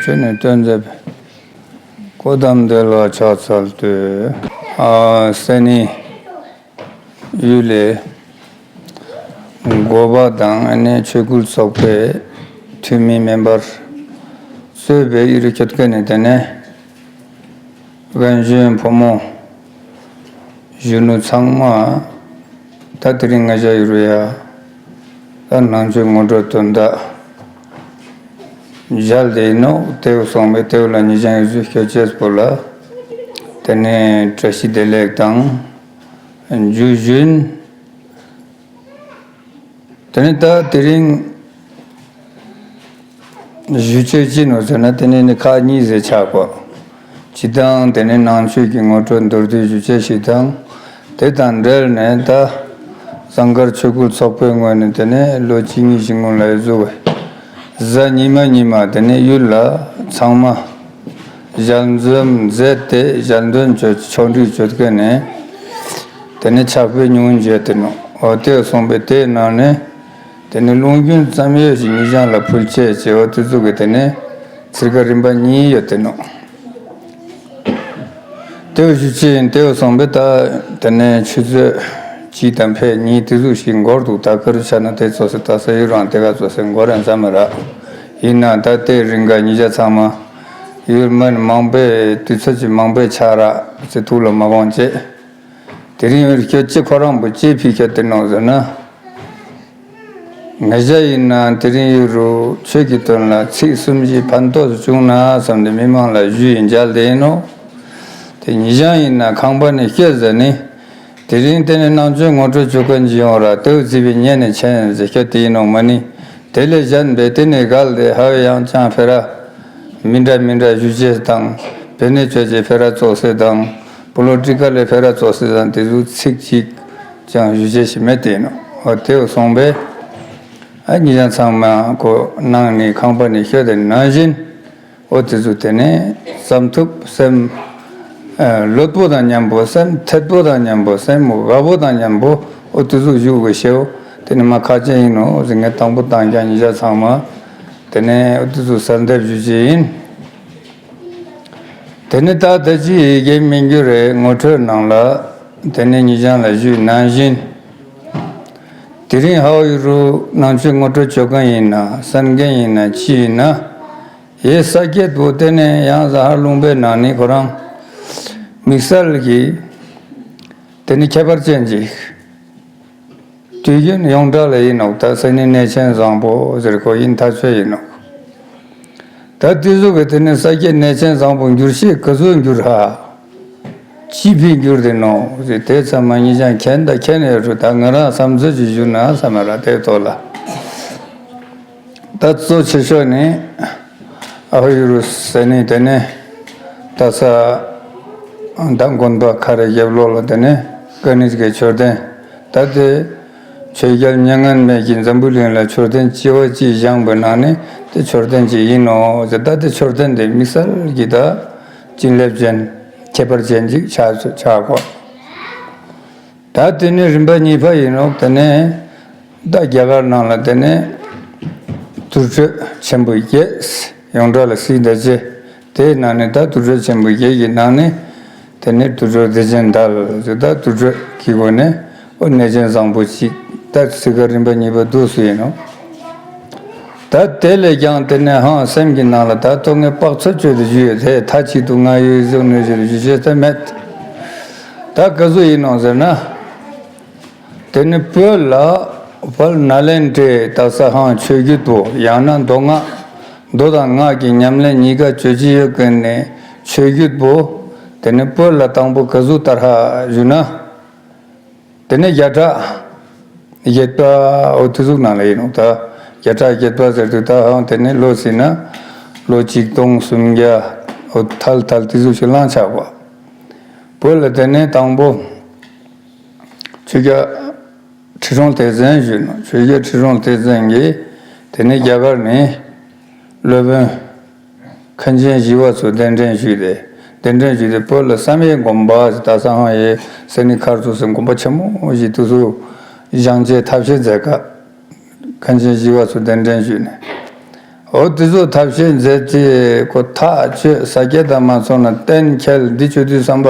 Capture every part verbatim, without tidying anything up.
ཆོས་ནས་སྟོན་མཛད་པའི་བཀོད་དམ་འདུལ་བ་ཕྱག་འཚལ་དུས། ཨ་སེ་ནི་ཡུལ་ལས་འགོ་པ་དང་ཨ་ནི་ཆོས་སྐུལ་ཚོགས་པའི་འཐུས་མི་མེམ་བར་གཙོས་པའི་ཡུལ་ཁྱོད་ཀྱི་ནས་དེ་ནས་རྒན་གཞོན་ཕོ་མོ་གཞོན་ནུ་ཚང་མ་ད་དེ་རིང་ང་ཞ་ཡུ་རུ་ཡ་ད་ནང་ཆོས་ངོ་སྤྲོད་དོན་དག་མཇལ་དེ་ནོ་ཏེའུ་སོང་བའི་ཏེའུ་ལ་ཉི་ཞང་ཡུ་ཟུ་ཁྱོད་ཅེས་པོ་ལ་དེ་ནས་བཀྲ་ཤིས་བདེ་ལེགས་དང་འཇུ་ཞུན། དེ་ནས་ད་དེ་རིང་ཞུ་ཆེད་ཅི་ནོ་ཟེར་ན་དེ་ནས་ནི་ཁག་གཉིས་ཟེར་ཆགས་པ། སྤྱི་དང་དེ་ནས་ནང་ཆོས་ཀྱི་ངོ་སྤྲོད་མདོར་བསྡུས་ཞུ་ཆེད་ཞིག་དང་། དེ་དང་འབྲེལ་ནས་ད་ཟངས་དཀར་ཆོས་སྐུལ་ཚོགས་པའི་ངོས་ནས་དེ་ནས་ལོ་གཅིག་གཉིས་ཤིག་སྔོན་ལ་བཟོ་བའི་གཟའ་ཉི་མ་ཉི་མ་དེ་ནས་ཡུལ་ལ་ཚང་མ་ཞལ་འཛོམས་མཛད་དེ་ཞལ་འདོན་བྱོས་ཆོག་འགྲིག་བྱོས་མཁན་ནས་དེ་ནས་ཕྱག་དཔེ་ཉུང་བྱས་ཏེ་ནོ་འོ་དེ་གསུངས་པའི་དེའི་ནང་ནས། དེ་ནས་ལུང་རྒྱུན་ཙམ་ཡོད་ཞིག་ཉི་ཞང་ལ་ཕུལ་ཆེད་ཅེས་པ་དེ་ཚོ་གི་དེ་ནས་ཚིར་ཁ་རིམ་པ་གཉིས་ཡོད་དེ་ནོ། དེའུ་ཞུ་ཆེད་ཡིན་དེའུ་སོང་པས་ད་དེ་ནས་ཆུ་ཚོད་གཅིག་དང་ཕལ་གཉིས་དེ་ཚོ་ཞིག་འགོར་འདུག་ད་ཁ་རུ་ཆ་ན་དེ་ཚོ་སེ་ད་ས་ཡུལ་རང་དེ་ག་ཚོ་སེ་འགོར་ཡང་ས་མ་རག་ཡིན་ན་ད་དེ་རིང་ག་ཉི་ཞ་ཚང་མ་ཡུལ་མི་མང་པོས་དུས་ཚོད་ཀྱི་མང་པོས་ཆ་རག་ཚེ་ཐུག་ལ་མ་དགོངས་བྱེད། དེ་རིང་ཡོད་ཁྱོད་ཅི་ཁོ་རང་བུ་ཅི་ཕི་ཁྱོད་དེ་ནོ་ཟེར་ན། ང་ཞ་ཡིན་ན་དེ་རིང་ཡོད་རུ་ཆོས་ཀྱི་དོན་ལ་ཚིག་གསུམ་གྱིས་ཕན་ཐོགས་སུ་བྱུང་ན་བསམ་སྟེ་མི་མང་ལ་ཞུས་ཡིན་མཇལ་དེ་ཡིན་ནོ། དེ་ཉི་ཞང་ཡིན་ན་ཁང་པ་ནས་ཤོད་ཟེར་ནི། དེ་རིང་དེ་ནས་ནང་ཆོས་ངོ་སྤྲོད་བྱོས་མཁན་གྱི་ཡོང་ར་དེའུ་རྩིས་པའི་ཉེ་ནས་ཆེན་ཟེར་ཁྱོད་དེ་ཡིན་ནོ་མ་ནི། དེ་ལས་གཞན་པའི་དེ་ནས་གལ་ཏེ་ཧ་བའི་ཡང་ཅང་ཕེ་ར། མི་འདྲ་མི་འདྲ་ཞུ་ཆེས་དང་། བེ་ནེ་ཆོས་ཀྱི་ཕེ་ར་ཙོག་སེ་དང་། པོ་ལོ་ཊི་ཀལ་ལས་ཕེ་ར་ཙོག་སེ་དང་དེ་ཚོ་ཚིག་གཅིག་ཀྱང་ཞུ་ཆེས་ཤིག་མེད་དེ་ནོ། འོ་དེའུ་སོང་པས། ཨ་ཉི་ཞང་ཚང་མ་ཁོ་ནང་ནས་ཁང་པ་ནས་ཤོད་དེ་ནང་བཞིན། འོ་དེ་ཚོ་དེ་ནས་བསམ་ཐུབ་སེམས། ལྷོད་པོ་དང་མཉམ་པོ་སེམས་ཐད་པོ་དང་མཉམ་པོ་སེམས་དགའ་པོ་དང་མཉམ་པོ་འོ་དེ་ཚོ་བཞུགས་དགོས་ཤེའོ། དེ་ནི་མ་ཁག་ཅན་ཡིན་ནོ་ཟེར་ངས་དང་པོ་དང་རྒྱ་ཉི་ཞ་ཚང་མ། དེ་ནས་འོ་དེ་ཚོ་གསལ་འདེབས་ཞུ་ཆེད་ཡིན། དེ་ནི་ད་ལྟ་ཅི་ཡི་གེ་མི་འགྱུར་རེ་ངོ་སྤྲོད་ནང་ལ། དེ་ནི་ཉི་ཞང་ལ་ཞུས་ནང་བཞིན། དེ་རིང་ཧའོ་ཡུ་རུ་ནང་ཆོས་ངོ་སྤྲོད་བྱོས་མཁན་ཡིན་ན་གསན་མཁན་ཡིན་ན་ཅི་ཡིན་ན། ཡེ་ས་སྐྱེད་པོ་དེ་ནས་ཡང་ཟ་ཧར་ལུང་པའི་ནང་ནས་ཁོ་རང་དམིགས་བསལ་གྱི་དེ་ནི་ཁྱད་པར་ཅན་ཅིག་དུས་རྒྱུན་ཡོངས་གྲགས་ལ་ཡིན་ནོག་ད་སེ་ནི་གནས་ཆེན་བཟང་པོ་ཟེར་ཁོ་ཡིན་ཐག་ཆོད་ཡིན་ནོག་ད་དེ་ཟུག་གི་དེ་ནི་ས་སྐྱེད་གནས་ཆེན་བཟང་པོ་འགྱུར་ཤེས་ག་ཚོད་འགྱུར་ཧ། ཅི་ཕི་འགྱུར་དེ་ནོ། དེ་ཚང་མ་ཉི་ཞང་མཁྱེན་ད་མཁྱེན་ཡོད་རུ་ད་ང་རང་བསམ་ཚོད་ཅིག་ཞུ་ན་བསམ་ར་དེ་ཐོག་ལ། ད་གཙོ་ཆེ་ཤོས་ནི་ཨ་ཧོ་ཡུ་རུ་ཟེར་ནི་དེ་ནི་ད་ས་ད་དགོན་པ་ཁ་རེ་རྒྱབ་ལོགས་ལ་དེ་ནི་ཀ་ནི་གི་མཆོད་རྟེན་ད་དེ་ཆོས་རྒྱལ་མྱ་ངན་མེད་ཀྱིས་འཛམ་བུ་གླིང་ལ་མཆོད་རྟེན་ལྕི་བ་གཅིག་བཞེངས་པའི་ནང་ནས་དེ་མཆོད་རྟེན་གཅིག་ཡིན་ནོ་ཟེར། ད་དེ་མཆོད་རྟེན་དེ་དམིགས་བསལ་གྱི་ད་བྱིན་རླབས་ཅན་ཁྱད་པར་ཅན་ཅིག་ཆགས་ཆགས་གོ། ད་དེ་ནི་རིམ་པ་གཉིས་པ་ཡིན་ནོ། དེ་ནས་ད་རྒྱ་གར་ནང་ལ་དེ་ནས་དུར་ཁྲོད་ཆེན་པོ་བརྒྱད་ཡོངས་གྲགས་ལ་སིའི་ད་ཅེ། དེའི་ནང་ནས་ད་དུར་ཁྲོད་ཆེན་པོ་བརྒྱད་ཀྱི་ནང་ནས་དེ་ནས་དུར་ཁྲོད་བདེ་ཆེན་དལ་ཟེར་ད་དུར་ཁྲོད་ཀྱི་སྒོ་ནས་ཨོ་གནས་ཆེན་བཟང་པོ་གཅིག་ད་ཚིག་ཁ་རིམ་པ་གཉིས་པ་འདུག་སུ་ཡིན་ནོ། ད་དེ་ལས་ཀྱང་དེ་ནས་ཧང་སེམས་ཀྱི་ནང་ལ་ད་ཐོག་ངས་དཔག་ཚོད་བཅོས་ཏེ་ཞུས་ཡོད་དེ་མཐའ་གཅིག་ཏུ་ང་ཡོད་གཟུགས་ནས་ཞུ་རྒྱུ་བྱེད་ཐབས་མེད། ད་ག་ཟུག་ཡིན་ནོ་ཟེར་ན། དེ་ནི་བོད་ལ་བལ་ནཱ་ལེནྡྲའི་ད་ས་ཧང་ཆོས་བརྒྱུད་པོ་ཡང་ན་མདོ་སྔགས་མདོ་དང་སྔགས་ཀྱི་ཉམས་ལེན་གཉིས་ཀ་བྱོས་ཀྱི་ཡོད་མཁན་ནས་ཆོས་བརྒྱུད་པོ་དེ་ནི་བོད་ལ་དང་པོ་ག་ཟུག་ལྟར་ཧ་ཞུ་ན། དེ་ནས་བརྒྱ་ཕྲག་བརྒྱད་པ་འོ་དེ་ཟུག་ནང་ལ་ཡིན་ནོ། ད་བརྒྱ་ཕྲག་བརྒྱད་པ་ཟེར་དུས་ད་ཧང་དེ་ནས་ལོ་ཟིན་ན་ལོ་ཆིག་སྟོང་སུམ་བརྒྱ་འོ་ཐལ་ཐལ་དེ་ཟུག་ཞིག་ལང་ཆགས་པ། བོད་ལ་དེ་ནས་དང་པོ་ཆོས་རྒྱལ་ཁྲི་སྲོང་ལྡེ་བཙན་ཞུས་ནོ། ཆོས་རྒྱལ་ཁྲི་སྲོང་ལྡེ་བཙན་གྱིས་དེ་ནས་རྒྱ་གར་ནས་སློབ་དཔོན། མཁན་ཆེན་ཞི་བ་འཚོ་གདན་འདྲེན་ཞུས་ཏེ། གདན་འདྲེན་ཞུས་ཏེ་བོད་ལ་བསམ་ཡས་དགོན་པ་ཟེར་ད་ས་ཧང་ཡེ་སེ་ནི་མཁར་ཚོ་ཟེར་དགོན་པ་ཆེན་མོ་ཞིག་དུ་སུ་བཞེངས་བྱས་ཐབས་ཤེས་མཛད་སྐབས། མཁན་ཆེན་ཞི་བ་འཚོ་གདན་འདྲེན་ཞུས་ནས། འོ་དེ་ཚོ་ཐབས་ཤེས་མཛད་དེ་ཁོ་ཐག་ཆོད་ས་སྐྱ་དང་མ་སོང་ན་གཏན་འཁེལ་འདི་ཆོས་དུས་བསམ་པ།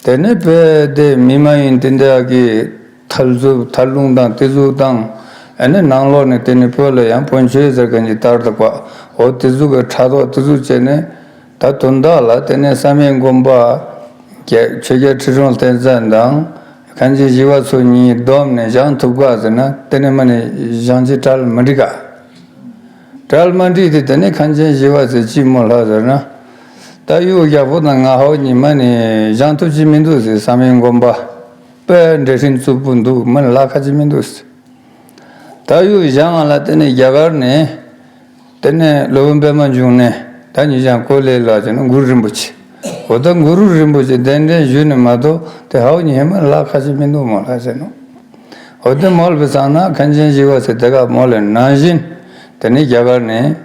དེ་ནས་བོད་དེ་མི་མ་ཡིན་དེ་འདྲ་གི་ཐལ་ཚུབ་ཐལ་རླུང་དང་དེ་ཚོ་དང་། ཨ་ནི་ནང་ལོགས་ནས་དེ་ནི་བོད་ལ་ཡང་བོན་ཆོས་ཟེར་མཁན་གྱི་ལྟར་དུ་བ། འོ་དེ་ཚོ་གི་ཕྲག་དོག་དེ་ཚོ་བྱས་ནས། ད་དོན་དག་ལ་དེ་ནས་བསམ་ཡས་མགོན་པོ་ཆོས་རྒྱལ་ཁྲི་སྲོང་ལྡེ་བཙན་དང་། མཁན་ཆེན་ཞི་བ་འཚོ་གཉིས་བསྡོམས་ནས་བཞེངས་ཐུབ་ག་ཟེར་ན་དེ་ནས་མ་ནས་བཞེངས་ཀྱི་གྲལ་མི་འགྲིག་ག་གྲལ་མ་འགྲིག་དེ་དེ་ནས་མཁན་ཆེན་ཞི་བ་འཚོས་ཅི་སྨོ་ལགས་ཟེར་ན། ད་གཡུ་རྒྱལ་པོ་དང་ང་ཧོ་གཉིས་མ་ནས་བཞེངས་ཐུབ་ཀྱི་མི་འདུག་ཟེར། བསམ་ཡས་མགོན་པོ་དཔེ་འགྲེལ་ཆེན་རྩུབ་པོ་འདུག་མ་ནས་ལག་ཁ་ཅི་མི་འདུག་ཟེར། ད་གཡུ་བཞེངས་ང་ལ་དེ་ནས་རྒྱ་གར་ནས། དེ་ནས་སློབ་དཔོན་པདྨ་འབྱུང་གནས་ད་ཉིད་ཀྱང་ཀོ་ལེ་ལ་བྱས་ན་གུ་རུ་རིན་པོ་ཆེ། འོ་ད་གུ་རུ་རིན་པོ་ཆེ་གདན་འདྲེན་ཞུས་ནས་མ་གཏོགས་དེ་ཧའོ་ཉི་ཧེ་མ་ལ་ཁ་ཅིག་མི་འདུག་མོ་ལ་ཟེར་ནོ། འོ་དེ་མོལ་བའི་སང་ན་མཁན་ཆེན་ཞི་བ་འཚོས་དེ་ག་མོལ་ལེ་ནང་བཞིན་དེ་ནས་རྒྱ་གར་ནས་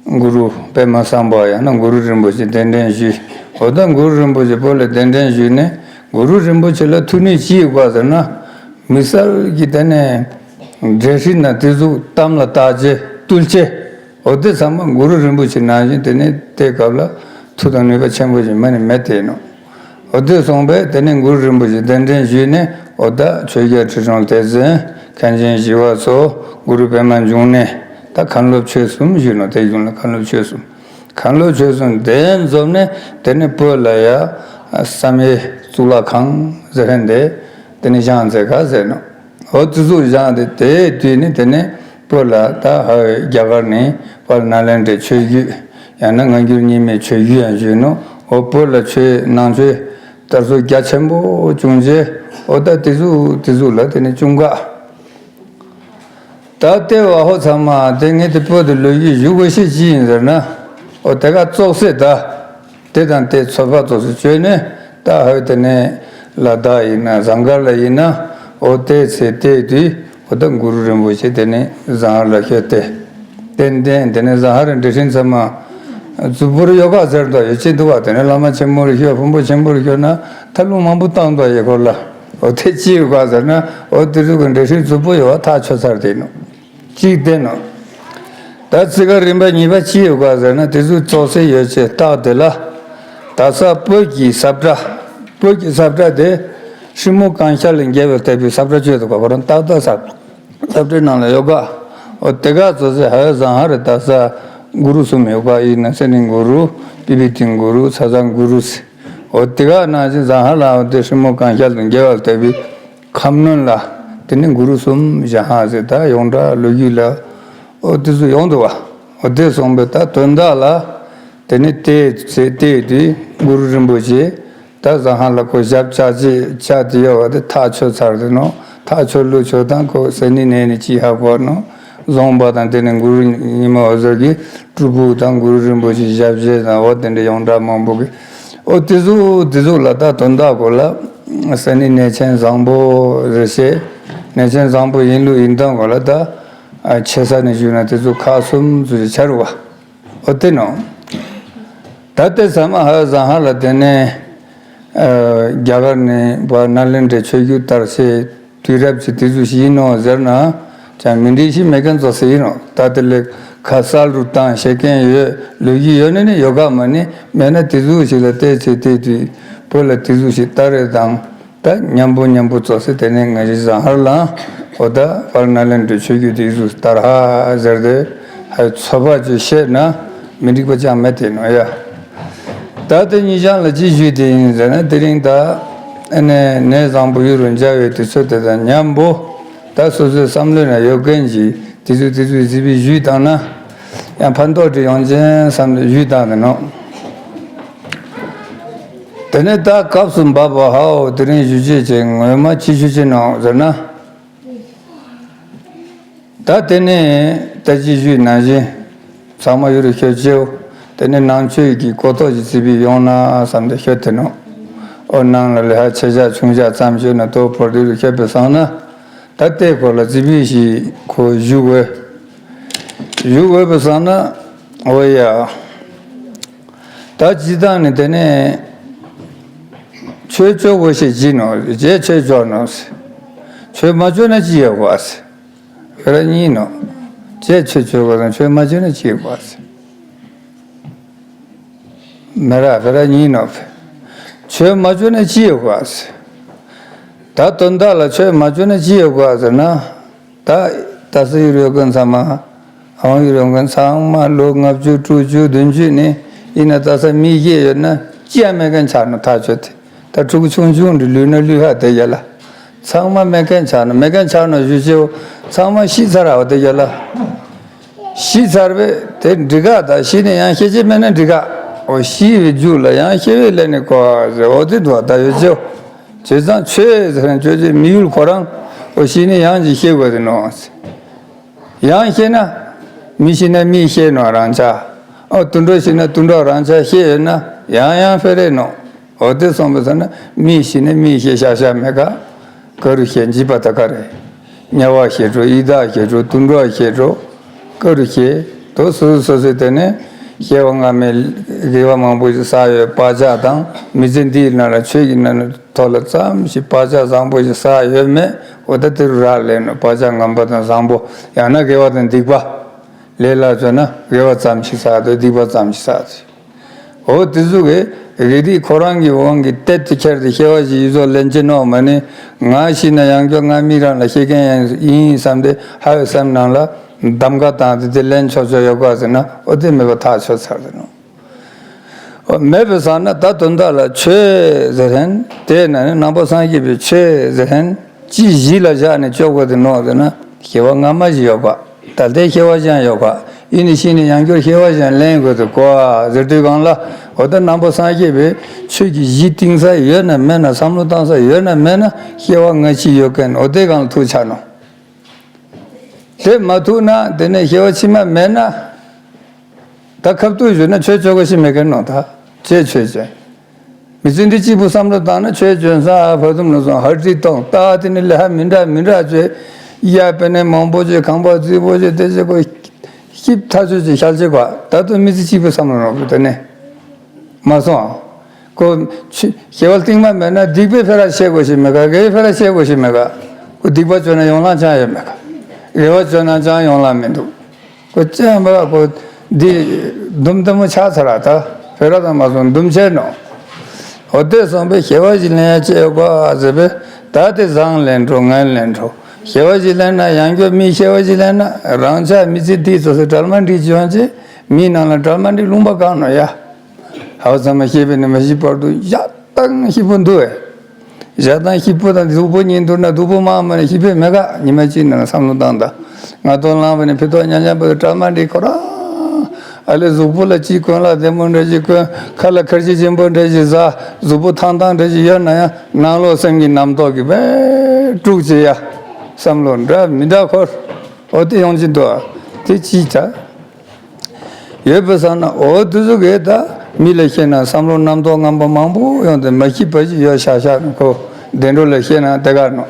གུ་རུ་པདྨ་སམ་བྷ་ཡང་ན་གུ་རུ་རིན་པོ་ཆེ་གདན་འདྲེན་ཞུས། འོ་ད་གུ་རུ་རིན་པོ་ཆེ་བོད་ལ་གདན་འདྲེན་ཞུས་ནས་གུ་རུ་རིན་པོ་ཆེ་ལ་ཐུགས་ནུས་ཅི་ཡོད་ག་ཟེར་ན། མི་གསལ་གྱི་དེ་ནས་འགྲེལ་བཤད་ན་དེ་ཚོ་གཏམ་ལ་བརྟག་དཔྱད་བཏུལ་དཔྱད། འོ་དེ་ཚང་མ་གུ་རུ་རིན་པོ་ཆེ་ནང་བཞིན་དེ་ནས་དེ་སྐབས་ལ་མཐུ་དང་ནུས་པ་ཆེན་པོ་ཞིག་མ་ནས་མེད་དེ་ནོ། འོ་དེ་སོང་པས་དེ་ནས་གུ་རུ་རིན་པོ་ཆེ་གདན་འདྲེན་ཞུས་ནས་འོ་ད་ཆོས་རྒྱལ་ཁྲི་སྲོང་ལྡེ་བཙན། མཁན་ཆེན་ཞི་བ་འཚོ། གུ་རུ་པདྨ་འབྱུང་གནས། ད་མཁན་སློབ་ཆོས་གསུམ་ཞུས་ནོ། དེ་གཞུང་ལ་མཁན་སློབ་ཆོས་གསུམ། མཁན་སློབ་ཆོས་གསུམ་དེ་འཛོམས་ནས་དེ་ནས་བོད་ལ་ཡ་བསམ་ཡས་གཙུག་ལག་ཁང་ཟེར་མཁན་དེ་དེ་ནས་བཞེངས་མཛད་ག་ཟེར་ནོ། འོ་དེ་ཚོ་བཞེངས་ཏེ་དེའི་དུས་ནས་དེ་ནས་བོད་ལ་ད་ཧ་རྒྱ་གར་ནས་དཔལ་ནཱ་ལེནྡྲའི་ཆོས་བརྒྱུད། ཡང་ན་སྔ་འགྱུར་རྙིང་མའི་ཆོས་བརྒྱུད་ཡང་བརྒྱུད་ནོ། འོ་བོད་ལ་ཆོས་ནང་ཆོས་དར་སྲོལ་རྒྱ་ཆེན་པོ་བྱུང་རྗེས་འོ་ད་དེ་ཚོ་དེ་ཚོ་ལ་དེ་ནས་ཅུང་ག་ད་ལྟའི་བ་ཧོ་ཚང་མ་དེ་ངས་དེ་བོད་དུ་ལོ་རྒྱུས་བཞུགས་དགོས་ཤེས་ཅི་ཡིན་ཟེར་ན། འོ་དེ་ག་ཙོག་སེ་ད། དེ་དང་དེ་ཚོད་དཔག་ཙོག་སེ་བཅོས་ནས་ད་ཧོ་དེ་ནས་ལ་དྭགས་ཡིན་ན་ཟངས་དཀར་ལ་ཡིན་ན། འོ་དེ་ཚེ་དེ་དུས་འོ་ད་གུ་རུ་རིན་པོ་ཆེ་དེ་ནས་ཟངས་དཀར་ལ་ཤོད་དེ། ཏན་ཏན་དེ་ནས་ཟངས་དཀར་འབྲི་ཤིང་ཚང་མ་རྫུ་འཕུར་ཡོ་ག་ཟེར་དོ་ཡོ་ཅི་འདུག་བ། དེ་ནས་བླ་མ་ཆེན་མོ་རུ་ཤོད་ཕུང་པོ་ཆེན་མོ་རུ་ཤོད་ན་ཐལ་རླུང་མང་པོ་བཏང་དོ་ཡོད་ཁོ་ལ། འོ་དེ་ཅི་ཡོད་ག་ཟེར་ན་འོ་དེ་ཚོ་གི་འབྲི་ཤིང་རྫུ་འཕུར་ཡོ་བ་ཐག་ཆོད་ཚར་དེ་ནོ། གཅིག་བསྟན་ནོ། ད་ཚིག་ཁ་རིམ་པ་གཉིས་པ་ཅི་ཡོད་ག་ཟེར་ན་དེ་ཚོ་ཙོག་སེ་ཡོད་ཅེས་རྟགས་དེ་ལ། ད་ས་བོད་ཀྱི་ས་བཀྲ། བོད་ཀྱི་ས་བཀྲ་དེ་ཧྲིལ་མོ་གང་ཤར་ལ་འགྱེལ་བའི་ལྟ་བུའི་ས་བཀྲ་བཅོས་འདུག་ག་ཁོ་རང་ཏག་ཏག་ས་ས་བཀྲའི་ནང་ལ་ཡོད་ག་འོ་དེ་ག་ཙོག་སེ་ཧ་ཟང་ཧ་རེ་ད་ས་གུ་རུ་གསུམ་ཡོད་ག་ཡིན་ན་སེ་ནི་གུ་རུ་པི་པི་ཏི་གུ་རུ་ཚ་ཚང་གུ་རུ་ཟེར། འོ་དེ་ག་ནང་བཞིན་ཟང་ཧ་ལ་འོ་དེ་ཧྲིལ་མོ་གང་ཤར་དུ་འགྱེལ་བ་ལྟ་བུའི། ཁམས་སྣོན་ལ་དེ་ནི་གུ་རུ་གསུམ་བཞག་ཧ་ཟེར་ད་ཡོངས་གྲགས་ལོ་རྒྱུས་ལ་ཨོ་དེ་ཚོ་ཡོང་འདུག་བ། ཨོ་དེ་སོང་པས་ད་དོན་དག་ལ་དེ་ནི་དེ་ཚེ་དེ་དུས་གུ་རུ་རིན་པོ་ཆེ་ད་ཟ་ཧ་ལ་ཁོ་ཞབས་བཅགས་ཅི་བཅགས་དེ་ཡོད་བ་དེ་ཐག་ཆོད་ཚར་དེ་ནོ། ཐག་ཆོད་ལུགས་ཆོད་དང་ཁོ་ཟེར་ནི་ནས་ནི་ཅི་ཧ་གོ་ནོ། བཟུང་བ་དང་དེ་ནི་གུ་རུ་ཉི་མ་འོད་ཟེར་གྱི་སྤྲུལ་སྐུ་དང་གུ་རུ་རིན་པོ་ཆེ་ཞབས་རྗེས་དང་འོ་དེ་འདྲ་ཡོངས་གྲགས་མང་པོ་གི་ཨོ་དེ་ཚོ་དེ་ཚོ་ལ་ད་དོན་དག་གོ་ལ། ས་ནི་གནས་ཆེན་བཟང་པོ་རེ་བཤད། གནས་ཆེན་བཟང་པོ་ཡིན་ལུགས་ཡིན་སྟངས་གོ་ལ་ད། ཆེ་ས་ནས་ཞུས་ན་དེ་ཚོ་ཁག་གསུམ་ཚོ་ཞིག་ཆ་རུ་བ། ཨོ་དེ་ནོ། ད་ལྟའི་ས་མ་ཧ་ཟང་ཧ་ལ་དེ་ནས། རྒྱ་གར་ནས་བ་ནཱ་ལེནྡྲའི་ཆོས་བརྒྱུད་དར་སའི་དུས་རབས་ཀྱི་དུས་ཚོད་ཞིག་ཡིན་ནོ་ཟེར་ན། ཅང་མི་འགྲིག་ཤི་མེད་མཁན་ཚོ་ཟེར་ཡིན་ནོ། ད་དེ་ལས་ཁ་གསལ་རུ་བཏང་བཤད་མཁན་ཡོད་ལོ་རྒྱུས་ཡོད་ནི་ནི་ཡོད་ག་མ་ནི་མེད་ན་དེ་ཚོ་ཞིག་ལ་བལྟས་ཚེ་བལྟས་དུས་བོད་ལ་དེ་ཚོ་ཞིག་ལྟ་རེ་དང་ད་མཉམ་པོ་མཉམ་པོ་ཚོ་ཟེར་དེ་ནས་ང་ཞིག་ཟང་ཧར་ལ་འོ་ད་བར་ན་ལེན་དུ་ཆོས་བརྒྱུད་དེ་ཚོ་ལྟར་ཧ་ཟེར་ཏེ་ཧ་ཚོད་པ་ཅིག་བཤད་ན་མི་འགྲིག་པ་ཅང་མེད་དེ་ནོ་ཡ། ད་དེ་གཉིས་ཆ་ལ་ཅི་ཞུས་དེ་ཡིན་ཟེར་ན་དེ་རིང་ད་ཨ་ནེ་ནས་བཟང་པོ་ཡུལ་རུ་མཇལ་བའི་དུས་ཚོད་དེ་དང་མཉམ་པོ་ད་སོ་སོའི་བསམ་བློའི་ནང་ཡོད་མཁན་གྱི་དེ་ཚོ་དེ་ཚོའི་གཟིགས་པའི་ཞུས་བཏང་ན་ཡང་ཕན་ཐོགས་ཅིག་ཡོང་ཅན་བསམ་ནས་ཞུས་བཏང་ནས་ནོ། དེ་ནས་ད་སྐབས་སུ་བབ་པ་ཧའོ་དེ་རིང་ཞུ་ཆེད་ཅིག་ངོ་མ་ཅི་ཞུ་ཆེད་ནོ་ཟེར་ན། ད་དེ་ནས་ད་ཅི་ཞུས་ནང་བཞིན་ཚང་མ་ཡུ་རུ་ཤོད་ཅེའོ། དེ་ནས་ནང་ཆོས་ཀྱི་གོ་རྟོགས་ཀྱི་རྩིས་པའི་ཡོང་ན་བསམ་སྟེ་ཤོད་དེ་ནོ། ཨོ་ནང་ལ་ལས་ཧ་ཆེ་ཆ་ཆུང་ཆ་ཙམ་ཤོད་ན་ཏོ་བོར་དུ་ཤོད་པའི་སང་ན། ད་ལྟའི་སྐོར་ལ་རྩིས་པའི་ཞིག་ཁོ་ཞུ་དགོས། ཞུ་དགོས་པའི་སང་ན། ཨོ་ཡ། ད་ཅི་ད་ནི་དེ་ནས་ཆོས་ཆོས་གོ་ཤེས་ཅི་ནོ་རྗེས་ཆོས་ཆོག་ནོ། ཆོས་མ་ཆོག་ན་ཅི་ཡོད་གོ་ཨ་སི། ཁ་ར་གཉིས་ནོ། ཅེས་ཆོས་བཅོ་དགོས་དང་ཆོས་མ་བཅོས་ན་ཅི་ཡོད་ག་ཟེར། མི་ར་བེ་ར་གཉིས་ནོ་ཕེ། ཆོས་མ་བཅོས་ན་ཅི་ཡོད་ག་ཟེར། ད་དོན་དག་ལ་ཆོས་མ་བཅོས་ན་ཅི་ཡོད་ག་ཟེར་ན། ད་ད་སི་ཡུལ་ཡོད་མཁན་ཚང་མ། ཨང་ཡུལ་ཡོད་མཁན་ཚང་མ་ལོ་ལྔ་བཅུ་དྲུག་ཅུ་བདུན་ཅུ་ནས་ཡིན་ན་ད་ས་མི་སྐྱེས་ཡོད་ན་ཅི་ཡང་མེད་མཁན་ཆགས་ནོ་ཐག་ཆོད་དེ། ད་ཕྲུ་གུ་ཆུང་ཆུང་འདི་ལུས་ན་ལུས་ཧ་དེ་རྒྱ་ལ། ཚང་མ་མེད་མཁན་ཆགས་ནོ་མེད་མཁན་ཆགས་ནོ་ཞུ་ཅེའོ། ཚང་མ་ཤི་ཚར་ར་བ་དེ་རྒྱ་ལ། ཤི་ཚར་བས་དེ་འགྲིག་ག་ད་ཤི་ནས་ཡང་ཤེས་ཅེས་མེད་ན་འགྲིག་ག་འོ་ཤི་བའི་རྒྱུ་ལ་ཡང་ཤེས་བས་ལས་ནས་གོ་བ་ཟེར་འོ་དེ་འདུག་ད་ཡོད་ཅེའོ། བྱས་ཙང་ཆོས་ཟེར་ན་ཆོས་ཅེས་མི་ཡུལ་ཁོ་རང་འོ་ཤི་ནས་ཡང་ཅིག་ཤེས་དགོས་ཟེར་ནོ། ཡང་ཤེས་ན། མི་ཤི་ན་མི་ཤེས་ནོ་རང་ཆ། ཨོ་དུད་འགྲོ་ཤི་ན་དུད་འགྲོ་རང་ཆ་ཤེས་ཡོད་ན་ཡང་ཡང་ཕེ་རེ་ནོ། འོ་དེ་སོང་པ་ཟེར་ན་མི་ཤི་ན་མི་ཤེས་ཤ་ཤ་མེད་ཀ་ག་རུ་ཤེས་འཇིགས་པ་ད་ག་རེ། དམྱལ་བ་ཤེས་འགྲོ་ཡི་དྭགས་ཤེས་འགྲོ་དུད་འགྲོ་ཤེས་འགྲོ་ག་རུ་ཤེས་དོ་སོ་སོ་སོ་སོའི་དེ་ནས་སྐྱེ་བ་སྔ་མའི་དགེ་བ་མང་པོ་ཞིག་བསགས་ཡོད་བག་ཆགས་དང་མི་ཚེ་འདིའི་ནང་ལ་ཆོས་ཀྱི་ནང་ལ། ཐོག་ལ་ཙམ་ཞིག་བག་ཆགས་བཟང་པོ་ཞིག་བསགས་ཡོད་མེད་འོ་ད་དེ་རུ་རག་ལས་ནོ་བག་ཆགས་ངན་པ་དང་བཟང་པོ་ཡང་ན་དགེ་བ་དང་སྡིག་པ། ལས་ལ་བརྗོད་ན་དགེ་བ་ཙམ་ཞིག་བསགས་དང་སྡིག་པ་ཙམ་ཞིག་བསགས་ཏེ། འོ་དེ་ཟུག་གི་དགེ་སྡིག་ཁོ་རང་གི་དབང་གིས་གཏད་དེ་ཁྱེར་ཏེ་སྐྱེ་བ་ཞིག་ཡུལ་ཚོ་ལེན་གྱི་ནོ་མ་ནི་ང་ཤི་ན་ཡང་སྐྱོ་ང་མི་རང་ལ་ཤེས་མཁན་ཡང་ཡིན་བསམ་སྟེ་ཧ་བའི་སེམས་ནང་ལ་གདམ་ག་བཏང་སྟེ་དེ་ལེན་ཆོག་ཆོག་ཡོད་ག་ཟེར་ན་འོ་དེ་མེད་པ་ཐག་ཆོད་ཚར་ཏེ་ནོ། མེད་པའི་སང་ན་ད་དོན་དག་ལ་ཆོས་ཟེར་ཧན་དེ་ན་ནི་ནང་པ་སངས་རྒྱས་པའི་ཆོས་ཟེར་ཧན་ཅི་གཞི་ལ་བཞག་ནས་བཅོ་དགོས་དེ་ནོ་ཟེར་ན་སྐྱེ་བ་སྔ་མ་ཞིག་ཡོད་པ་ད་ལྟའི་སྐྱེ་བ་ཞིག་ཡང་ཡོད་པ་ཡིན་ནི་ཤི་ནི་ཡང་སྐྱོར་སྐྱེ་བ་ཞིག་ཡང་ལེན་དགོས་དེ་གོ་ཟེར་དུས་གང་ལ་འོ་ད་ནང་པ་སངས་རྒྱས་པའི་ཆོས་ཀྱི་གཞི་གཏིང་ས་ཡོད་ན་མེད་ན་བསམ་བློ་བཏང་ས་ཡོད་ན་མེད་ན་སྐྱེ་བ་སྔ་ཕྱི་ཡོད་མཁན་འོ་དེ་གང་ལ་ཐུག་ཆགས་ནོ། དེ་མ་ཐུག་ན་དེ་ནས་སྐྱེ་བ་ཕྱི་མ་མེད་ན། ད་ཁབ་ཏུ་བཞུགས་ན་ཆོས་ཆོས་ག་ཞིག་མེད་མཁན་ནོ་ད། ཅེས་ཆོས་ཅན། མི་ཚེ་འདི་གཅིག་པུ་བསམ་བློ་བཏང་ན་ཆོས་ཅན་ས་ཕ་དུམ་ལ་སོང་ཧར་ཏི་གཏོང་ད་དེ་ནི་ལས་ཧ་མི་འདྲ་མི་འདྲ་བྱས། ཡ་པེ་ནས་མང་པོ་བྱས་གང་པ་རྫིག་པོ་བྱས་དེ་བྱས་ཁོ། ཤིབ་ཐག་ཆོད་ཅིག་ཤལ་ཅིག་ག་ད་དུང་མི་ཚེ་གཅིག་པུ་བསམ་བློ་ནོར་བུ་དེ་ནས། མ་སོང་། ཁོ། ཆུ་ཞེ་བ་རྟིང་མ་མེད་ན་སྡིག་པའི་ཕེ་ར་ཤེས་དགོས་ཤེས་མེད་ག་དགེ་བའི་ཕེ་ར་ཤེས་དགོས་ཤེས་མེད་ག་ཁོ་སྡིག་པ་བཅོས་ན་ཡོང་ལང་ཅང་ཡོད་མེད་ག་དགེ་བ་བཅོས་ན་ཅང་ཡོང་ལང་མི་འདུག་ཁོ་ཅང་མེད་ག་ཁོ་འདི་འདུམ་འདི་མོ་ཆགས་ཚར་ར་ད་ཕེ་ར་དང་མ་སོང་འདུམ་ཆེ་ནོ། འོ་དེ་སོང་པས་ཞེ་བ་ཞིག་ལེན་ཡ་ཅེས་ཡོད་ག་ཟེར་པས་ད་དེ་བཟང་ལེན་འགྲོ་ངན་ལེན་འགྲོ་ཞེ་བ་ཞིག་ལེན་ན་ཡང་སྐྱོ་མི་ཞེ་བ་ཞིག་ལེན་ན་རང་ཅག་མི་ཚེ་འདི་སོ་སོའི་གྲལ་མ་འགྲིག་ཅི་ཡོང་ཅེ་མི་ནང་ལ་གྲལ་མ་འགྲིག་ལུང་པ་གང་ནོ་ཡ། ཧའོ་ཚང་མ་ཤེས་པས་ནི་མ་ཤི་བར་དུ་ཡག་དང་ཤི་བོ་འདུག་ཨེ། ཡག་དང་ཤི་བོ་དང་སྡུག་པོ་གཉིས་འདུག་ན་སྡུག་པོ་མང་མ་ནི་ཤི་བས་མེད་ག་ཉི་མ་གཅིག་ནང་བསམ་བློ་བཏང་ད། ང་དོ་ལངས་པ་ནི་ཕི་ཏོག་ཉམས་ཉམས་པ་དང་གྲ་མ་འདྲི་ཁོ་རང་། ཨ་ལེ་གཟུགས་པོ་ལ་ཅི་གོན་ལ་བདེ་མོ་འདྲ་ཞིག་གོན་ཁ་ལ་ཁར་ཇི་ཆེན་པོ་འདྲ་ཞིག་ཟ་གཟུགས་པོ་ཐང་ཐང་འདྲ་ཞིག་ཡོད་ན་ཡང་ནང་ལོགས་སེམས་ཀྱི་རྣམ་རྟོག་གི་བས་དཀྲུག་ཅི་ཡ། བསམ་བློ་འདྲ་མི་འདྲ་ཁོར། འོ་དེ་ཡོང་གི་འདུག་ཨ། དེ་ཅི་ད། ཡོད་པ་བསམ་ན་འོ་དེ་ཚོ་གས་ད་མི་ལ་བཤད་ན་བསམ་བློ་རྣམ་རྟོག་ངན་པ་མང་པོ་ཡོང་དེ་མ་ཤི་བ་ཞིག་ཡོད་ཤག་ཤག་ཁོ་བདེ་འགྲོ་ལ་བཤད་ན་དེ་ག་ནོ།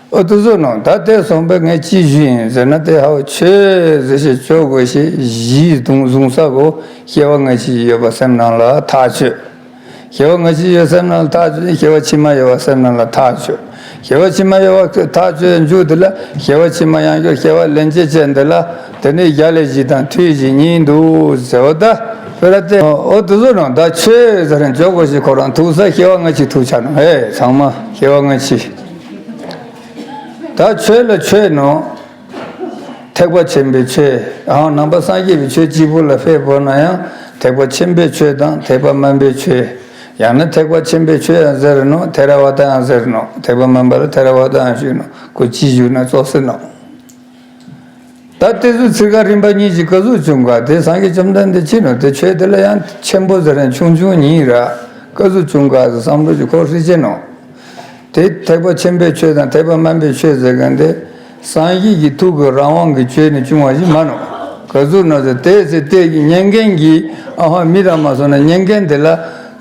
འོ་དེ་ཚོ་ནོ་ད་དེ་སོང་པས་ངས་ཅི་ཞུ་ཡིན་ཟེར་ན་དེ་ཧའོ་ཆོས་ཟེར་ཞེས་ཆོས་གོ་ཞེས་གཞི་བཟུང་བཟུང་ས་གོ་སྐྱེ་བ་སྔ་ཕྱི་ཡོད་པ་སེམས་ནང་ལ་ཐག་ཆོད། སྐྱེ་བ་སྔ་ཕྱི་ཡོད་སེམས་ནང་ལ་ཐག་ཆོད། སྐྱེ་བ་ཕྱི་མ་ཡོད་པ་སེམས་ནང་ལ་ཐག་ཆོད། སྐྱེ་བ་ཕྱི་མ་ཡོད་པ་ཐག་ཆོད་མཇུག་དེ་ལ་སྐྱེ་བ་ཕྱི་མ་ཡང་སྐྱོ་སྐྱེ་བ་ལེན་ཅེས་བྱས་འདི་ལ་དེ་ནི་རྒྱ་ལས་བཞི་དང་མཐུ་བཞི་གཉིས་འདུག་ཟེར་བ་ད་ཕེ་ར་ཏེ་འོ་དེ་ཚོ་ནང་ད་ཆོས་ཟེར་རན་འཇོག་དགོས་ཤིག་ཁོ་རང་ཐུག་ས་སྐྱེ་བ་སྔ་ཕྱི་ཐུག་ཆ་ནོ་ཧེ་ཚང་མ་སྐྱེ་བ་སྔ་ཕྱི་ད་ཆོས་ལ་ཆོས་ནོ། ཐེག་པ་ཆེན་པོའི་ཆོས། ཨང་ནང་པ་སངས་རྒྱས་པའི་ཆོས་གཅིག་པུ་ལ་ཕེབས་པ་ན་ཡང་ཐེག་པ་ཆེན་པོའི་ཆོས་དང་ཐེག་པ་དམན་པའི་ཆོས། ཡང་ན་ཐེག་པ་ཆེན་པོའི་ཆོས་ཡང་ཟེར་ནོ། ཐེ་ར་ཝ་ད་ཡང་ཟེར་ནོ། ཐེག་པ་དམན་པ་ལ་ཐེ་ར་ཝ་ད་ཡང་ཞུས་ནོ། ཁོ་ཅི་ཞུས་ན་ཙོག་ཟེར་ནོ། ད་དེ་ཚོ་ཚིག་ཁ་རིམ་པ་གཉིས་ཀྱི་ཀ་ཟུག་བྱུང་ག་དེ་སངས་རྒྱས་བཅོམ་ལྡན་འདས་ཕྱིན་ནོ། དེ་ཆོས་དེ་ལ་ཡང་ཆེན་པོ་ཟེར་ན་ཆུང་ཆུང་ཉིད་ར་ཀ་ཟུག་བྱུང་ག་ཟེར་བསམ་བློ་ཅིག་ཁོ་ཧྲི་ཅེ་ནོ། དེ་ཐེག་པ་ཆེན་པོའི་ཆོས་དང་ཐེག་པ་དམན་པའི་ཆོས་ཟེར་མཁན་དེ། སངས་རྒྱས་ཀྱི་ཐུགས་ཀྱི་རང་དབང་གི་ཆོས་ནི་བྱུང་བ་ཞིག་མ་ནོ། ག་ཟུག་ན་ཟེར་དེ་ཚེ་དེ་གི་ཉན་མཁན་གྱི་ཨ་ཧ་མི་རང་མ་སོང་ན་ཉན་མཁན་དེ་ལ་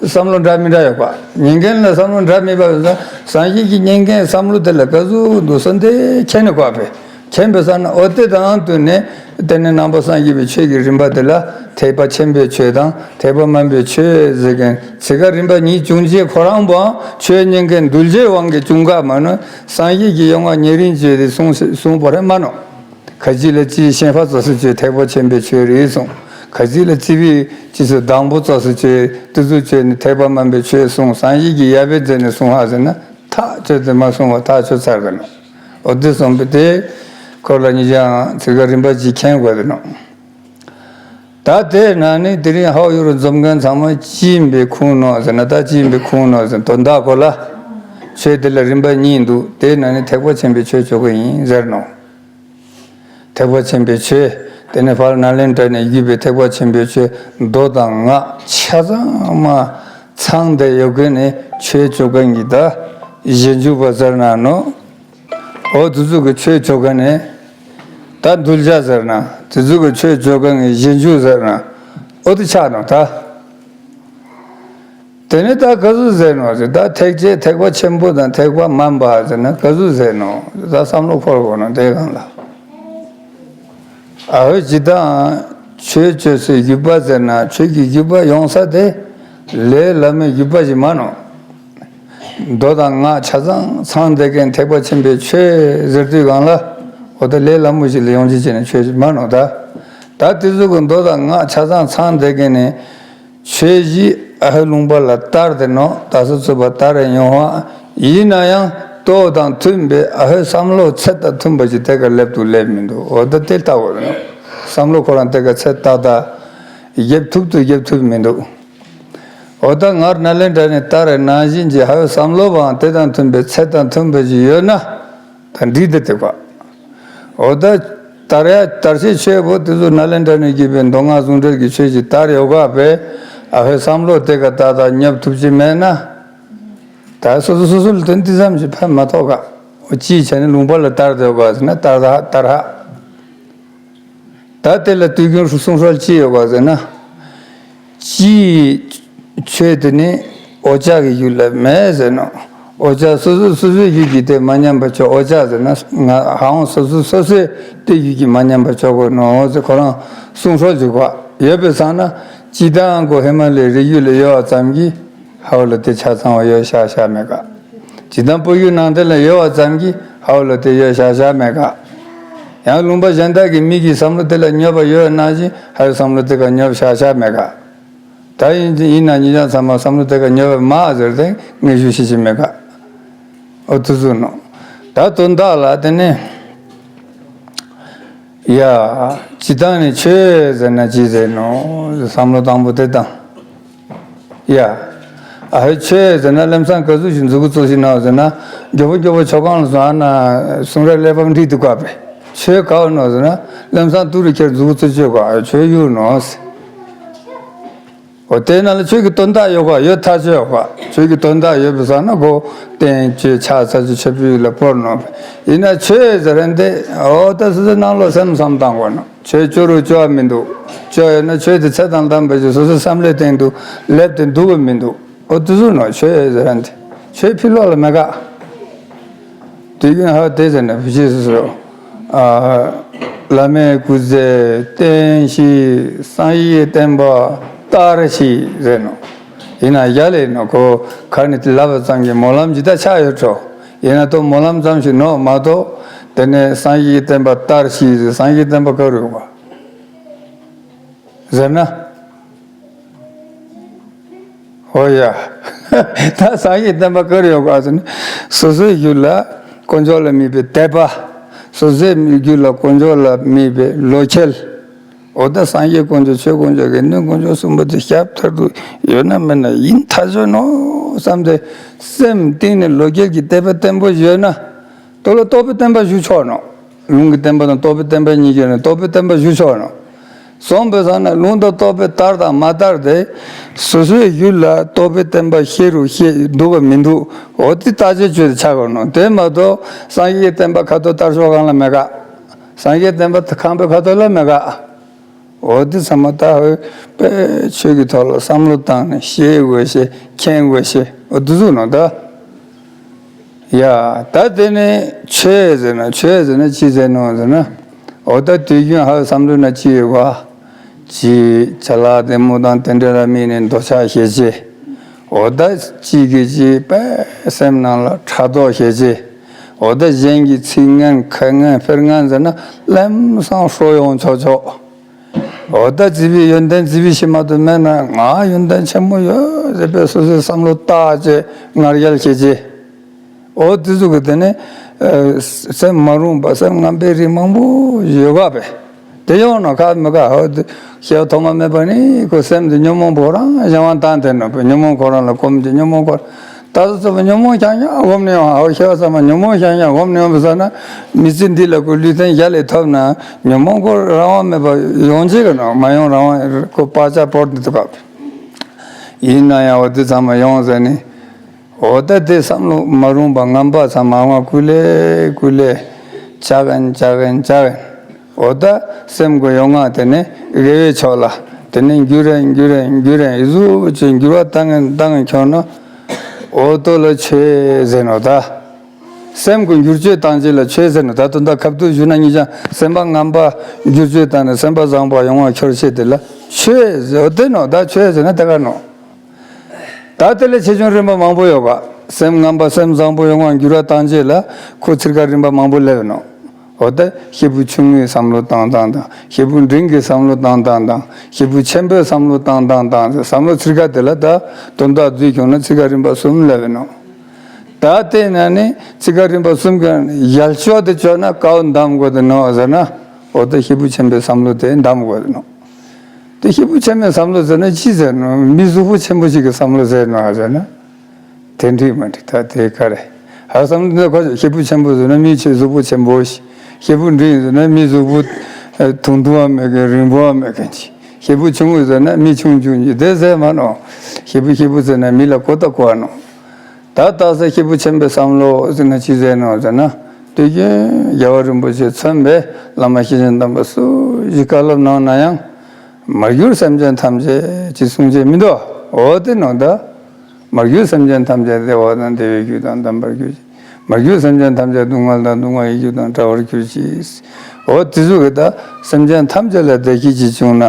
བསམ་བློ་འདྲ་མི་འདྲ་ཡོད་པ། ཉན་མཁན་ལ་བསམ་བློ་འདྲ་མེད་པ་ཡོད་ན་སངས་རྒྱས་ཀྱི་ཉན་མཁན་བསམ་བློ་དེ་ལ་ག་ཟུག་འདུག་སོང་དེ་ཁྱེད་ནི་གོ་བས། མཁྱེན་པའི་ས་ན་འོ་དེ་དང་དུ་ནས་དེ་ནས་ནང་པ་སངས་རྒྱས་པའི་ཆོས་ཀྱི་རིམ་པ་དེ་ལ་ཐེག་པ་ཆེན་པོའི་ཆོས་དང་ཐེག་པ་དམན་པའི་ཆོས་ཟེར་མཁན་ཚིག་ཁ་རིམ་པ་གཉིས་བྱུང་རྗེས་ཁོ་རང་པོའང་ཆོས་ཉན་མཁན་གདུལ་བྱའི་དབང་གིས་བྱུང་ག་མ་ནོ། སངས་རྒྱས་ཀྱི་ཡོང་བ་ཉེ་རིང་བཅོས་ཏེ་གསུངས་གསུངས་པ་རེད་མ་ནོ། ཁ་ ག་ཅི་ལ་ཅི་ཤན་པ་ཙོགས་སུ་བྱས་ཐེག་པ་ཆེན་པོའི་ཆོས་རེད་གསུངས། ག་ཅི་ལ་ཅི་བའི་ཅི་སུ་སྡང་པོ་ཙོགས་སུ་བྱས་དེ་ཚོ་བྱས་ནས་ཐེག་པ་དམན་པའི་ཆོས་གསུངས། སངས་རྒྱས་ཀྱིས་ཡ་བེད་མཛད་ནས་གསུངས་ཧ་ཟེར་ན་ཐག་ཆོད་དེ་མ་གསུངས་པ་ཐག་ཆོད་ཚར་གི་ནོ། འོ་དེ་གསུངས་པས་དེ་ཁོ་ལ་ཉིད་ཀྱང་ཚིག་ག་རིམ་པ་ཅིག་མཁྱེན་དགོས་དེ་ནོ། ད་དེ་ན་ནི་དེ་རིང་ཧའོ་ཡུ་རུ་འཛོམས་མཁན་ཚང་མ་ཅི་ཡིན་པའི་ཁུངས་ནོ་ཟེར་ན། ད་ཅི་ཡིན་པའི་ཁུངས་ནོ་ཟེར་ན་དོན་དག་གོ་ལ། ཆོས་དེ་ལ་རིམ་པ་གཉིས་འདུག་དེ་ན་ནི་ཐེག་པ་ཆེན་པོའི་ཆོས་བཅོ་གི་ཡིན་ཟེར་ནོ། ཐེག་པ་ཆེན་པོའི་ཆོས། དེ་ནི་ཕར་ནཱ་ལེནྡྲ་ནས་བརྒྱུད་པའི་ཐེག་པ་ཆེན་པོའི་ཆོས་མདོ་དང་སྔགས་ཆ་ཚང་མ་ཚང་བསྡད་ཡོད་མཁན་ནི་ཆོས་བཅོ་མཁན་གྱི་ད་རྗེས་འཇུག་པ་ཟེར་ན་ནོ། འོ་དེ་ཚོ་གི་ཆོས་བཅོ་མཁན་ནི་ད་གདུལ་བྱ་ཟེར་ན། དེ་ཚོ་གི་ཆོས་བཅོ་མཁན་གྱི་རྗེས་འཇུག་ཟེར་ན། འོ་དེ་ཆགས་ནོ་ད། དེ་ནི་ད་ག་ཟུག་ཟེར་ནོ་ཟེར། ད་ཐེག་ཆེན་ཐེག་པ་ཆེན་པོ་དང་ཐེག་པ་དམན་པ་ཟེར་ན་ག་ཟུག་ཟེར་ནོ། ད་བསམ་བློ་འཁོར་དགོས་ནོ་དེ་གང་ལ། ཨ་ཧོ་ཇི་ལྟར་ཆོས་བཅོ་སའི་བརྒྱུད་པ་ཟེར་ན་ཆོས་ཀྱི་བརྒྱུད་པ་ཡོང་ས་དེ་ལས་བླ་མའི་བརྒྱུད་པ་ཞིག་མ་ནོ། མདོ་དང་སྔགས་ཆ་ཚང་ཚང་བསྡད་མཁན་ཐེག་པ་ཆེན་པོའི་ཆོས་ཟེར་དུས་གང་ལ། འོ་ད་ལས་སླ་མོ་ཞིག་ལ་ཡོང་ཅི་བྱས་ནས་ཆོས་ཞིག་མ་ནོ་ད། ད་དེ་ཚོ་གི་མདོ་དང་སྔགས་ཆ་ཚང་ཚང་བསྡད་མཁན་ནི། ཆོས་བཞི་ཨ་ཧོའི་ལུང་པ་ལ་དར་ཏེ་ནོ། ད་སོ་སོ་བ་དར་རེ་ཡོང་བ་ཡིན་ན་ཡང་ལྟོ་དང་མཐུན་པའི་ཨ་ཧོའི་བསམ་བློ་ཚད་དང་མཐུན་པ་ཞིག་དེ་ག་སླེབས་དུ་སླེབས་མི་འདུག་འོ་ད་དེ་ལྟ་བུ་རེད་ནོ། བསམ་བློ་ཁོ་རང་དེ་ག་ཚད་ཏག་ཏག་རྒྱབ་ཐུབ་དུ་རྒྱབ་ཐུབ་མི་འདུག་འོ་ད་ངར་ནཱ་ལེནྡྲ་ནས་དར་རེ་ནང་བཞིན་གྱི་ཨ་ཧོའི་བསམ་བློ་བའང་དེ་དང་མཐུན་པའི་ཚད་དང་མཐུན་པ་ཞིག་ཡོད་ན། ད་འགྲིག་དེ་དེ་བ། འོ་ད་དར་ཡ་དར་ཤེས་ཆོས་པོ་དེ་ཚོ་ནཱ་ལེནྡྲ་ནས་བརྒྱུད་པའི་མདོ་སྔགས་ཟུང་འབྲེལ་གྱི་ཆོས་ཀྱི་དར་ཡོད་ག་བས། ཨ་ཧོའི་བསམ་བློ་དེ་ག་ད་ད་ཉབ་ཐུབ་ཀྱི་མེད་ན། ད་སོ་སོ་སོ་སོ་ལ་དོན་དེ་ཙམ་ཞིག་ཕན་མ་ཐོགས་ག་འོ་ཅིའི་ཆ་ནས་ལུང་པ་ལ་དར་དེ་ཡོད་ག་ཟེར་ན་དར་ད་དར་ཧ། ད་དེ་ལ་དུས་རྒྱུན་གསུང་སྲོལ་ཅི་ཡོད་ག་ཟེར་ན། སྤྱིའི་ཆོས་དེ་ནི་འོ་ཅག་གི་རྒྱུད་ལ་མེད་ཟེར་ནོ། འོ་ཅག་སོ་སོ་སོ་སོའི་རྒྱུད་ཀྱི་དེ་མ་ཉམས་པ་ཆོག་འོ་ཅག་ཟེར་ན་ང་ཧ་འོང་སོ་སོ་སོ་སོའི་དེ་རྒྱུད་ཀྱི་མ་ཉམས་པ་ཆོག་གོ་ནོ་ཟེར་ཁོ་རང་གསུང་སྲོལ་ཅིག་བ་ཡོད་པའི་སང་ན་ཅི་ད་ཨང་གོ་ཧི་མ་ལའི་རི་རྒྱུད་ལ་ཡོད་པ་ཙམ་གྱིས། ཧའོ་ལ་དེ་ཆ་ཚང་བ་ཡོད་ཤག་ཤག་མེད་ག་ཇི་ལྟར་སྤོ་རྒྱུ་ནང་དེ་ལ་ཡོད་པ་ཙམ་གྱིས་ཧའོ་ལ་དེ་ཡོད་ཤག་ཤག་མེད་ག་ཡང་ལུང་པ་གཞན་དག་གི་མི་གི་བསམ་བློ་དེ་ལ་ཉོབ་པ་ཡོད་ནང་བཞིན་ཧའོའི་བསམ་བློ་དེ་ག་ཉོབ་ཤག་ཤག་མེད་ག་ད་ཡིན་ཡིན་ན་ཉིད་ཀྱང་ཚང་མ་བསམ་བློ་དེ་ག་ཉོབ་པ་མ་ཟེར་ཏེ་ངས་ཞུ་ཤེས་ཀྱི་མེད་ག་འོ་དུ་ཟུ་ནོ། ད་དོན་དག་ལ་དེ་ནས། ཡ། ཇི་ལྟར་ནི་ཆོས་ཟེར་ན་ཅི་ཟེར་ནོ། བསམ་བློ་དང་པོ་དེ་དང་། ཡ། ཨ་ཧེ་ཆོས་ཟེར་ན་ལམ་སང་ག་ཟུག་ཞིག་མཛུབ་གུ་བཙུགས་ཤིག་ན་ཟེར་ན། མགྱོགས་པོ་མགྱོགས་པོ་ཆོ་གང་ལ་སོང་ཨ་ན་གསུང་རབ་གླེགས་བམ་འགྲིག་འདུག་ག་པས། ཆོས་ག་བ་ནོ་ཟེར་ན་ལམ་སང་ཏུ་རུ་ཁྱེར་མཛུབ་གུ་བཙུགས་ཆོག་ག་ཆོས་ཡུལ་ནོ། འོ་དེ་ན་ལ་ཆོས་ཀྱི་དོན་དག་ཡོད་ག་ཡོད་ཐག་ཆོད་ཡོད་ག་ཆོས་ཀྱི་དོན་དག་ཡོད་པའི་ས་ན་གོ་བསྟན་བཅོས་ཕྱག་འཚལ་ཆོས་ཆོས་པའི་ལ་སྤོར་ནོ། ཡིན་ན་ཆོས་ཟེར་རན་དེ་འོ་ད་སོ་སོའི་ནང་ལོགས་སེམས་བསམ་བཏང་དགོས་ནོ། ཆོས་སྐྱོ་རུ་སྐྱོ་བ་མི་འདུག་སྐྱོ་ཡོད་ན་ཆོས་དེ་ཚད་དང་ལྡན་པ་ཞིག་སོ་སོའི་བསམ་བློའི་སྟེང་དུ་སླེབས་ཏེ་འདུག་གི་མི་འདུག་འོ་དེ་ཚོ་ནོ་ཆོས་ཟེར་རན་དེ་ཆོས་ཕྱི་ལོགས་ལ་མེད་ག་དུས་རྒྱུན་ཧ་དེ་ཟེར་ནས་བུ་ཆེ་སོ་སོ། ཨ། བླ་མའི་སྐུ་ཚེ་བརྟན་ཞིང་སངས་རྒྱས་བསྟན་པ་དར་ཞིང་ཟེར་ནོ། ཡིན་ན་ཡ་ལས་ནོ་ཁོ་ཁ་ནས་དེ་ལབ་པ་ཙམ་གྱིས་སྨོན་ལམ་ཇི་ལྟར་ཆགས་ཡོད་འགྲོ། ཡིན་ན་ཏོ་སྨོན་ལམ་ཙམ་ཞིག་ནོ་མ་གཏོགས་དེ་ནས་སངས་རྒྱས་བསྟན་པ་དར་ཞིང་ཟེར་སངས་རྒྱས་བསྟན་པ་ག་རུ་ཡོད་པ། ཟེར་ན། ཨོ་ཡ། ད་སངས་རྒྱས་བསྟན་པ་ག་རེ་ཡོད་ག་ཟེར་ན། སོ་སོའི་རྒྱུད་ལ་དཀོན་མཆོག་ལ་དམིགས་པའི་དད་པ། སོ་སོའི་རྒྱུད་ལ་དཀོན་མཆོག་ལ་དམིགས་པའི་བློ་ཁེལ། འོ་ད་སངས་རྒྱས་དཀོན་མཆོག་ཆོས་དཀོན་མཆོག་གི་སྣོད་དཀོན་མཆོག་གསུམ་པོ་དེ་ཞབས་ཐར་དུ་ཡོད་ན་མེད་ན་ཡིན་ཐག་ཆོད་ནོ་བསམ་སྟེ་སེམས་གཏིང་ནས་བློ་ཁེལ་གྱི་དད་པ་བརྟན་པོ་ཡོད་ན། དོ་ལ་རྟོགས་པའི་བསྟན་པ་ཞུ་ཆོག་ནོ། ལུང་གི་བསྟན་པ་དང་རྟོགས་པའི་བསྟན་པ་གཉིས་ཀྱི་ནང་རྟོགས་པའི་བསྟན་པ་ཞུ་ཆོག་ནོ། སོང་པའི་སང་ན་ལུང་དང་རྟོགས་པའི་དར་དང་མ་དར་དེ། སོ་སོའི་རྒྱུད་ལ་རྟོགས་པའི་བསྟན་པ་ཤེས་རུ་ཤེས་འདུག་ག་མི་འདུག་འོ་དེ་བརྟག་དཔྱད་བྱས་ཏེ་ཆ་གོ་ནོ། དེ་མ་གཏོགས་སངས་རྒྱས་བསྟན་པ་ཁ་ཐོར་དར་ཤོག་གང་ལ་མེད་ག་སངས་རྒྱས་བསྟན་པ་ཁང་པའི་ཁ་ཐོར་ལ་མེད་ག་འོ་དེ་ཚང་མ་ད་ཧོས་པའི་ཆོས་ཀྱི་ཐོག་ལ་བསམ་བློ་བཏང་ནས་ཤེས་དགོས་ཤེས་མཁྱེན་དགོས་ཤེས་འོ་དེ་ཟུག་ནོ་ད། ཡ། ད་དེ་ནས་ཆོས་ཟེར་ན་ཆོས་ཟེར་ན་ཅི་ཟེར་ནོ་ཟེར་ན། འོ་ད་དུས་རྒྱུན་ཧ་བསམ་བློ་ན་ཅི་ཡོད་ག་ཅི་ཅ་ལག་དེ་མོ་དང་དེ་འདྲ་ལ་དམིགས་ནས་འདོད་ཆགས་ཞེ་ཆེ། འོ་ད་ཅི་གི་ཅི་པས་སེམས་ནང་ལ་ཕྲག་དོག་ཞེ་ཆེ། འོ་ད་གཞན་གྱི་ཚིག་ངན་ཁ་ངན་ཕེར་ངན་ཟེར་ན་ལམ་སང་ཧྲོ་ཡོང་ཆོག་ཆོག་འོ་ད་ཙི་བི་ཡོན་ཏན་ཙི་བི་ཤི་མ་ཏོ་མེད་ན་ང་ཡོན་ཏན་ཆེན་མོ་ཡོད་ཟེར་པའི་སོ་སོའི་བསམ་བློ་བཏགས་བྱས་ང་རྒྱལ་སྐྱེ་བྱས། འོ་དེ་ཚོ་གི་དེ་ནས་ཨ་སེམས་མ་རུངས་པ་སེམས་ངན་པའི་རིགས་མང་པོ་ཡོད་ག་པས། དེ་ཡོང་ན་ཁ་མི་ཁ་ཧོ་དེ་ཤེས་པ་ཐོག་མ་མེད་པ་ནི་ཁོ་སེམས་དེ་ཉོན་མོངས་པོ་རང་གཞན་དབང་བཏང་དེ་ནོ་པས། ཉོན་མོངས་ཁོ་རང་ལ་གོམས་ཀྱི་ཉོན་མོངས་ཁོ་རང་ད་ཚོ་ཚོ་པ་ཉོན་མོངས་རྐྱང་རྐྱང་སྒོམ་ནས་ཡོང་ཧ་ཧོ་ཤེས་པ་ཚང་མ་ཉོན་མོངས་རྐྱང་རྐྱང་སྒོམ་ནས་ཡོང་བ་ཟེར་ན་མི་ཚེ་འདི་ལ་ཁོ་ལུས་རྟེན་གཞལ་ལས་ཐོབ་ན་ཉོན་མོངས་ཁོ་རང་དབང་མེད་པ་ཡོང་ཅེས་གི་ནོ་མ་ཡོང་རང་དབང་ཁོ་བག་ཆགས་བོར་དེ་ཐུབ་པ་ཡིན་ན་ཡང་འོ་དེ་ཚང་མ་ཡོང་ཟེར་ནི། འོ་ད་དེ་བསམ་བློ་མ་རུངས་པ་ངན་པ་ཚང་མ་ང་ཀུ་ལེ་ཀུ་ལེ་ཅག་གན་ཅག་གན་ཅག་གན། འོ་ད་སེམས་ཀྱི་ཡོང་ང་དེ་ནས་དགེ་བའི་ཕྱོགས་ལ་དེ་ནས་འགྱུར་རན་འགྱུར་རན་འགྱུར་རན་ཡི་ཟུག་ཅིག་འགྱུར་བ་བཏང་ངན་བཏང་ངན་ཁྱོང་ན་འོ་ཏོ་ལ་ཆོས་ཟེར་ནོ་ད། སེམས་ཀྱི་འགྱུར་བཅོས་བཏང་ཅིག་ལ་ཆོས་ཟེར་ནོ་ད། དོན་དག་ཁབ་ཏུ་ཞུ་ན་ཉིད་ཀྱང་སེམས་པ་ངན་པ་འགྱུར་བཅོས་བཏང་ནས་སེམས་པ་བཟང་པོ་ཡོང་བ་ཁྱོར་ཆེ་དེ་ལ་ཆོས་ཟེར་འོ་དེ་ནོ་ད་ཆོས་ཟེར་ན་དེ་ག་ནོ། ད་དེ་ལས་ཆེ་ཆུང་རིམ་པ་མང་པོ་ཡོད་ག་སེམས་ངན་པ་སེམས་བཟང་པོ་ཡོང་བ་འགྱུར་བ་བཏང་རྗེས་ལ་ཁོ་ཚིར་ཁ་རིམ་པ་མང་པོ་སླེབས་ནོ། འོ་ད་ཤེད་བུ་ཆུང་ངུའི་བསམ་བློ་བཏང་སྟངས་དང་ཤེད་བུ་འབྲིང་གི་བསམ་བློ་བཏང་སྟངས་དང་ཤེད་བུ་ཆེན་པོའི་བསམ་བློ་བཏང་སྟངས་དང་བསམ་བློ་ཚིར་ཁ་དེ་ལ་ད་དོན་དག་བསྡུས་བྱུང་ན་ཚིར་ཁ་རིམ་པ་གསུམ་སླེབས་ནོ། ད་དེ་ན་ནི་ཚིར་ཁ་རིམ་པ་གསུམ་གྱི་ཡལ་ཤོག་དེ་བཅོས་ན་ཀའོ་འདམ་དགོས་དེ་ནོ་ཟེར་ན་འོ་ད་ཤེད་བུ་ཆེན་པོའི་བསམ་བློ་དེ་འདམ་དགོས་དེ་ནོ། དེ་ཤེད་བུ་ཆེན་མོའི་བསམ་བློ་ཟེར་ན་ཅི་ཟེར་ནོ། མི་གཟུགས་པོ་ཆེན་པོ་ཞིག་གི་བསམ་བློ་ཟེར་ནོ་ཨ་ཟེར་ན། དེ་འགྲིག་མ་འགྲིག་ད་དེ་ག་རེ། ཧ་བསམ་བློ་འདི་ཁོ་ཤེད་བུ་ཆེན་པོ་ཟེར་ན་མི་ཆེ་གཟུགས་པོ་ཆེན་པོ་ཞིག་ཤེད་བུ་འབྲིང་ཟེར་ན་མི་གཟུགས་པོ་ཐུང་ཐུང་བ་མེད་མཁན་རིང་པོ་བ་མེད་མཁན་ཅིག་ཤེད་བུ་ཆུང་ངུ་ཟེར་ན་མི་ཆུང་ཆུང་ཅིག་དེ་ཟེར་མ་ནོ། ཤེད་བུ་ཤེད་བུ་ཟེར་ན་མི་ལ་གོ་ད་གོ་བ་ནོ། ད་ལྟ་ས་ཤེད་བུ་ཆེན་པོའི་བསམ་བློ་ཟེར་ན་ཅི་ཟེར་ནོ་ཟེར་ན། དུས་རྒྱུན་རྒྱལ་བ་རིན་པོ་ཆེ་མཚོན་པའི་བླ་མ་ཤེས་བྱ་དམ་པ་སུ་ཞིག་བཀའ་སློབ་གནང་ན་ཡང་། མར་གྱུར་སེམས་ཅན་ཐམས་ཅད་ཅེས་གསུང་བྱེད་མི་འདུག་འོ་དེ་ནོ་ད། མར་གྱུར་སེམས་ཅན་ཐམས་ཅད་བདེ་བ་དང་བདེ་བའི་རྒྱུ་དང་ལྡན་པར་གྱུར་ཅིག་མར་གྱུར་སེམས་ཅན་ཐམས་ཅད་སྡུག་བསྔལ་དང་སྡུག་བསྔལ་གྱི་རྒྱུ་དང་བྲལ་བར་གྱུར་ཅིག་འོ་དེ་ཟུག་གི་ད་སེམས་ཅན་ཐམས་ཅད་ལ་བདེ་སྐྱིད་ཅིག་བྱུང་ན།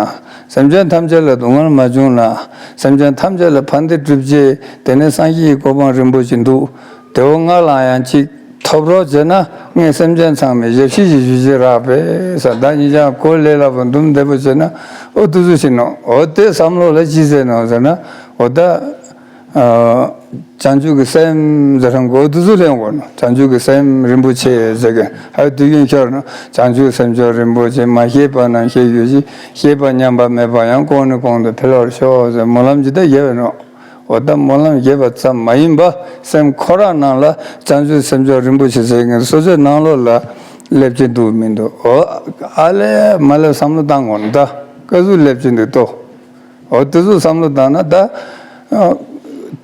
སེམས་ཅན་ཐམས་ཅད་ལ་སྡུག་བསྔལ་མ་བྱུང་ན། སེམས་ཅན་ཐམས་ཅད་ལ་ཕན་བདེ་སྒྲུབ་བྱེད་དེ་ནས་སངས་རྒྱས་ཀྱི་གོ་འཕང་རིན་པོ་ཆེ་འདུག་དེ་འོ་ང་ལ་ཡང་ཅིག་ཐོབ་རོགས་བྱས་ན་ངས་སེམས་ཅན་ཚང་མའི་ཞབས་ཕྱི་ཞིག་ཞུ་རྒྱུ་རག་པས་ས་ད་ཉིད་ཀྱང་གོ་ལས་སླ་པོ་འདུམ་བདེ་པོ་བྱས་ན་འོ་དེ་ཟུག་ཞིག་ནོ། འོ་དེ་བསམ་བློ་ལ་ཅི་ཟེར་ནོ་ཟེར་ན་འོ་ད། བྱང་ཆུབ་ཀྱི་སེམས་ཟེར་ཧྲང་གོ་དུ་ཟུ་ལེན་གོ་ནོ། བྱང་ཆུབ་ཀྱི་སེམས་རིན་པོ་ཆེ་ཟེར་གི་ཧ་དུས་རྒྱུན་ཤོར་ནོ། བྱང་ཆུབ་སེམས་མཆོག་རིན་པོ་ཆེ་མ་སྐྱེས་པ་རྣམས་སྐྱེ་གྱུར་ཅིག་སྐྱེས་པ་ཉམས་པ་མེད་པ་ཡང་གོང་ནས་གོང་དུ་འཕེལ་བར་ཤོག་ཟེར་སྨོན་ལམ་ཇི་ལྟར་རྒྱས་པས་ནོ། འོ་ད་སྨོན་ལམ་རྒྱས་པ་ཙམ་མ་ཡིན་པ་སེམས་ཁོ་རང་ནང་ལ་བྱང་ཆུབ་སེམས་མཆོག་རིན་པོ་ཆེ་ཟེར་གི་སོ་སོའི་ནང་ལོགས་ལ་སླེབས་ཀྱི་འདུག་མི་འདུག་འོ་ཨ་ལས་མ་ལས་བསམ་བློ་བཏང་གོ་ནོ། ད་ཀ་ཟུག་སླེབས་ཀྱི་འདུག་ཏོ། འོ་དེ་ཚོ་བསམ་བློ་བཏང་ན་ད། ཨ།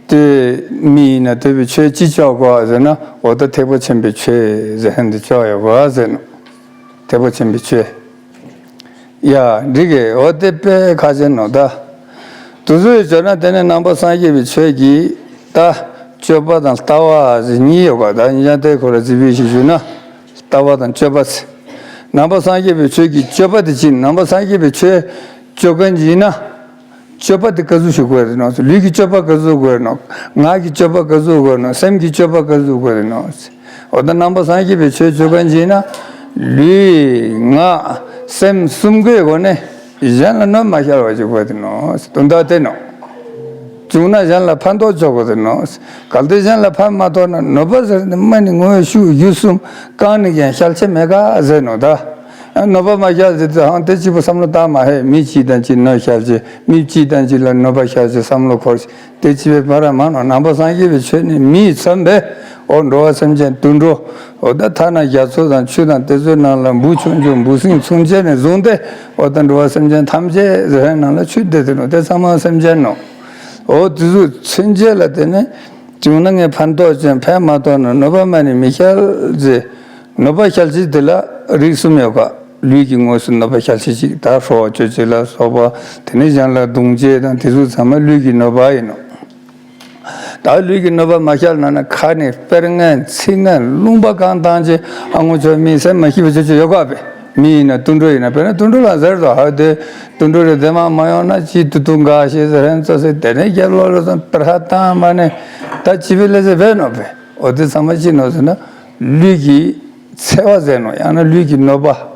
དེ་མི་ཡིན་ན་དེ་བས་ཆོས་ཅི་ལྕོགས་གོ་ཟེར་ན་འོ་ད་ཐེག་པ་ཆེན་པོའི་ཆོས་ཟེར་ཧན་དེ་ལྕོགས་ཡོད་གོ་ཟེར་ནོ། ཐེག་པ་ཆེན་པོའི་ཆོས། ཡ་འགྲིག་གི་འོ་དེ་དཔེ་ཁ་ཆེ་ནོ་ད། དུ་ཟོས་བྱོས་ན་དེ་ནས་ནང་པ་སངས་རྒྱས་པའི་ཆོས་ཀྱི་ད་སྤྱོད་པ་དང་ལྟ་བ་ཟེར་གཉིས་ཡོད་གོ་ད་ཉིན་ཅང་དེ་ཁོ་ར་རྩིས་པའི་ཞིག་ཞུས་ན། ལྟ་བ་དང་སྤྱོད་པ་ཟེར། ནང་པ་སངས་རྒྱས་པའི་ཆོས་ཀྱི་སྤྱོད་པ་དེ་ཅི་ནང་པ་སངས་རྒྱས་པའི་ཆོས་སྤྱོད་མཁན་ཅིག་ཡིན་ན། སྤྱོད་པ་དེ་ག་ཟུག་ཞིག་དགོས་རེད་ནོ། ལུས་ཀྱི་སྤྱོད་པ་ག་ཟུག་དགོས་རེད་ནོ། ངག་གི་སྤྱོད་པ་ག་ཟུག་དགོས་རེད་ནོ། སེམས་ཀྱི་སྤྱོད་པ་ག་ཟུག་དགོས་རེད་ནོ། འོ་ད་ནང་པ་སངས་རྒྱས་པའི་ཆོས་སྤྱོད་མཁན་ཅིག་ཡིན་ན། ལུས་ངག་སེམས་གསུམ་ཀའི་སྒོ་ནས་གཞན་ལ་གནོད་མ་བསྐྱལ་བ་ཞིག་དགོས་རེད་ནོ། དོན་དག་དེ་ནོ། བྱུང་ན་གཞན་ལ་ཕན་ཐོགས་ཆོག་གི་རེད་ནོ། གལ་ཏེ་གཞན་ལ་ཕན་མ་ཐོགས་ན་གནོད་པ་ཟེར་ནི་མ་ནི་དངོས་ཤུགས་ཡུལ་གསུམ་གང་ནས་ཀྱང་བསྐྱལ་ཆེ་མེད་ག་ཟེར་ནོ་ད། གནོད་པ་མ་བསྐྱལ་ཟེར་དུས་ཧང་དེ་གཅིག་པུ་བསམ་བློ་བཏང་མ་ཧེ་མི་གཅིག་དང་གཅིག་གནོད་བསྐྱལ་ཆེ་མི་གཅིག་དང་གཅིག་ལ་གནོད་པ་བསྐྱལ་ཆེ་བསམ་བློ་འཁོར་ཆེ་དེ་གཅིག་པའི་བར་མ་ནོ། ནང་པ་སངས་རྒྱས་པའི་ཆོས་ནི་མིས་མཚོན་པའི་འོ་འགྲོ་བ་སེམས་ཅན་དུད་འགྲོ། འོ་ད་ཐ་ན་རྒྱ་མཚོ་དང་ཆུ་དང་དེ་ཚོའི་ནང་ལ་འབུ་ཆུང་ཆུང་འབུ་སྲིན་མཚུངས་ཆེ་ནས་བཟུང་སྟེ་འོ་ད་འགྲོ་བ་སེམས་ཅན་ཐམས་ཅད་ཟེར་བའི་ནང་ལ་ཆུ་དེ་དེ་ནོ་དེ་ཚང་མ་སེམས་ཅན་ནོ། འོ་དེ་ཚོ་ཚུན་ཆད་ལ་དེ་ནི་བྱུང་ན་ངས་ཕན་ཐོགས་ཅན་ཕན་མ་ཐོགས་ན་གནོད་པ་མ་ནི་མི་བསྐྱལ་ཟེར། གནོད་པ་བསྐྱལ་ཆེད་དེ་ལ་རིགས་གསུམ་ཡོད་ཀ་ལུས་ཀྱི་དངོས་སུ་གནོད་པ་བསྐྱལ་ཆེད་ཅིག་ད་ཧྲོ་བ་གཅོད་ཆེད་ལ་སོགས་པ་དེ་ནི་གཞན་ལ་རྡུང་ཆེད་དང་དེ་ཚོ་ཚང་མ་ལུས་ཀྱི་གནོད་པ་ཡིན་ནོ། ད་ལུས་ཀྱི་གནོད་པ་མ་བསྐྱལ་ན་ན་ཁ་ནས་དཔེར་ངན་ཚིག་ངན་ལུང་པ་གང་བཏང་ཆེད་ཨ་ངོ་ཆོ་མི་སེམས་མ་སྐྱིད་པ་ཆོ་ཆོ་ཡོད་ཀ་པས། མི་ཡིན་ན་དུད་འགྲོ་ཡིན་ན་དཔེར་ན་དུད་འགྲོ་ལ་ཟེར་དོ་ཧ་དེ་དུད་འགྲོ་རེ་དེ་མ་མ་ཡོང་ན་ཅི་དུ་དུ་འགའ་ཤེས་ཟེར་ཧན་ཙོ་ཟེར་དེ་ནས་རྒྱབ་ལོག་ལོ་སོང་དཔེར་ཧ་བཏང་མ་ནས་ད་ཅི་བི་ལེ་ཟེར་བས་ནོ་བས། འོ་དེ་ཚང་མ་ཅི་ནོ་ཟེར་ན་ ལུས་ཀྱི་འཚེ་བ་ཟེར་ནོ། ཡང་ན་ལུས་ཀྱི་གནོད་པ།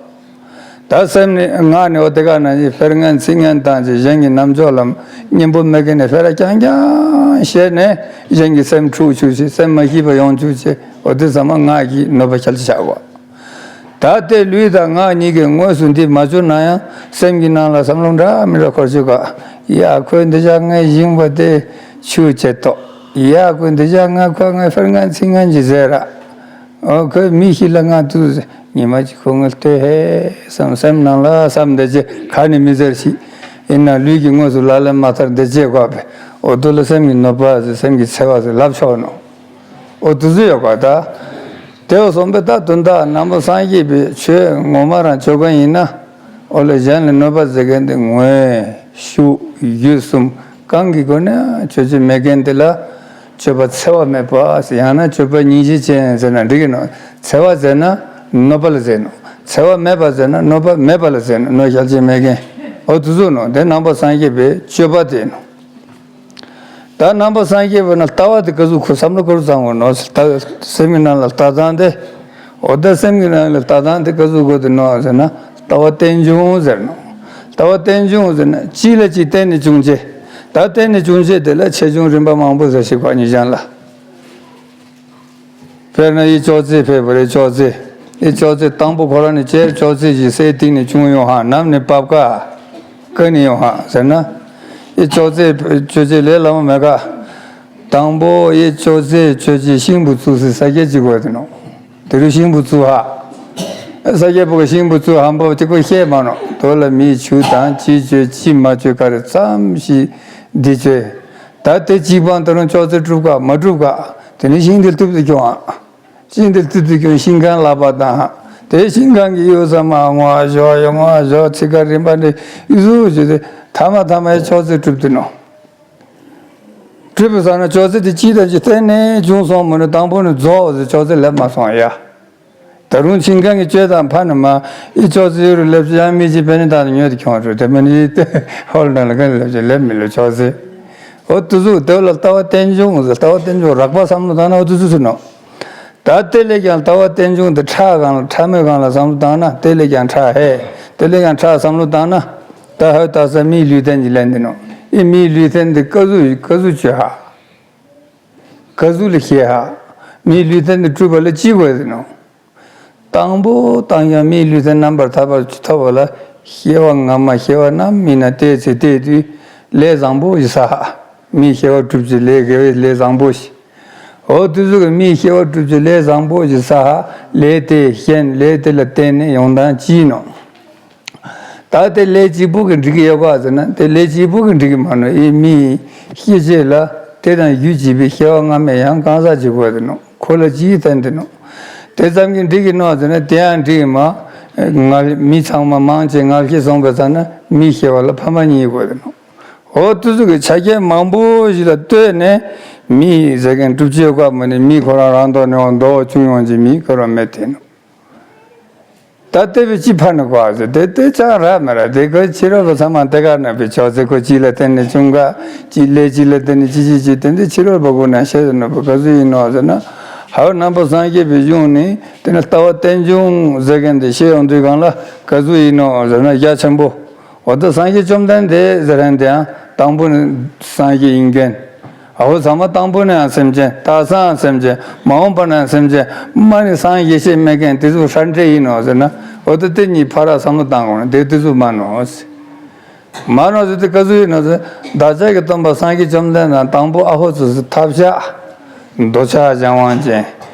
ད་སེམས་ནི་ངག་ནི་འོ་དེ་ག་ནང་བཞིན་ཕེར་ངན་ཚིག་ངན་དང་ཅི་གཞན་གྱི་རྣམ་ཅོག་ལ་སྙན་པོ་མི་དགེ་ནི་ཕེ་ར་རྐྱང་རྐྱང་བཤད་ནས་གཞན་གྱི་སེམས་འཁྲུག་བཅུག་ཅིག་སེམས་མ་སྐྱིད་པ་ཡོང་བཅུག་ཅིག་འོ་དེ་ཚང་མ་ངག་གི་གནོད་པ་ཁྱད་ཆོས་བྱ་བ། ད་ལྟའི་ལུས་དང་ངག་གཉིས་ཀའི་དངོས་སུ་འདི་མ་བྱུང་ན་ཡང་སེམས་ཀྱི་ནང་ལ་བསམ་བློ་འདྲ་མི་འདྲ་འཁོར་བཅུག་ག་ཡ་ཁོས་འདི་ཅག་ངས་བཞེངས་པ་དེ་ཆུ་བྱེད་དོ། ཡ་ཁོས་འདི་ཅག་ང་ཁོ་ངས་ཕེར་ངན་ཚིག་ངན་གྱི་ཟེར་ར། ཨོ་ཁོས་མི་ཞིག་ལ་ང་དུ་ཉི་མ་གཅིག་ཁོ་ངས་ལྟོས་ཧེ་བསམ་སེམས་ནང་ལ་བསམ་འདི་ཅེ་ག་ནས་མི་ཟེར་ཞིག་ཡིན་ན་ལུས་ཀྱི་དངོས་སུ་ལག་ལེན་མ་ཐར་འདི་ཅེ་གོ་བས་ཨོ་དུ་ལ་སེམས་ཀྱི་གནོད་པ་ཟེར་སེམས་ཀྱི་འཚེ་བ་ཟེར་ལབ་ཆོག་ནོ། ཨོ་དུ་ཟེར་ཡོད་ག་ད། དེ་འོ་སོང་པས་ད་དོན་དག་ནང་པ་སངས་རྒྱས་པའི་ཆོས་ངོ་མ་རང་ཆོས་གང་ཡིན་ན། ཨོ་ལ་གཞན་ལ་གནོད་པ་བཟོ་མཁན་དེ་ངོ་ཤུགས་ཡུལ་གསུམ་གང་གི་སྒོ་ནས་སྤྱོད་ཅི་མེད་མཁན་དེ་ལ་སྤྱོད་པ་འཚེ་བ་མེད་པ་ཡང་ན་སྤྱོད་པ་སྙིང་རྗེ་ཅན་ཟེར་ན་འགྲིག་གི་ནོ། འཚེ་བ་ཟེར་ན་གནོད་པ་ལ་ཟེར་ནོ། འཚེ་བ་མེད་པ་ཟེར་ན་གནོད་པ་མེད་པ་ལ་ཟེར་ནོ། གནོད་བྱ་བྱེད་མེད་མཁན་ཨོ་དུ་ཟུག་ནོ། དེ་ནང་པ་སངས་རྒྱས་པའི་སྤྱོད་པ་དེ་ནོ། ད་ནང་པ་སངས་རྒྱས་པ་ན་ལྟ་བ་དེ་ག་ཟུག་ཁོ་བསམ་བློ་ག་རུ་བཏང་དགོས་ནོ། ད་སེམས་ཀྱི་ནང་ལ་ལྟ་སྟངས་དེ། འོ་ད་སེམས་ཀྱི་ནང་ལ་ལྟ་སྟངས་དེ་ག་ཟུག་དགོས་དེ་ནོ་ཟེར་ན་ལྟ་བ་རྟེན་འབྱུང་ཟེར་ནོ། ལྟ་བ་རྟེན་འབྱུང་ཟེར་ན་གཅིག་ལ་གཅིག་བརྟེན་ནས་བྱུང་བྱས། ད་བརྟེན་ནས་བྱུང་བྱས་དེ་ལ་ཆེ་ཆུང་རིམ་པ་མང་པོ་ཟེར་ཞིག་གོ་ཉིད་གཞན་ལ། དཔེར་ན་ཡི་ཅོག་ཙེ་ཕེབས་པ་རེད། ཅོག་ཙེ། ཡི་ཅོག་ཙེ་དང་པོ་ཁོ་རང་ནི་ཅེར་ཅོག་ཙེ་ཞིག་སའི་སྟེང་ནས་བྱུང་ཡོང་ཧ་ནམ་ནས་བབ་ཀ་ཀ་ནས་ཡོང་ཧ་ཟེར་ན། ཡི་ཅོག་ཙེ་ཅོ་ཅེ་ལས་ལ་མ་མེད་ཀ་དང་པོ་ཡི་ཅོག་ཙེ་ཅོ་ཅེ་ཤིང་བུ་བཙུགས་སའི་ས་སྐྱ་གཅིག་དགོས་དེ་ནོ། དེ་རུ་ཤིང་བུ་བཙུགས་ཧ། ས་སྐྱ་པོ་གི་ཤིང་བུ་བཙུགས་ཧམ་པོ་དེ་ཁོ་ཤེས་མ་ནོ། དོ་ལ་མིའི་ཆུ་དང་ཅི་ཅོ་ཅི་མ་ཅོ་ག་རེ་ཙམ་ཞིག་འདི་ཅོས། ད་དེ་གཅིག་པང་དུ་རང་ཅོག་ཙེ་གྲུབ་ག་མ་གྲུབ་ག་དེ་ནི་ཤིང་དེ་གཏུབ་དུ་ཁྱོང་ཨ། ཤིང་དེ་གཏུབ་དུ་ཁྱོང་ཤིང་གང་ལ་བ་དང་དེ་ཤིང་གང་གི་ཡོད་ས་མ་ངོ་ཨ་ཞོ་ཡོ་ངོ་ཨ་ཞོ་ཚིག་ག་རིམ་པ་འདི་ཡུ་ཟུ་ཞུ་དེ་ཐ་མ་ཐ་མ་ཡི་ཅོག་ཙེ་གྲུབ་དུ་ནོ། གྲུབ་པའི་ས་ན་ཅོག་ཙེ་དེ་གཅིག་དང་གཅིག་བརྟེན་ནས་བྱུང་སོང་མ་ནི་དང་པོ་ནི་རྫོགས་ཟེར་ཅོག་ཙེ་ལེབ་མ་སོང་ཡ། ད་རུང་ཆིང་གང་གི་བཅོས་དང་ཕ་ནི་མ་ཨི་ཅོག་ཙེ་ཡོད་རུ་ལེབ་ཅི་ཡང་མི་ཅི་པེ་ནི་དང་ཉོས་ཏེ་ཁྱོང་རུ་དེ་མི་ནི་ཧོལ་ནང་ལ་ག་ལེབ་ཅི་ལེབ་མི་ལེ་ཅོག་ཙེ། ཨོ་དུ་ཟུག་དེ་ལ་ལྟ་བ་རྟེན་འབྱུང་ཟེར་ལྟ་བ་རྟེན་འབྱུང་རགས་པ་བསམ་བློ་བཏང་ན་ཨོ་དུ་ཟུག་ཟེར་ནོ། ད་དེ་ལས་ཀྱང་ལྟ་བ་རྟེན་འབྱུང་དེ་ཕྲ་གང་ལ་ཕྲ་མོས་གང་ལ་བསམ་བློ་བཏང་ན་དེ་ལས་ཀྱང་ཕྲ་ཧེ། དེ་ལས་ཀྱང་ཕྲ་བསམ་བློ་བཏང་ན། ད་ཧོ་ད་ས་མིའི་ལུས་རྟེན་གྱི་ལན་འདི་ནོ། ཨི་མིའི་ལུས་རྟེན་འདི་ཀ་ཟུག་ཀ་ཟུག་བཅོས་ཧ། ཀ་ཟུག་ལ་ཤེས་ཧ། མིའི་ལུས་རྟེན་འདི་གྲུབ་པ་ལ་ཅི་དགོས་ཟེར་ནོ། དང་པོ་དང་ཡང་མིའི་ལུས་རྟེན་རྣམ་པར་ཐར་པར་ཐོབ་པ་ལ་སྐྱེ་བ་སྔ་མ་སྐྱེ་བ་རྣམས་མིན་ན་བལྟས་ཚེ་བལྟས་དུས་ལས་བཟང་པོ་ཞིག་བསགས་ཧ། མིའི་སྐྱེ་བ་གྲུབ་ཀྱི་ལས་དགེ་བའི་ལས་བཟང་པོ་ཞིག་འོ་དུས་ཚོད་ཀྱི་མིའི་སྐྱེ་བ་གྲུབ་ཀྱི་ལས་བཟང་པོ་ཞིག་བསགས་ཧ། ལས་དེ་ཤེས་ལས་དེ་ལ་བརྟེན་ནས་ཡོང་སྟངས་ཅི་ནོ། ད་དེ་ལས་གཅིག་པུ་གི་འགྲིག་གི་ཡོད་ག་ཟེར་ན་དེ་ལས་གཅིག་པུ་གི་འགྲིག་གི་མ་ནོ། ཨི་མིའི་ཤེས་བྱེད་ལ་དེ་དང་རྒྱུད་གཅིག་པའི་སྐྱེ་བ་སྔ་མའི་ཡང་གང་ཟག་གཅིག་པོ་ཟེར་ནོ། ཁོ་ལ་ཅིའི་བརྟེན་ཏེ་ནོ། དེ་ཙམ་གྱིས་འགྲིག་གི་ནོ་ཟེར་ན་དེ་ཡང་འགྲིག་གི་མ། ངལ་མི་ཚང་མ་མང་ཆེ་ངལ་ཤེས་སོང་པའི་ཙང་ན་མིའི་སྐྱེ་བ་ལ་ཕན་པ་གཉིས་དགོས་ཟེར་ནོ། འོ་དུས་ཚོད་ཀྱི་ཆ་རྐྱེན་མང་པོ་ཞིག་ལ་ལྟོས་ནས་མི་ཟེར་མཁན་གྲུབ་ཆའི་སྐབས་མ་ནས་མི་ཁོ་རང་རང་ཐོག་ནས་འོ་མདོ་བ་ཆུང་ཡོང་གི་མི་ཁོ་རང་མེད་དེ་ནོ། ད་ལྟ་བའི་ཅི་ཕ་ནི་གོ་ཨ་ཟེར་དེ་ལྟོས་ཅང་རག་མི་རག་དེ་ཁོ་ཕྱི་རོལ་པ་ཚང་མ་དེ་ག་ན་པའི་ཆོག་ཚེ་ཁོ་ཅི་ལ་བརྟེན་ནས་བྱུང་ག་ཅི་ལས་ཅི་ལ་བརྟེན་ནས་ཅི་ཅི་ཅི་དེ་འདི་ཕྱི་རོལ་པ་ཁོ་ན་ཤེས་ཟེར་ནོ་པ་ག་ཟུ་ཡིན་ནོ་ཟེར་ན་ཧ་ནང་པ་སངས་རྒྱས་པའི་གཞུང་ནི་དེ་ནི་ལྟ་བ་རྟེན་འབྱུང་ཟེར་མཁན་དེ་ཤེས་ཡོང་དུས་གང་ལ་ག་ཟུ་ཡིན་ནོ་ཟེར་ན་རྒྱ་ཆེན་པོ། འོ་ད་སངས་རྒྱས་བཅོམ་ལྡན་འདས་ཟེར་མཁན་དེའང་དང་པོ་ནི་སངས་རྒྱས་ཡིན་མཁན། ཨ་ཧོ་ཚང་མ་དང་པོ་ནའང་སེམས་ཅན། ད་སའང་སེམས་ཅན། མ་འོངས་པ་ནའང་སེམས་ཅན། མ་ནི་སངས་རྒྱས་ཤེས་མེད་མཁན་དེ་ཚོ་ཧྲ་འདྲེ་ཡིན་ནོ་ཟེར་ན། འོ་ད་དེ་གཉིས་ཕ་ར་བསམ་བློ་བཏང་དགོས་ན་དེ་དེ་ཚོ་མ་ནོ་ཟེར། མ་ནོ་ཟེར་དེ་ག་ཚོད་ཡིན་ནོ་ཟེར། བདག་ཅག་གི་སྟོན་པ་སངས་རྒྱས་བཅོམ་ལྡན་འདས་དང་པོ་ཨ་ཧོ་ཚོ་ཟེར་ཐབས་ཤ། འདོད་ཆགས་གཞན་དབང་ཅན།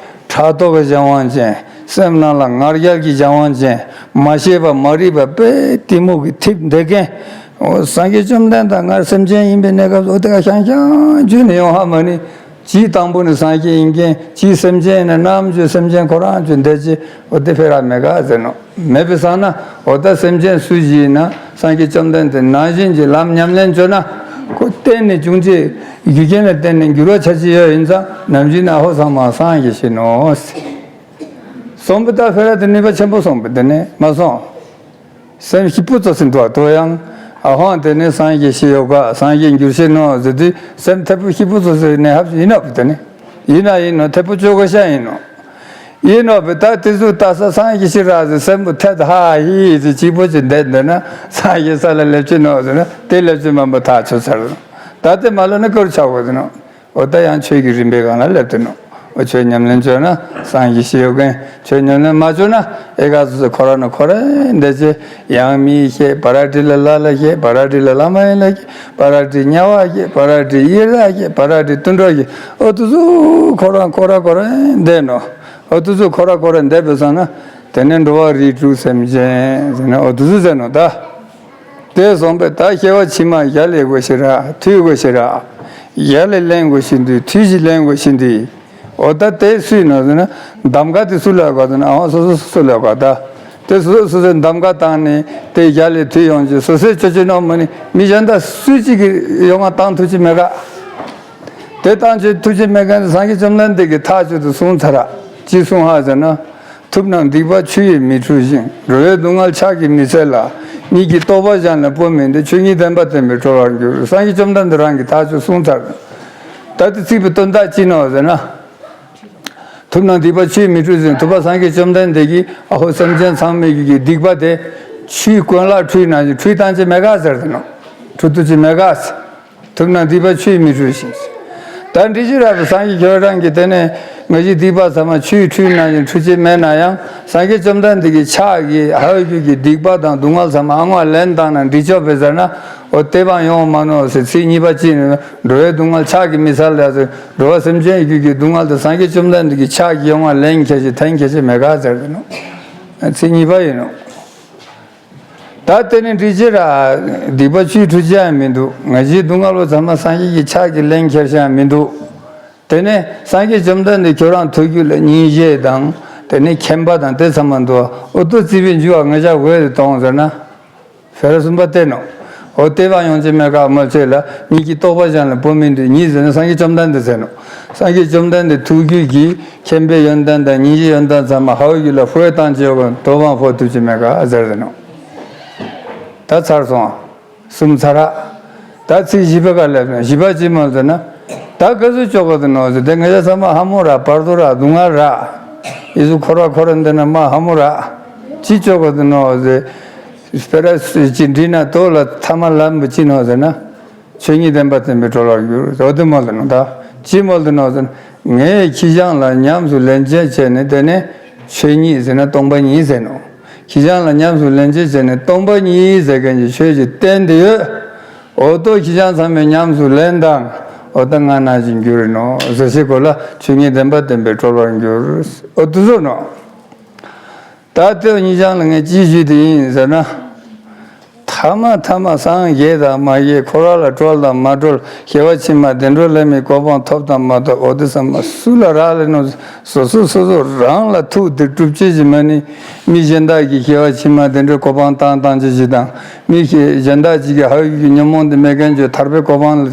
ཕྲག་དོག་གི་གཞན་དབང་ཅན། སེམས་ནང་ལ་ང་རྒྱལ་གྱི་གཞན་དབང་ཅན། མ་ཤེས་པ་མ་རིག་པ་དཔེ་གཏི་མུག་གི་ཐིབས་འདེད་མཁན། འོ་སངས་རྒྱས་བཅོམ་ལྡན་འདས་སྔར་སེམས་ཅན་ཡིན་པའི་གནས་སྐབས་སུ་འོ་དེ་ག་ཤང་ཤང་བརྗོད་ནས་ཡོང་ཧ་མ་ནི། ཅིའི་དང་པོ་ནི་སངས་རྒྱས་ཡིན་མཁན་ཅིའི་སེམས་ཅན་ཡིན་ན་རྣམ་དཔྱོད་སེམས་ཅན་ཁོ་རང་ཚོས་འདེད་ཅེས་འོ་དེ་ཕེ་ར་མེད་ག་ཟེར་ནོ། མེད་པའི་སང་ན་འོ་ད་སེམས་ཅན་སུ་ཞིག་ཡིན་ན་སངས་རྒྱས་བཅོམ་ལྡན་འདས་ནང་བཞིན་གྱི་ལམ་ཉམས་ལེན་བྱོས་ན་ཁོ་གཏན་ནས་བྱུང་ཅེས་རྒྱུ་རྐྱེན་ལ་བརྟེན་ནས་འགྱུར་བ་ཆ་ཅི་ཡོད་ཡིན་ཙང་ནམ་རྒྱུན་ན་ཧོ་ཚང་མ་སངས་རྒྱས་ཤེས་ནོ། སོང་པ་ད་ཕེ་ར་དེ་ནུས་པ་ཆེན་པོ་སོང་པ་དེ་ནས་མ་སོང་། སེམས་སྐྱིད་པོ་ཙོ་སི་འགྲོ་དོ་ཡང་ཨ་ཧོང་དེ་ནས་སངས་རྒྱས་ཤེས་ཡོད་ག་སངས་རྒྱས་འགྱུར་ཤེས་ནོ་ཟེར་དུས་སེམས་ཐེ་པོ་སྐྱིད་པོ་ཙོ་སི་ནས་ཧབ་ཡིན་ནོ་པ་དེ་ནས་ཡིན་ན་ཡིན་ནོ་ཐེ་པོ་བཅོ་ག་ཤ་ཡིན་ནོ། ཡིན་ནོ་བི་ད་དེ་ཚོ་ལྟ་ས་སངས་རྒྱས་ཤི་ར་ཟེར་སེམས་པོ་ཐད་ཧ་ཧི་ཟེར་གཅིག་པོ་ཅིག་བསྡད་འདོད་ན་སངས་རྒྱས་ས་ལ་སླེབས་ཀྱི་ནོ་ཟེར་ན་དེ་སླེབས་ཀྱི་མ་འབུ་ཐག་ཆོད་ཚར། ད་དེ་མ་ལོ་ན་ཀུར་ཆག་གོ་ཟེར་ནོ། འོ་ད་ཡང་ཆོས་ཀྱི་རིམ་པའི་སྒང་ལ་སླེབས་ཏེ་ནོ། འོ་ཆོས་ཉམས་ལེན་བྱོས་ན་སངས་རྒྱས་ཤི་ཡོད་མཁན། ཆོས་ཉམས་ལེན་མ་བྱོས་ན་ཨེ་ག་སོ་སོ་ཁོ་ར་ནོ་ཁོ་ར་འདས་ཅེ། ཡང་མི་ཤེས་པ་ར་ཏི་ལ་ལ་ལ་ཤེས་པ་ར་ཏི་ལ་ལ་མ་ཡིན་ལ་ཤེས་པ་ར་ཏི་དམྱལ་བ་ཤེས་པ་ར་ཏི་ཡི་ར་ཤེས་པ་ར་ཏི་དུད་འགྲོ་ཤེས། འོ་དུ་སུ་ཁོ་ར་ཁོ་ར་ཁོ་ར་འདས་ནོ། འོ་དུ་སུ་ཁོ་ར་ཁོ་ར་འདས་པའི་སང་ན་དེ་ནས་འགྲོ་བ་རིགས་དྲུག་སེམས་ཅན་ཟེར་ན་འོ་དུ་སུ་ཟེར་ནོ་ད། དེ་སོང་པས་ད་སྐྱེ་བ་ཕྱི་མ་ཡར་ལས་དགོས་ཤེ་ར་ཐུལ་དགོས་ཤེ་ར། ཡར་ལས་ལེན་དགོས་ཤེ་འདུག་ཐུལ་ཞིག་ལེན་དགོས་ཤེ་འདུག་འོ་ད་དེ་སུས་ནོ་ཟེར་ན་གདམ་ག་དེ་སུ་ལ་གོ་ཟེར་ན་ཨང་སོ་སོ་སོ་སོ་ལ་གོ་ད། དེ་སོ་སོ་སོ་སོའི་གདམ་ག་བཏང་ནས་དེ་ཡར་ལས་ཐུལ་ཡོང་ཅེ་སོ་སོའི་ཅོ་ཅོ་ནོ་མ་ནི་མི་གཞན་དག་སུས་གཅིག་གི་ཡོང་བ་བཏང་ཐུབ་ཀྱི་མེད་ག་དེ་བཏང་ཅེ་ཐུབ་ཀྱི་མེད་མཁན་དེ་སངས་རྒྱས་བཅོམ་ལྡན་འདས་ཀྱིས་ཐག་ཆོད་དུ་གསུངས་ཚར་ར་ཅི་གསུངས་ཧ་ཟེར་ན། ཐུབ་རྣམས་སྡིག་པ་ཆུ་ཡིས་མི་འཁྲུ་ཞིང་། འགྲོ་བའི་སྡུག་བསྔལ་ཕྱག་གིས་མི་སེལ་ལ། ཉིད་ཀྱི་རྟོགས་པ་གཞན་ལ་སྤོ་མིན་ཏེ། ཆོས་ཉིད་བདེན་པར་བསྟན་པས་གྲོལ་བར་འགྱུར། སངས་རྒྱས་བཅོམ་ལྡན་འདས་རང་གིས་ཐག་ཆོད་གསུངས་ཚར། ད་ལྟ་ཚིག་པའི་དོན་དག་ཅི་ནོ་ཟེར་ན། ཐུབ་རྣམས་སྡིག་པ་ཆུ་ཡིས་མི་འཁྲུ་ཞིང་། ཐུབ་པ་སངས་རྒྱས་བཅོམ་ལྡན་འདས་ཀྱིས་ཨ་ཧོ་སེམས་ཅན་ཚང་མའི་རྒྱུད་ཀྱི་སྡིག་པ་དེ་ཆུའི་གོན་ལག་འཁྲུད་ནང་བཞིན་འཁྲུད་བཏང་ཅེ་མེད་ག་ཟེར་ཏེ་ནོ། འཁྲུད་ཐུབ་ཀྱི་མེད་ག་ཟེར། ཐུབ་རྣམས་སྡིག་པ་ཆུ་ཡིས་མི་འཁྲུ་ཞིང་། ད་འདི་ཕྱི་རབས་སངས་རྒྱས་ཁྱོད་རང་གིས་དེ་ནས་ང་ཞིག་སྡིག་པ་ཚང་མ་ཆུས་འཁྲུད་ན་ཡང་འཁྲུ་ཅེས་མེད་ན་ཡང་སངས་རྒྱས་བཅོམ་ལྡན་འདས་ཀྱི་ཕྱག་གིས་ཧ་ཡོད་རྒྱུད་ཀྱི་སྡིག་པ་དང་སྡུག་བསྔལ་ཚང་མ་ཨ་ངོ་ལེན་བཏང་ན་འགྲིག་ཆོག་པས་ཟེར་ན། འོ་དེ་བ་ཡོང་མ་ནོ་ཟེར་ཚིག་གཉིས་པ་ཅི་ནི་འགྲོ་བའི་སྡུག་བསྔལ་ཕྱག་གིས་མི་སེལ་ལ་ཟེར་འགྲོ་བ་སེམས་ཅན་རྒྱུད་ཀྱི་སྡུག་བསྔལ་དེ་སངས་རྒྱས་བཅོམ་ལྡན་འདས་ཀྱི་ཕྱག་གིས་ཡོང་བ་ལེན་ཁྱེར་ཅེས་འཐེན་ཁྱེར་ཅེས་མེད་ག་ཟེར་ནོ། ཚིག་གཉིས་པ་ཡིན་ནོ། ད་དེ་ནི་འདི་ཕྱི་ར་སྡིག་པ་ཆུས་འཁྲུ་ཅེས་ཡང་མི་འདུག་ང་ཞིག་སྡུག་བསྔལ་བ་ཚང་མ་སངས་རྒྱས་ཀྱི་ཕྱག་གིས་ལེན་ཁྱེར་ཅེས་ཡང་མི་འདུག་དེ་ནས་སངས་རྒྱས་བཅོམ་ལྡན་འདས་ཁྱོད་རང་ཐུགས་རྒྱུད་ལ་སྙིང་རྗེ་དང་དེ་ནས་མཁྱེན་པ་དང་དེ་ཚང་མ་འདུག་འོ་དོ་རྩིས་པའི་འཇུ་བ་ང་ཅག་འོད་དེ་གཏོང་ཟེར་ན། ཕེ་ར་གསུམ་པ་བསྟན་ནོ། འོ་དེ་བ་ཡོང་ཅེས་མེད་ག་མ་ཆོས་ལ་ཉིད་ཀྱི་རྟོགས་པ་གཞན་ལ་སྤོ་མིན་འདུག་ཉིད་ཟེར་ན་སངས་རྒྱས་བཅོམ་ལྡན་འདས་ཟེར་ནོ། སངས་རྒྱས་བཅོམ་ལྡན་འདས་ཐུགས་རྒྱུད་ཀྱི་མཁྱེན་པའི་ཡོན་ཏན་དང་སྙིང་རྗེའི་ཡོན་ཏན་ཚང་མ་ཧ་ཡོད་རྒྱུད་ལ་ཧུའེ་བཏང་ཅེས་ཡོད་ག་དོ་བང་ཧོ་ཐུབ་ཅེས་མེད་ག་ཟེར་ཟེར་ནོ། ད་ཚར་སོང་། གསུམ་ཚར་ར། ད་ཚིག་བཞི་པའི་ཀ་ལེབ་ན་བཞི་པ་ཅི་མོལ་ཟེར་ན། ད་ག་ཚོད་ཆོག་གོ་དུ་ནོ་ཟེར་དེ་ང་ཅག་ཚང་མ་ཧ་མོ་ར་བར་དོ་ར་སྡུག་བསྔལ་ར། ཨི་ཟུ་ཁོ་ར་ཁོ་ར་འདི་ན་མ་ཧ་མོ་ར། ཅི་ཆོག་གོ་དུ་ནོ་ཟེར། སྤེ་ར་ཅི་འདྲི་ན་དོ་ལ་ཐ་མ་ལམ་བུ་ཅི་ནོ་ཟེར་ན། ཆོས་ཉིད་བདེན་པར་བསྟན་པས་གྲོལ་བར་འགྱུར། འོ་དེ་མོལ་དུ་ནོ་ད། ཅི་མོལ་དུ་ནོ་ཟེར་ན། ངས་ཁྱི་སྤྱང་ལ་ཉམས་སུ་ལེན་ཅེས་བྱས་ནས་དེ་ནས་ཆོས་ཉིད་ཟེར་ན་སྟོང་པ་ཉིད་ཟེར་ནོ། ཁྱི་སྤྱང་ལ་ཉམས་སུ་ལེན་ཅེས་བྱས་ནས་སྟོང་པ་ཉིད་ཟེར་མཁན་གྱི་ཆོས་ཅིག་བསྟན་ཏེ་ཡོད། འོ་དོ་ཁྱི་སྤྱང་ཚང་མས་ཉམས་སུ་ལེན་དང་། འོ་ད་ང་ན་ཅིག་འགྱུར་རེ་ནོ་ཟེར་ཞིག་གོ་ལ་ཆོས་ཉིད་བདེན་པར་བསྟན་པས་གྲོལ་བར་འགྱུར། འོ་དུ་བཟོ་ནོ། ད་ལྟོས་ཉིད་ཀྱང་ལ་ངས་ཅི་ཞུས་དེ་ཡིན་ཟེར་ན། ཐ་མ་ཐ་མ་སངས་རྒྱས་དང་མ་རྒྱས་འཁོར་བ་ལ་གྲོལ་དང་མ་གྲོལ་སྐྱེ་བ་ཕྱི་མ་བདེ་འགྲོ་ལྷ་མིའི་གོ་འཕང་ཐོབ་དང་མ་ཐོབ་འོ་དེ་ཚང་མ་སུ་ལ་རག་ལས་ནོ། སོ་སོ་སོ་སོ་རང་ལ་ཐུག་དེ་སྒྲུབ་བྱེད་ཀྱི་མ་ནི་མི་གཞན་དག་གིས་སྐྱེ་བ་ཕྱི་མ་བདེ་འགྲོའི་གོ་འཕང་བཏང་བཏང་བྱེད་ཀྱི་དང་མི་གཞན་དག་ཅིག་གིས་ཧ་ཡོད་ཀྱི་ཉོན་མོངས་དེ་མེད་མཁན་གྱི་ཐར་པའི་གོ་འཕང་ལ།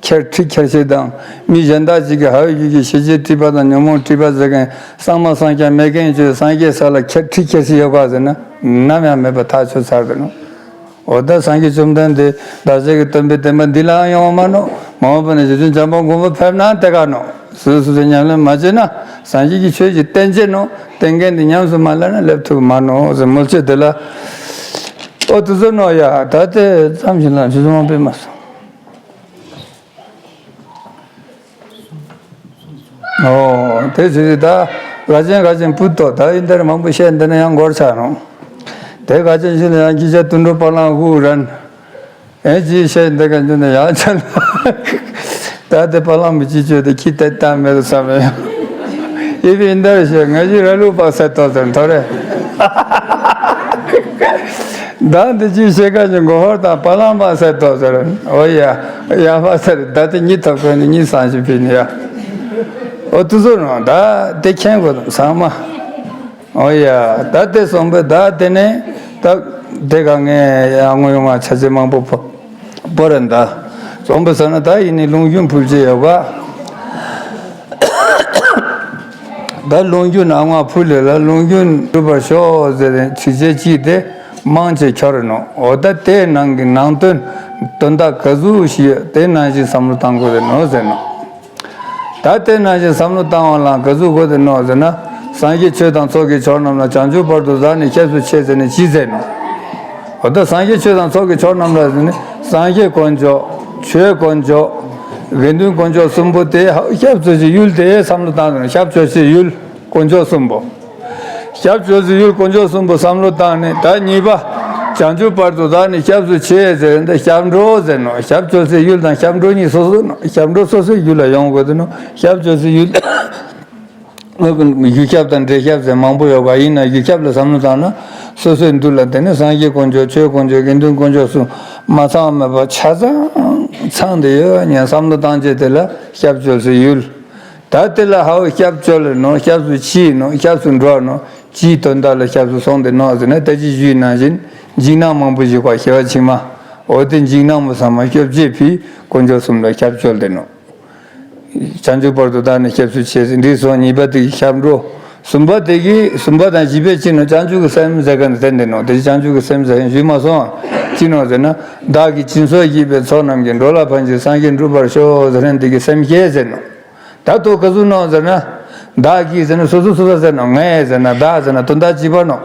ཁྱེར་ཁྲིད་ཁྱེར་བྱེད་དང་། མི་གཞན་དག་ཅིག་གིས་ཧ་ཡོད་རྒྱུད་ཀྱི་ཤེས་བྱའི་སྒྲིབ་པ་དང་ཉོན་མོངས་སྒྲིབ་པ་ཟེར་མཁན་གཙང་མ་གཙང་རྐྱང་མེད་མཁན་ཚོས་སངས་རྒྱས་ས་ལ་ཁྱེར་ཁྲིད་ཁྱེར་བྱེད་ཡོད་ག་ཟེར་ན་ནམ་ཡང་མེད་པ་ཐག་ཆོད་ཚར་འདུག་ནོ། འོ་ད་སངས་རྒྱས་བཅོམ་ལྡན་འདས་བདག་ཅག་གི་སྟོན་པའི་བསྟན་པ་འདི་ལའང་ཡོང་བ་མ་ནོ། མ་འོངས་པ་ན་རྗེ་བཙུན་བྱམས་པ་མགོན་པོ་ཕེབས་ན་དེ་ག་ནོ། སོ་སོ་སོ་ཉམས་ལེན་མ་བྱས་ན་སངས་རྒྱས་ཀྱི་ཆོས་ཀྱི་བསྟན་བྱེད་ནོ། བསྟན་མཁན་འདི་ཉམས་སུ་མ་ལེན་ན་སླེབས་ཐུབ་མ་ནོ་ཟེར་མོལ་ཆེད་དེ་ལ། འོ་དུ་བཟོ་ནོ་ཡ་ད་ལྟའི་ཙམ་ཞིག་ལ་ཆུ་ཚོད་མང་པོས་མ་སོང་། ཨོ། དེ་ཚོས་ད་ག་ཅན་ག་ཅན་ཕུད་དོ་ད་ཨིན་དར་མང་པོ་བཤད་འདི་ན་ཡང་འགོར་ཆགས་རུང་། དེ་ག་ཅན་ཞིག་ལ་ཡང་ཁྱི་ཤ་དུད་འགྲོ་བ་ལང་ཧུ་རན། ཨེ་ཅི་བཤད་འདི་ག་འཇུ་ན་ཡང་ཆ་ལ། ད་དེ་བ་ལང་མི་ཅི་བཅོས་ཏེ་ཁྱི་དེ་ད་མེད་དུ་བསམ་ཡང་། ཨི་བི་ཨིན་དར་བཤད་ང་ཞིག་ར་ལུག་པག་ས་ཏོ་ཟེར་ཐོ་རེ། ད་འདི་ཅི་བཤད་ག་ཅི་མགོ་ཧོར་དང་བ་ལང་པག་ས་ཏོ་ཟེར། ཨོ་ཡ། ཡ་པ་ཟེར་ད་དེ་གཉིད་ཐོབ་གོ་ནི་གཉིད་སང་ཞིག་ཕི་ནི་ཡ། ཨོ་དུ་ཟོ་རང་ད་དེ་མཁྱེན་དགོས་དང་ཚང་མ། ཨོ་ཡ། ད་དེ་སོང་པས་ད་དེ་ནས་ད་དེ་ག་ངས་ཡང་ངོ་ཡོང་བ་ཆ་ཚེ་མང་པོ་ཕོ་པོ་རེད་ད། སོང་པས་ཟེར་ན་ད་ཡིན་ནི་རླུང་རྒྱུན་ཕུལ་བྱས་ཡོད་ག་ད་རླུང་རྒྱུན་ནང་ང་ཕུལ་ལེ་ལ་རླུང་རྒྱུན་འགྲུབ་པར་ཤོག་ཟེར་ནས་ཚིགས་བཅད་གཅིག་དེ་མང་ཆེ་ཁྱོར་ནོ། འོ་ད་དེའི་ནང་གི་ནང་དོན་དོན་དག་ག་ཟུག་ཞིག་ཡོད་དེ་ནང་བཞིན་བསམ་བློ་བཏང་དགོས་རེད་ནོ་ཟེར་ནོ། ད་དེ་ནང་བཞིན་བསམ་བློ་བཏང་བ་ལ་ག་ཟུག་དགོས་རེད་ནོ་ཟེར་ན། སངས་རྒྱས་ཆོས་དང་ཚོགས་ཀྱི་མཆོག་རྣམས་ལ། བྱང་ཆུབ་བར་དུ་བདག་ནི་སྐྱབས་སུ་མཆི་ཟེར་ནས་ཅི་ཟེར་ནོ། འོ་ད་སངས་རྒྱས་ཆོས་དང་ཚོགས་ཀྱི་མཆོག་རྣམས་ལ་ཟེར་ནས་སངས་རྒྱས་དཀོན་མཆོག་ཆོས་དཀོན་མཆོག་དགེ་འདུན་དཀོན་མཆོག་གསུམ་པོ་དེ་སྐྱབས་བཅོལ་བྱའི་ཡུལ་དེ་བསམ་བློ་བཏང་ནས། སྐྱབས་བཅོལ་བྱའི་ཡུལ་དཀོན་མཆོག་གསུམ་པོ། སྐྱབས་བཅོལ་བྱའི་ཡུལ་དཀོན་མཆོག་གསུམ་པོ་བསམ་བློ་བཏང་ནས། ད་གཉིས་པ། བྱང་ཆུབ་བར་དུ་བདག་ནི་སྐྱབས་སུ་མཆི་ཟེར་འདི་སྐྱབས་འགྲོ་ཟེར་ནོ། སྐྱབས་བཅོལ་བྱའི་ཡུལ་དང་སྐྱབས་འགྲོ་གཉིས་སོ་སོ་ནོ། སྐྱབས་འགྲོ་སོ་སོའི་ཡུལ་ལ་ཡོང་དགོས་དེ་ནོ། སྐྱབས་བཅོལ་བྱའི་ཡུལ། གཞུང་ཞབས་དང་འགྲེལ་ཞབས་ཟེར་མང་པོ་ཡོད་པ་ཡིན་ན། གཞུང་ཞབས་ལ་བསམ་བློ་བཏང་ན་སོ་སོའི་མདུན་ལ་དེ་ནི་སངས་རྒྱས་དཀོན་མཆོག་ཆོས་དཀོན་མཆོག་དགེ་འདུན་དཀོན་མཆོག་གསུམ་མ་ཚང་མེད་པ་ཆ་ཚང་ཚང་དེ་ཡོད་ཉན་བསམ་བློ་བཏང་བྱས་དེ་ལ་སྐྱབས་བཅོལ་བྱའི་ཡུལ། ད་དེ་ལ་ཧའོ་སྐྱབས་བཅོལ་ནོ། སྐྱབས་སུ་མཆི་ནོ། སྐྱབས་སུ་འགྲོ་ནོ། ཅིའི་དོན་དག་ལ་སྐྱབས་སུ་སོང་དེ་ནོ་ཟེར་ན། ད་ཅི་ཞུས་ནང་བཞིན་འཇིགས་སྣང་མང་པོ་ཞིག་པ་སྐྱེ་བ་ཕྱི་མ། འོ་དེ་འཇིགས་སྣང་མོ་ཚང་མ་སྐྱོབ་བྱེད་ཕི་དཀོན་མཆོག་གསུམ་ལ་སྐྱབས་བཅོལ་དེ་ནོ། བྱང་ཆུབ་བར་དུ་བདག་ནི་སྐྱབས་སུ་མཆི་ཟེར་འདི་སོང་། གཉིས་པ་དེ་སྐྱབས་འགྲོ། གསུམ་པ་དེ་གི་གསུམ་པ་དང་བཞི་པའི་ཅི་ནོ། བྱང་ཆུབ་ཀྱི་སེམས་ཟེར་ག་ནི་དེ་འདི་ནོ། དེ་བྱང་ཆུབ་ཀྱི་སེམས་ཟེར་ཞུས་མ་སོང་། ཅི་ནོ་ཟེར་ན། བདག་གིས་སྦྱིན་སོགས་བགྱིས་པའི་ཚོགས་རྣམས་ཀྱིས། འགྲོ་ལ་ཕན་ཕྱིར་སངས་རྒྱས་འགྲུབ་པར་ཤོག་ཟེར་ནས་འདི་གི་སེམས་བསྐྱེད་ཟེར་ནོ། ད་དོ་ག་ཟུག་ནོ་ཟེར་ན། བདག་གིས་ཟེར་ན་སོ་སོ་སོ་སོ་ཟེར་ནོ། ངས་ཟེར་ན་བདག་ཟེར་ན་དོན་དག་གཅིག་པ་ནོ།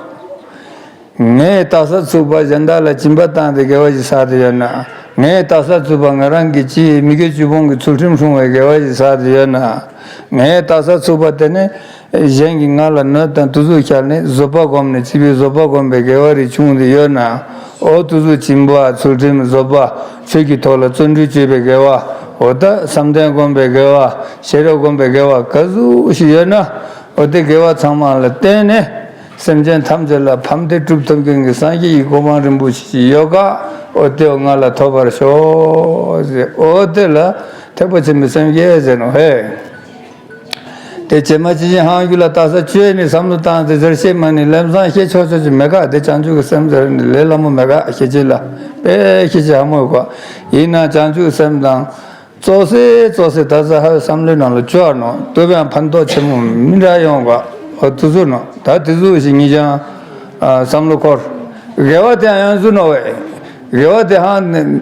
ངས་དག་ས་ཚུགས་པ་གཞན་དག་ལ་སྦྱིན་པ་བཏང་སྟེ་དགེ་བ་ཞིག་བསགས་ཏེ་ཡོད་ན། ངས་དག་ས་ཚུགས་པ་ང་རང་གི་ཅི་མི་དགེ་བཅུ་སྤོང་གི་ཚུལ་ཁྲིམས་སྲུང་བའི་དགེ་བ་ཞིག་བསགས་ཏེ་ཡོད་ན། ངས་དག་ས་ཚུགས་པ་དེ་ནི་གཞན་གྱིས་ང་ལ་གནོད་དང་དུ་ཟུག་བྱས་ནས་བཟོད་པ་བསྒོམས་ནས་ཅི་བའི་བཟོད་པ་བསྒོམས་པའི་དགེ་བ་རིགས་བྱུང་སྟེ་ཡོད་ན། འོ་དུ་ཟུག་སྦྱིན་པ་ཚུལ་ཁྲིམས་བཟོད་པ་ཆོས་ཀྱི་ཐོག་ལ་བརྩོན་འགྲུས་བྱེད་པའི་དགེ་བ། འོ་ད་བསམ་གཏན་བསྒོམས་པའི་དགེ་བ། ཤེས་རབ་བསྒོམས་པའི་དགེ་བ་ག་ཟུག་ཞིག་ཡོད་ན། འོ་དེ་དགེ་བ་ཚང་མ་ལ་བརྟེན་ནས། སེམས་ཅན་ཐམས་ཅད་ལ་ཕན་བདེ་སྒྲུབ་ཐུབ་མཁན་གྱི་སངས་རྒྱས་ཀྱི་གོ་འཕང་རིན་པོ་ཆེ་ཡོད་ག། འོ་དེ་ང་ལ་ཐོབ་པར་ཤོག་ཟེར། འོ་དེ་ལ་ཐེག་པ་ཆེན་པོའི་སེམས་བསྐྱེད་ཟེར་ནོ་ཧེ། དེ་བྱེ་མ་ཅི་བཞིན་ཧང་རྒྱུད་ལ་དག་ས་བཅོས་ནས་བསམ་བློ་བཏང་སྟེ་ཟེར་བཤད་མ་ནི་ལམ་སང་བཤད་ཆོག་ཆོག་ཅིག་མེད་ག། དེ་བྱང་ཆུབ་ཀྱི་སེམས་ཟེར་ནི་ལས་སླ་མོ་མེད་ག། ཤེས་བྱེད་ལ་དཔེ་ཤེས་བྱེད་ཧ་མོ་ཡོད་ག། ཡིན་ན་བྱང་ཆུབ་ཀྱི་སེམས་དང་། ཙོག་སེ་ཙོག་སེ་ད་ས་ཧ་བསམ་བློའི་ནང་ལ་བཅོ་ནོ། སྟོད་པའང་ཕན་ཐོགས་ཆེན་མོ་མི་འདྲ་ཡོང་ག། འོ་དུ་ཟུག་ནོ། ད་དེ་ཟུག་ཞིག་ཉིད་ཀྱང་བསམ་བློ་འཁོར། དགེ་བ་དེའང་ཡང་ཟུག་ནོ་བས། དགེ་བ་དེ་ཧང་ནི་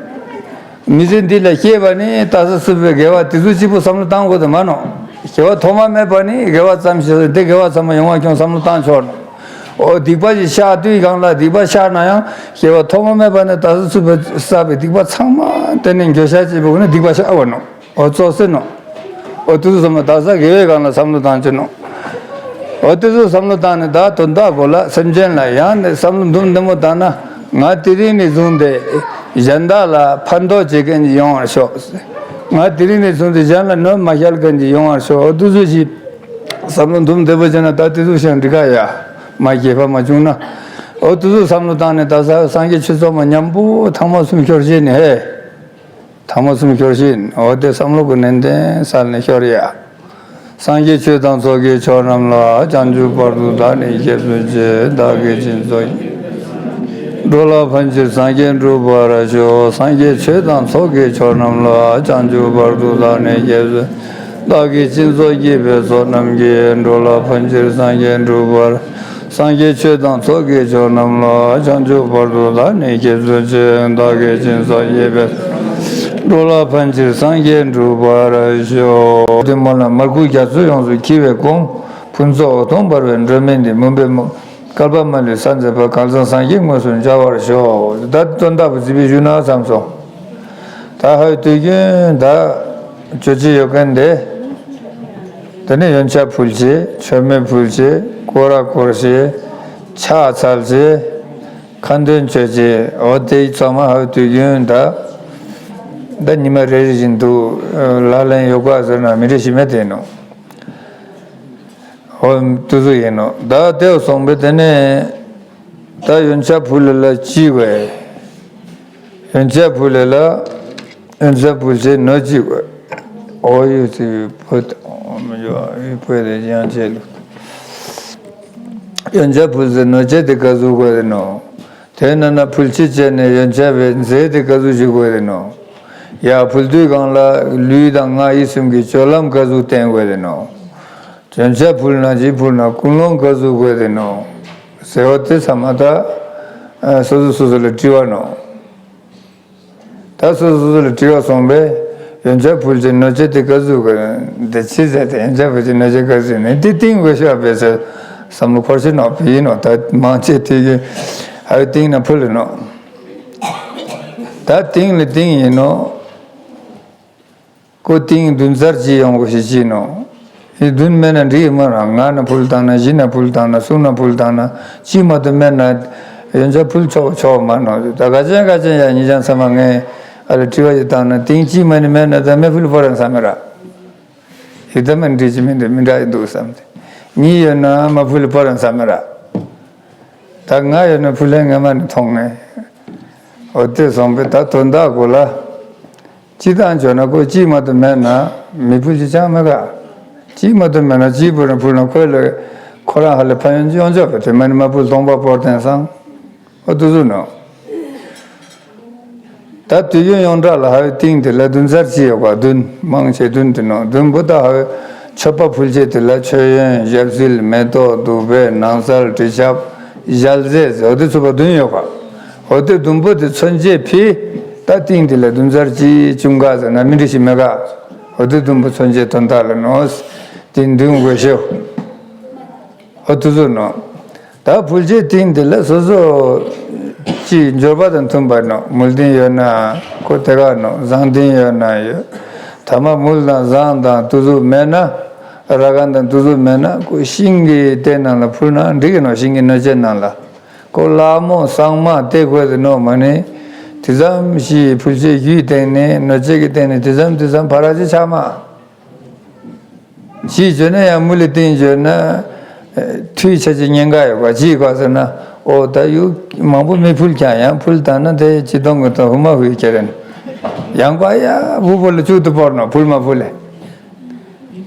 མི་ཚེ་འདི་ལ་སྐྱེས་པ་ནི་དག་ས་ཚུགས་པའི་དགེ་བ་དེ་ཟུག་གཅིག་པུ་བསམ་བློ་བཏང་དགོས་དོན་མ་ནོ། སྐྱེ་བ་ཐོག་མ་མེད་པ་ནི་དགེ་བ་ཙམ་ཞིག་དེ་དགེ་བ་ཚང་མ་ཡོང་བ་ཁྱོང་བསམ་བློ་བཏང་ཆོག་ནོ། འོ་སྡིག་པ་ཞིག་བཤགས་དུས་སྒང་ལ་སྡིག་པ་བཤགས་ན་ཡང་སྐྱེ་བ་ཐོག་མ་མེད་པ་ནས་ད་གཟོད་ཚུགས་པའི་བསགས་པའི་སྡིག་པ་ཚང་མ་དེ་ནས་འགྱོད་བཤགས་བྱེད་པའི་སྒོ་ནས་སྡིག་པ་བཤགས་པ་ནོ། འོ་ཙོག་སེ་ནོ། འོ་དེ་ཚོ་བསམ་བློ་ད་ས་དགེ་བའི་སྒང་ལ་བསམ་བློ་བཏང་ཆེ་ནོ། འོ་དེ་ཚོ་བསམ་བློ་བཏང་ནས་ད་དོན་དག་གོ་ལ་སེམས་ཅན་ལ་ཡང་ནས་བསམ་བློ་འདུམ་འདི་མོ་བཏང་ན་ང་དེ་རིང་ནས་བཟུང་སྟེ་གཞན་དག་ལ་ཕན་ཐོགས་བྱེད་མཁན་ཅིག་ཡོང་བར་ཤོག། ང་དེ་རིང་ནས་བཟུང་སྟེ་གཞན་ལ་གནོད་མ་བསྐྱལ་མཁན་ཅིག་ཡོང་བར་ཤོག། འོ་དེ་ཚོ་ཞིག་བསམ་བློ་འདུམ་བདེ་པོ་བྱས་ན་ད་དེ་ཚོ་ཞིག་འགྲིག་ག་ཡ། མ་སྐྱེས་པ་མ་བྱུང་ན། འོ་དེ་ཚོ་བསམ་བློ་བཏང་ནས་ད་ས་སངས་རྒྱས་ཆོས་ཚོགས་མ་མཉམ་པོ་ཐང་མ་གསུམ་ཤོར་ཤེས་ནས་ཧེ། ཐང་མ་གསུམ་ཤོར་ཤེས་ནས་འོ་དེ་བསམ་བློ་གི་ནན་ཏན་སལ་ནས་ཤོར་ཡ། སངས་རྒྱས་ཆོས་དང་ཚོགས་ཀྱི་མཆོག་རྣམས་ལ། བྱང་ཆུབ་བར་དུ་བདག་ནི་སྐྱབས་སུ་མཆི། བདག་གིས་སྦྱིན་སོགས་ཀྱིས། འགྲོ་ལ་ཕན་ཕྱིར་སངས་རྒྱས་འགྲུབ་པར་ཤོག། སངས་རྒྱས་ཆོས་དང་ཚོགས་ཀྱི་མཆོག་རྣམས་ལ། བྱང་ཆུབ་བར་དུ་བདག་ནི་སྐྱབས་སུ། བདག་གིས་སྦྱིན་སོགས་བགྱིས་པའི་ཚོགས་རྣམས་ཀྱིས། འགྲོ་ལ་ཕན་ཕྱིར་སངས་རྒྱས་འགྲུབ་པར། སངས་རྒྱས་ཆོས་དང་ཚོགས་ཀྱི་མཆོག་རྣམས་ལ། བྱང་ཆུབ་བར་དུ་བདག་ནི་སྐྱབས་སུ་མཆི། བདག་གིས་སྦྱིན་སོགས་བགྱིས་པའི། འགྲོ་ལ་ཕན་ཕྱིར་སངས་རྒྱས་འགྲུབ་པར་ཤོག། དེ་མ་ལ་མར་ཁུ་རྒྱ་མཚོ་ཡོངས་སུ་འཁྱིལ་བའི་དགུང་། ཕུན་ཚོགས་འོད་སྟོང་འབར་བའི་སྒྲོན་མེ་འདིས། མུན་པའི་མུ། བསྐལ་པ་མ་ལུས་ས་མཛད་པ། གང་ཟག་སངས་རྒྱས་དངོས་སུ་མཇལ་བར་ཤོག། ད་དོན་དག་པོ་ཙི་པི་ཞུ་ན་བསམ་སོང་། ད་ཧའི་དུས་རྒྱུན་ད་ཅོ་ཅི་ཡོད་མཁན་དེ། དེ་ནས་ཡོན་ཆབ་ཕུལ་བྱེད། མཆོད་མེ་ཕུལ་བྱེད། སྐོར་ར་སྐོར་བྱེད། ཕྱག་འཚལ་བྱེད། ཁ་འདོན་ཅོ་ཅི། འོ་དེ་ཚང་མ་ཧའི་དུས་རྒྱུན་ད། ད་ཉི་མ་རེ་རེ་བཞིན་དུ་ལག་ལེན་ཡོད་ག་ཟེར་ན་མི་འདྲ་ཞིག་མེད་དེ་ནོ། འོ་དུ་ཚོད་ཡིན་ནོ། ད་དེ་སོང་པས་དེ་ནས་ད་ཡོན་ཆབ་ཕུལ་ལ་ལ་ཅི་དགོས། ཡོན་ཆབ་ཕུལ་ལ་ལ་ཡོན་ཆབ་ཕུལ་བྱེད་ནོ་ཅི་དགོས། འོ་ཡོད་ཚེ་བོད་མི་འཇོག་བོད་དེ་ཡང་ཆེ་ལུགས། ཡོན་ཆབ་ཕུལ་ཟེར་ནོ་ཅི་དེ་ག་ཟུག་དགོས་རེད་ནོ། དེ་ན་ན་ཕུལ་ཕྱི་བྱས་ནས་ཡོན་ཆབ་པའི་མཛེས་དེ་ག་ཟུག་ཞིག་དགོས་རེད་ནོ། ཡ་ཕུལ་དུས་སྒང་ལ་ལུས་དང་ངག་ཡིད་གསུམ་གྱི་སྤྱོད་ལམ་ག་ཟུག་བསྟེན་དགོས་རེད་ནོ། ཡོན་ཆབ་ཕུལ་ན་ཅི་ཕུལ་ན་ཀུན་སློང་ག་ཟུག་དགོས་རེད་ནོ། ཟེར་བ་དེ་ཚང་མ་ད་སོ་སོ་སོ་སོ་ལ་དྲི་བ་ནོ། ད་སོ་སོ་སོ་ལ་དྲི་བ་སོང་པས། ཡོན་ཆབ་ཕུལ་ཆེད་སྣོད་ཆས་དེ་ག་ཟུག་གི་འདི་ཕྱི་ཟེར་ཏེ། ཡོན་ཆབ་ཕུལ་ཆེད་སྣོད་ཆས་ག་ཟུག་ནི་འདི་ཏིང་དགོས་ཤོག་བེ་ཟེར་བསམ་བློ་འཁོར་ཤེས་ནོག་བི་ཡིན་ནོག་ད་མང་ཆེ་དེ་གི་ཨ་ཏིང་ན་ཕུལ་ནོག་ད་ཏིང་ལ་ཏིང་ཡིན་ནོག་ཀོ་ཏིང་བདུན་ཚར་གཅིག་ཡོང་དགོས་ཤེས་ཅི་ནོག་ཨི་བདུན་མེད་ན་འགྲིག་མ་རང་ལྔ་ན་ཕུལ་བཏང་ན་བཞི་ན་ཕུལ་བཏང་ན་གསུམ་ན་ཕུལ་བཏང་ན་གཅིག་མ་གཏོགས་མེད་ན་ཡོན་ཆབ་ཕུལ་ཆོག་ཆོག་མ་ནོག་ད་ག་ཅན་ག་ཅན་ཡ་ཉི་ཅང་ཚང་མ་ངས་ཨ་ལ་དྲི་བ་ཡི་བཏང་ན་ཏིང་གཅིག་མ་ནི་མེད་ན་ད་མེ་ཕུལ་པོ་རང་ས་མེ་ར། ཡི་ད་མ་འགྲིག་ཅི་མི་འདུག་མི་འདྲ་ཡི་འདུག་བསམ་སྟེ། གཉིས་ཡོད་ན་མ་ཕུལ་པོ་རང་ས་མེ་ར། ད་ང་ཡོད་ན་ཕུལ་ལེ་ང་མ་ནི་མཐོང་ནས། འོ་དེ་སོང་པས་ད་དོན་དག་གོ་ལ། སྤྱི་བཏང་བྱོས་ན་ཁོ་གཅིག་མ་གཏོགས་མེད་ན་མི་ཕུལ་ཅི་ཅང་མེད་ག་གཅིག་མ་གཏོགས་མེད་ན་གཅིག་བུ་རང་ཕུལ་ན་ཁོ་ལ་ཁོ་རང་ཧ་ལས་ཕན་ཡོན་ཅི་ཡོང་ཆོག་པས་དེ་མ་ནི་མ་ཕུལ་སྟོང་པ་པོར་བསྟན་སང་། འོ་དུ་ཟུ་ནོ། ད་དུས་རྒྱུན་ཡོངས་གྲགས་ལ་ཧ་བའི་ཏིང་དེ་ལ་བདུན་ཚར་གཅིག་ཡོད་པ་བདུན་མང་ཆེ་བདུན་དེ་ནོ་བདུན་པོ་ད་ཧ་བའི་མཆོད་པ་ཕུལ་ཆེད་དེ་ལ་མཆོད་ཡོན་ཞབས་བསིལ་མེ་ཏོག་བདུག་སྤོས་ནང་གསལ་དྲི་ཆབ་ཞལ་ཟས་ཟེར་འོ་དེ་ཚུད་པ་བདུན་ཡོད་པ། འོ་དེ་བདུན་པོ་དེ་མཚོན་བྱེད་ཕི་ད་ཏིང་དེ་ལ་བདུན་ཚར་གཅིག་བཅུ་འགའ་ཟེར་ན་མི་འགྲིག་ཤི་མེད་ག་འོ་དེ་བདུན་པོ་མཚོན་བྱེད་དོན་དག་ལ་ནོ། དེ་འདུན་དགོས་ཤེའོ། འོ་དུ་ཟུ་ནོ། ད་ཕུལ་ཆེད་ཏིང་དེ་ལ་སོ་སོ་ཅི་འབྱོར་པ་དང་མཐུན་པ་ནོ། མུལ་ཏིང་ཡོད་ན་ཁོ་དེ་ག་ནོ། ཟངས་ཏིང་ཡོད་ན་ཡོད། ཐ་མ་མུལ་དང་ཟངས་དང་དུ་ཟུ་མེད་ན། ར་གན་དང་དུ་ཟུ་མེད་ན་ཁོ་ཤིང་གི་སྟེང་ནང་ལ་ཕུལ་ན་འགྲིག་གི་ནོ། ཤིང་གི་སྣོད་ཆས་ནང་ལ། ཁོ་ལྷ་མོ་སྲང་མ་དེ་དགོས་དེ་ནོ་མ་ནི། དེ་ཙམ་ཞིག་ཕུལ་ཆེད་རྒྱུའི་སྟེང་ནས་སྣོད་ཆས་ཀྱི་སྟེང་ནས་དེ་ཙམ་དེ་ཙམ་ཕ་ར་ཅི་ཆགས་མ། གཅིག་བྱོས་ན་ཡང་མུ་ལི་སྟེང་བྱོས་ན། ཨ་འཐུས་ཆ་ཅི་ཉེན་ཁ་ཡོད་པ་གཅིག་ག་ཟེར་ན། ཨོ་ད་ཡུ་མང་པོ་མི་ཕུལ་ཀྱང་ཡང་ཕུལ་བཏང་ན་དེ་ཅི་གཏོང་གི་ད་ཧུ་མ་ཧུའི་ཁྱེར་རན། ཡང་པ་ཡ་བུ་བུ་ལ་བཅུག་ཏུ་བོར་ནོ་ཕུལ་མ་ཕུལ་ལེ།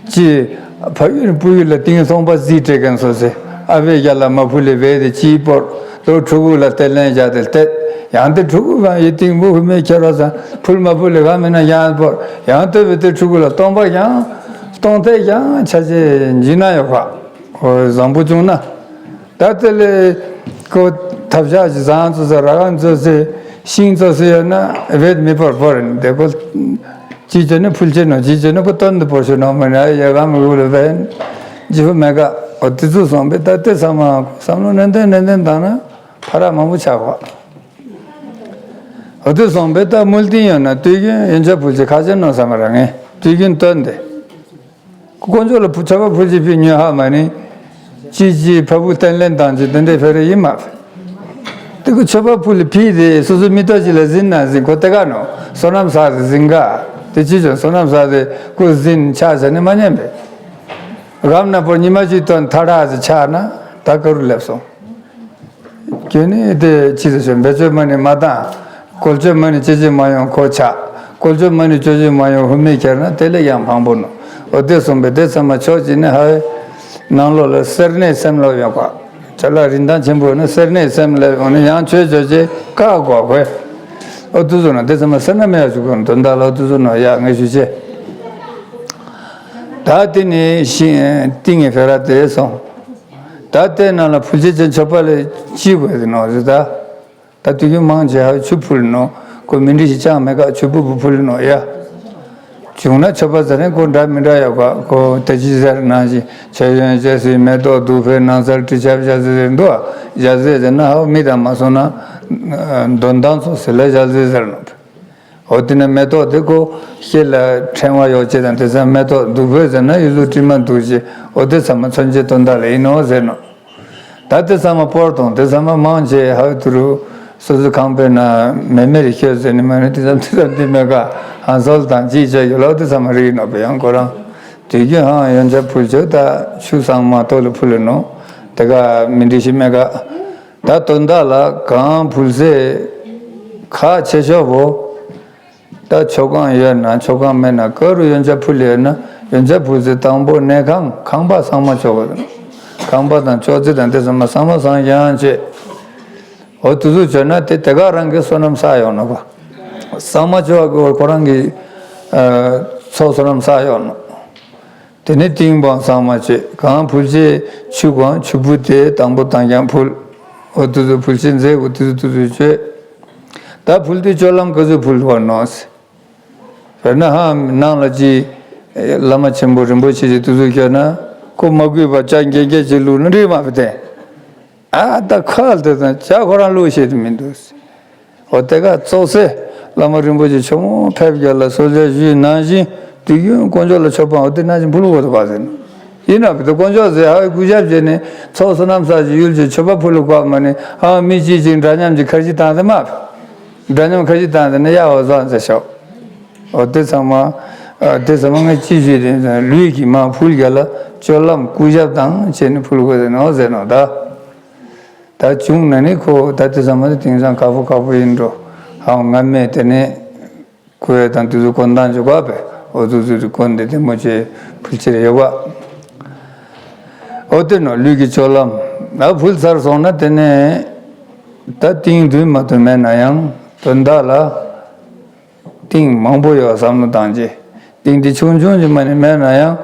གཅིག་ཕ་ཡུལ་བུ་ཡུལ་ལ་ཏིང་སོང་པ་རྩིས་སྤྲད་མཁན་སོ་སེ་ཨ་བའི་རྒྱ་ལ་མ་ཕུལ་ལེ་བས་དེ་གཅིག་བོར་ལོ་ཕྲུ་གུ་ལ་སྟེར་ལན་བྱ་དེ་སྟེར། ཡང་དེ་ཕྲུ་གུ་གང་ཡི་ཏིང་བུ་ཧུ་མའི་ཁྱེར་བ་ས་ཕུལ་མ་ཕུལ་ལེ་ག་མིན་ན་ཡང་བོར་ཡང་སྟོད་པའི་དེ་ཕྲུ་གུ་ལ་སྟོང་པ་ཡང་སྟོང་ཐད་ཡང་ཆ་ཆེ་འཇིགས་ན་ཡོད་པ། ཨོ་བཟང་པོ་བྱུང་ན། ད་དེ་ལས་ཁོ་ཐབས་ཆག་ཅིག་བཟང་ཚོ་ཟེར་ར་གང་ཚོ་ཟེར་ཤིང་ཚོ་ཟེར་ཡོད་ན་བེད་མི་པར་པར་འདེ་ཁོ་ཅི་བྱོས་ནས་ཕུལ་ཆེ་ནོ་ཅི་བྱོས་ནས་ཁོ་སྟོན་དུ་པོ་ཤོད་ནོ་མ་ནི་ཡ་ག་མི་གུ་ལ་བེད་ཇི་ཧུ་མེ་ག་ཨོ་དེ་ཚོ་སོང་པས་ད་དེ་ཚང་མ་བསམ་བློ་ནན་ཏན་ནན་ཏན་བཏང་ན་ཕ་ར་མང་པོ་ཆགས་པ། ཨོ་དེ་སོང་པས་ད་མུལ་ཏིང་ཡོད་ན་དུས་རྒྱུན་ཡོན་ཆབ་ཕུལ་ཆེ་ཁ་ཆེ་ནོ་བསམ་ར་ངས་དུས་རྒྱུན་སྟོན་ཏེ། དཀོན་མཆོག་ལ་ཕུ་ཆོས་པ་ཕུལ་ཅི་ཕི་ཉོས་ཧ་མ་ནི། ཅི་ཅི་ཕ་བུ་བརྟན་ལེན་དང་ཅི་དེ་འདྲའི་ཕེ་རེ་ཡིན་མ། དེ་ཀུ་ཆོས་པ་ཕུལ་ཕི་དེ་སོ་སོ་མི་ཏོ་ཅི་ལ་ཟིན་ན་ཟིན་ཁོ་དེ་ག་ནོ་སོ་ནམ་ས་དེ་ཟིན་ག་དེ་ཅི་ཅོ་སོ་ནམ་ས་དེ་ཀུ་ཟིན་ཆ་ཟ་ནི་མ་ཉན་པས། རྒམ་ན་པོ་ཉི་མ་ཅི་ཏོན་ཐ་ད་ཟི་ཆ་ན་ད་ཀ་རུ་ལེབ་སོང་། ཁྱོད་ནི་དེ་ཕྱི་དུ་ཤོད་འབད་བཅོས་མ་ནི་མ་བཏང་། བཀོལ་སྤྱོད་མ་ནི་ཅི་ཅི་མ་ཡོང་ཁོ་ཆག་བཀོལ་སྤྱོད་མ་ནི་ཅོ་ཅི་མ་ཡོང་ཧུ་མི་ཁྱེར་ན་དེ་ལས་ཡང་ཕངས་པོ་ནོ། འོ་དེ་གསུངས་པས་དེ་ཚང་མ་ཕྱོགས་གཅིག་ནས་ཧ་བའི་ནང་ལོགས་ལ་སེར་སྣའི་སེམས་ལོག་ཡོང་ག་ཅ་ལག་རིན་ཐང་ཆེན་པོ་ནི་སེར་སྣའི་སེམས་ལས་འོ་ནི་ཡང་ཆོས་ཅོ་ཅེ་ཀ་གོ་གོས། འོ་དུ་བཟོ་ན་དེ་ཚང་མ་སེར་སྣ་མེད་ཡ་ཞུ་གོ་དོན་དག་ལ་འོ་དུ་བཟོ་ན་ཡ་ངས་ཞུ་ཅེ། ད་དེ་ནི་ཤིང་ཏིང་ངེ་ཕེ་ར་དེ་སོང་། ད་ལྟའི་ནང་ལ་ཕུལ་ཆེ་ཅན་མཆོད་པ་ལས་ཅི་དགོས་ཟེར་ནོ་ཟེར་ད། ད་དུས་རྒྱུན་མང་ཆེ་ཧ་ཆུ་ཕུལ་ནོ། ཁོ་མི་འདྲི་ཞིག་ཅང་མེད་ཀ་ཆུ་ཕུ་ཕུ་ཕུལ་ནོ་ཡ། བྱུང་ན་མཆོད་པ་ཟེར་ནས་ཁོ་འདྲ་མི་འདྲ་ཡོད་ཀ་ཁོ་དེ་ཅི་ཟེར་ནང་བཞིན་ཆོས་ཡོན་ཅེས་སུའི་མེ་ཏོག་བདུག་སྤོས་ནང་གསལ་དྲི་ཆབ་ཞལ་ཟས་ཟེར་འདུག་ཨ། ཞལ་ཟས་ཟེར་ན་ཧ་མི་དང་མ་སོང་ན་འདོན་ཐང་ཚོ་ཟེར་ལ་ཞལ་ཟས་ཟེར་ནོ། འོ་དེ་ནས་མེ་ཏོག་དེ་ཁོ་ཤེལ་ལ་ཕྲེང་བ་ཡོ་བྱད་དང་དེ་ཚང་མེ་ཏོག་བདུག་སྤོས་ཟེར་ན་ཡུལ་ལུ་དྲི་མ་བདུག་བྱེད་འོ་དེ་ཚང་མ་མཚོན་བྱེད་དོན་དག་ལ་ཡིན་ནོ་ཟེར་ནོ། ད་དེ་ཚང་མ་སྤོར་དང་དེ་ཚང་མ་མང་ཆེ་ཧ་དུ་རུ་སོ་སོ་ཁང་པའི་ནང་མེ་མེ་རི་ཤོད་ཟེར་ནི་མ་ནི་དེ་ཚང་དེ་ཚང་དེ་མེ་ཀ་ཧང་སོལ་དང་ཅི་བྱ་ཡོད་ལོ་དེ་ཚང་མ་རིག་ནོ་བེ་ཡང་ཁོ་རང་དུས་རྒྱུན་ཧང་ཡོན་ཆབ་ཕུལ་ཆོག་ད་ཆུ་ཚང་མ་ཐོག་ལ་ཕུལ་ནོ་དེ་ཀ་མི་འདྲི་ཞིག་མེ་ཀ་ད་དོན་དག་ལ་གང་ཕུལ་ཚེ་ཁ་ཆེ་ཤོག་བོ། ད་མཆོད་ཁང་ཡོད་ན་མཆོད་ཁང་མེད་ན་ག་རུ་ཡོན་ཆབ་ཕུལ་ཡོད་ན་ཡོན་ཆབ་ཕུལ་ཚེ་དང་པོ་གནས་ཁང་ཁང་པ་ཚང་མ་ཆོག་གི་རེད། ཁང་པ་དང་ཅོག་ཙེ་དང་དེ་ཚང་མ་ཚང་མ་སང་ཡང་བྱེད། འོ་དུ་ཚོ་བྱོས་ན་དེ་དེ་ག་རང་གི་བསོད་ནམས་བསགས་ཡོང་ནོ་ག་ཚང་མ་ཆོག་གི་ཁོ་རང་གི་ཚོགས་བསོད་ནམས་བསགས་ཡོང་ནོ། དེ་ནས་ཏིང་བང་ཚང་མ་བྱེད་གང་ཕུལ་ཆེ་ཆུ་གང་ཆུ་བུ་དེ་དང་པོ་དང་ཀྱང་ཕུལ། འོ་དུ་ཚོ་ཕུལ་ཆེ་མཛེས་འོ་དུ་ཚོ་དུ་ཚོ་བྱོས། ད་ཕུལ་དུས་སྤྱོད་ལམ་ག་ཚོད་ཕུལ་བ་ནོ། དཔེར་ན་ཧ་ནང་ལ་ཅིག་བླ་མ་ཆེན་པོ་རིན་པོ་ཆེ་ཅིག་དུས་ཚོད་ཁྱོད་ན་ཁོ་མ་གུས་པ་ཅག་འགེལ་འགེལ་ཅིག་བླུགས་ན་འགྲིག་མ་བུ་དེ། ཨ་ད་ཁ་ལ་དེ་དང་ཇ་ཁོ་རང་བླུགས་ཤེས་དུ་མི་འདུག་འོ་དེ་ག་ཙོག་སེ་བླ་མ་རིན་པོ་ཆེ་ཆུང་ངུ་ཕེབས་རྒྱ་ལ་གསོལ་ཇ་ཞུས་ནང་བཞིན་དུས་རྒྱུན་དཀོན་མཆོག་ལ་མཆོད་པ་འོ་དེ་ནང་བཞིན་ཕུལ་དགོས་དུ་བ་ཟེར་ན། ཡིན་ན་བུ་དུ་དཀོན་མཆོག་ཟེར་ཧ་བའི་གུས་ཞབས་བྱས་ནས་ཚོགས་བསོད་ནམས་བསགས་ཀྱི་ཡུལ་གྱི་མཆོད་པ་ཕུལ་དགོས་མ་ནི་ཧ་མི་གཅིག་ཅིག་འདྲ་མཉམ་གྱི་ཁར་གྱི་བཏང་སྟེ་མ་འདྲ་མཉམ་ཁར་གྱི་བཏང་སྟེ་ནི་ཡ་འོ་བཟང་ཟེར་ཤོག་འོ་དེ་ཚང་མ་དེ་ཚང་མ་ངས་ཅི་ཞུས་དེ་ལུས་ཀྱི་མ་ཕུལ་རྒྱ་ལ་སྤྱོད་ལམ་གུས་ཞབས་དང་བྱས་ནས་ཕུལ་དགོས་ཟེར་ནོ་ཟེར་ནོ་ད། ད་བྱུང་ན་ནི་ཁོ་ད་དེ་ཚང་མ་དེ་དེང་སང་ཁག་པོ་ཁག་པོ་ཡིན་འགྲོ། ཧང་ང་མེད་དེ་ནས་ཁོ་ཡ་དང་དུས་ཚོད་སྐོར་འདང་འཇོག་པ་བས་འོ་དུས་ཚོད་དུ་སྐོར་འདི་དེ་མོ་ཆེ་ཕུལ་ཕྱིར་ཡོད་པ། འོ་དེ་ནོ་ལུས་ཀྱི་སྤྱོད་ལམ་ལ་ཕུལ་ཚར་སོང་ན་དེ་ནས་ད་ཏིང་འདུན་མ་ཐུབ་མེད་ན་ཡང་དོན་དག་ལ། ཏིང་མང་པོ་ཡོད་བསམ་བློ་བཏང་རྗེས་ཏིང་འདི་ཆུང་ཆུང་ཅིག་མ་ནི་མེད་ན་ཡང་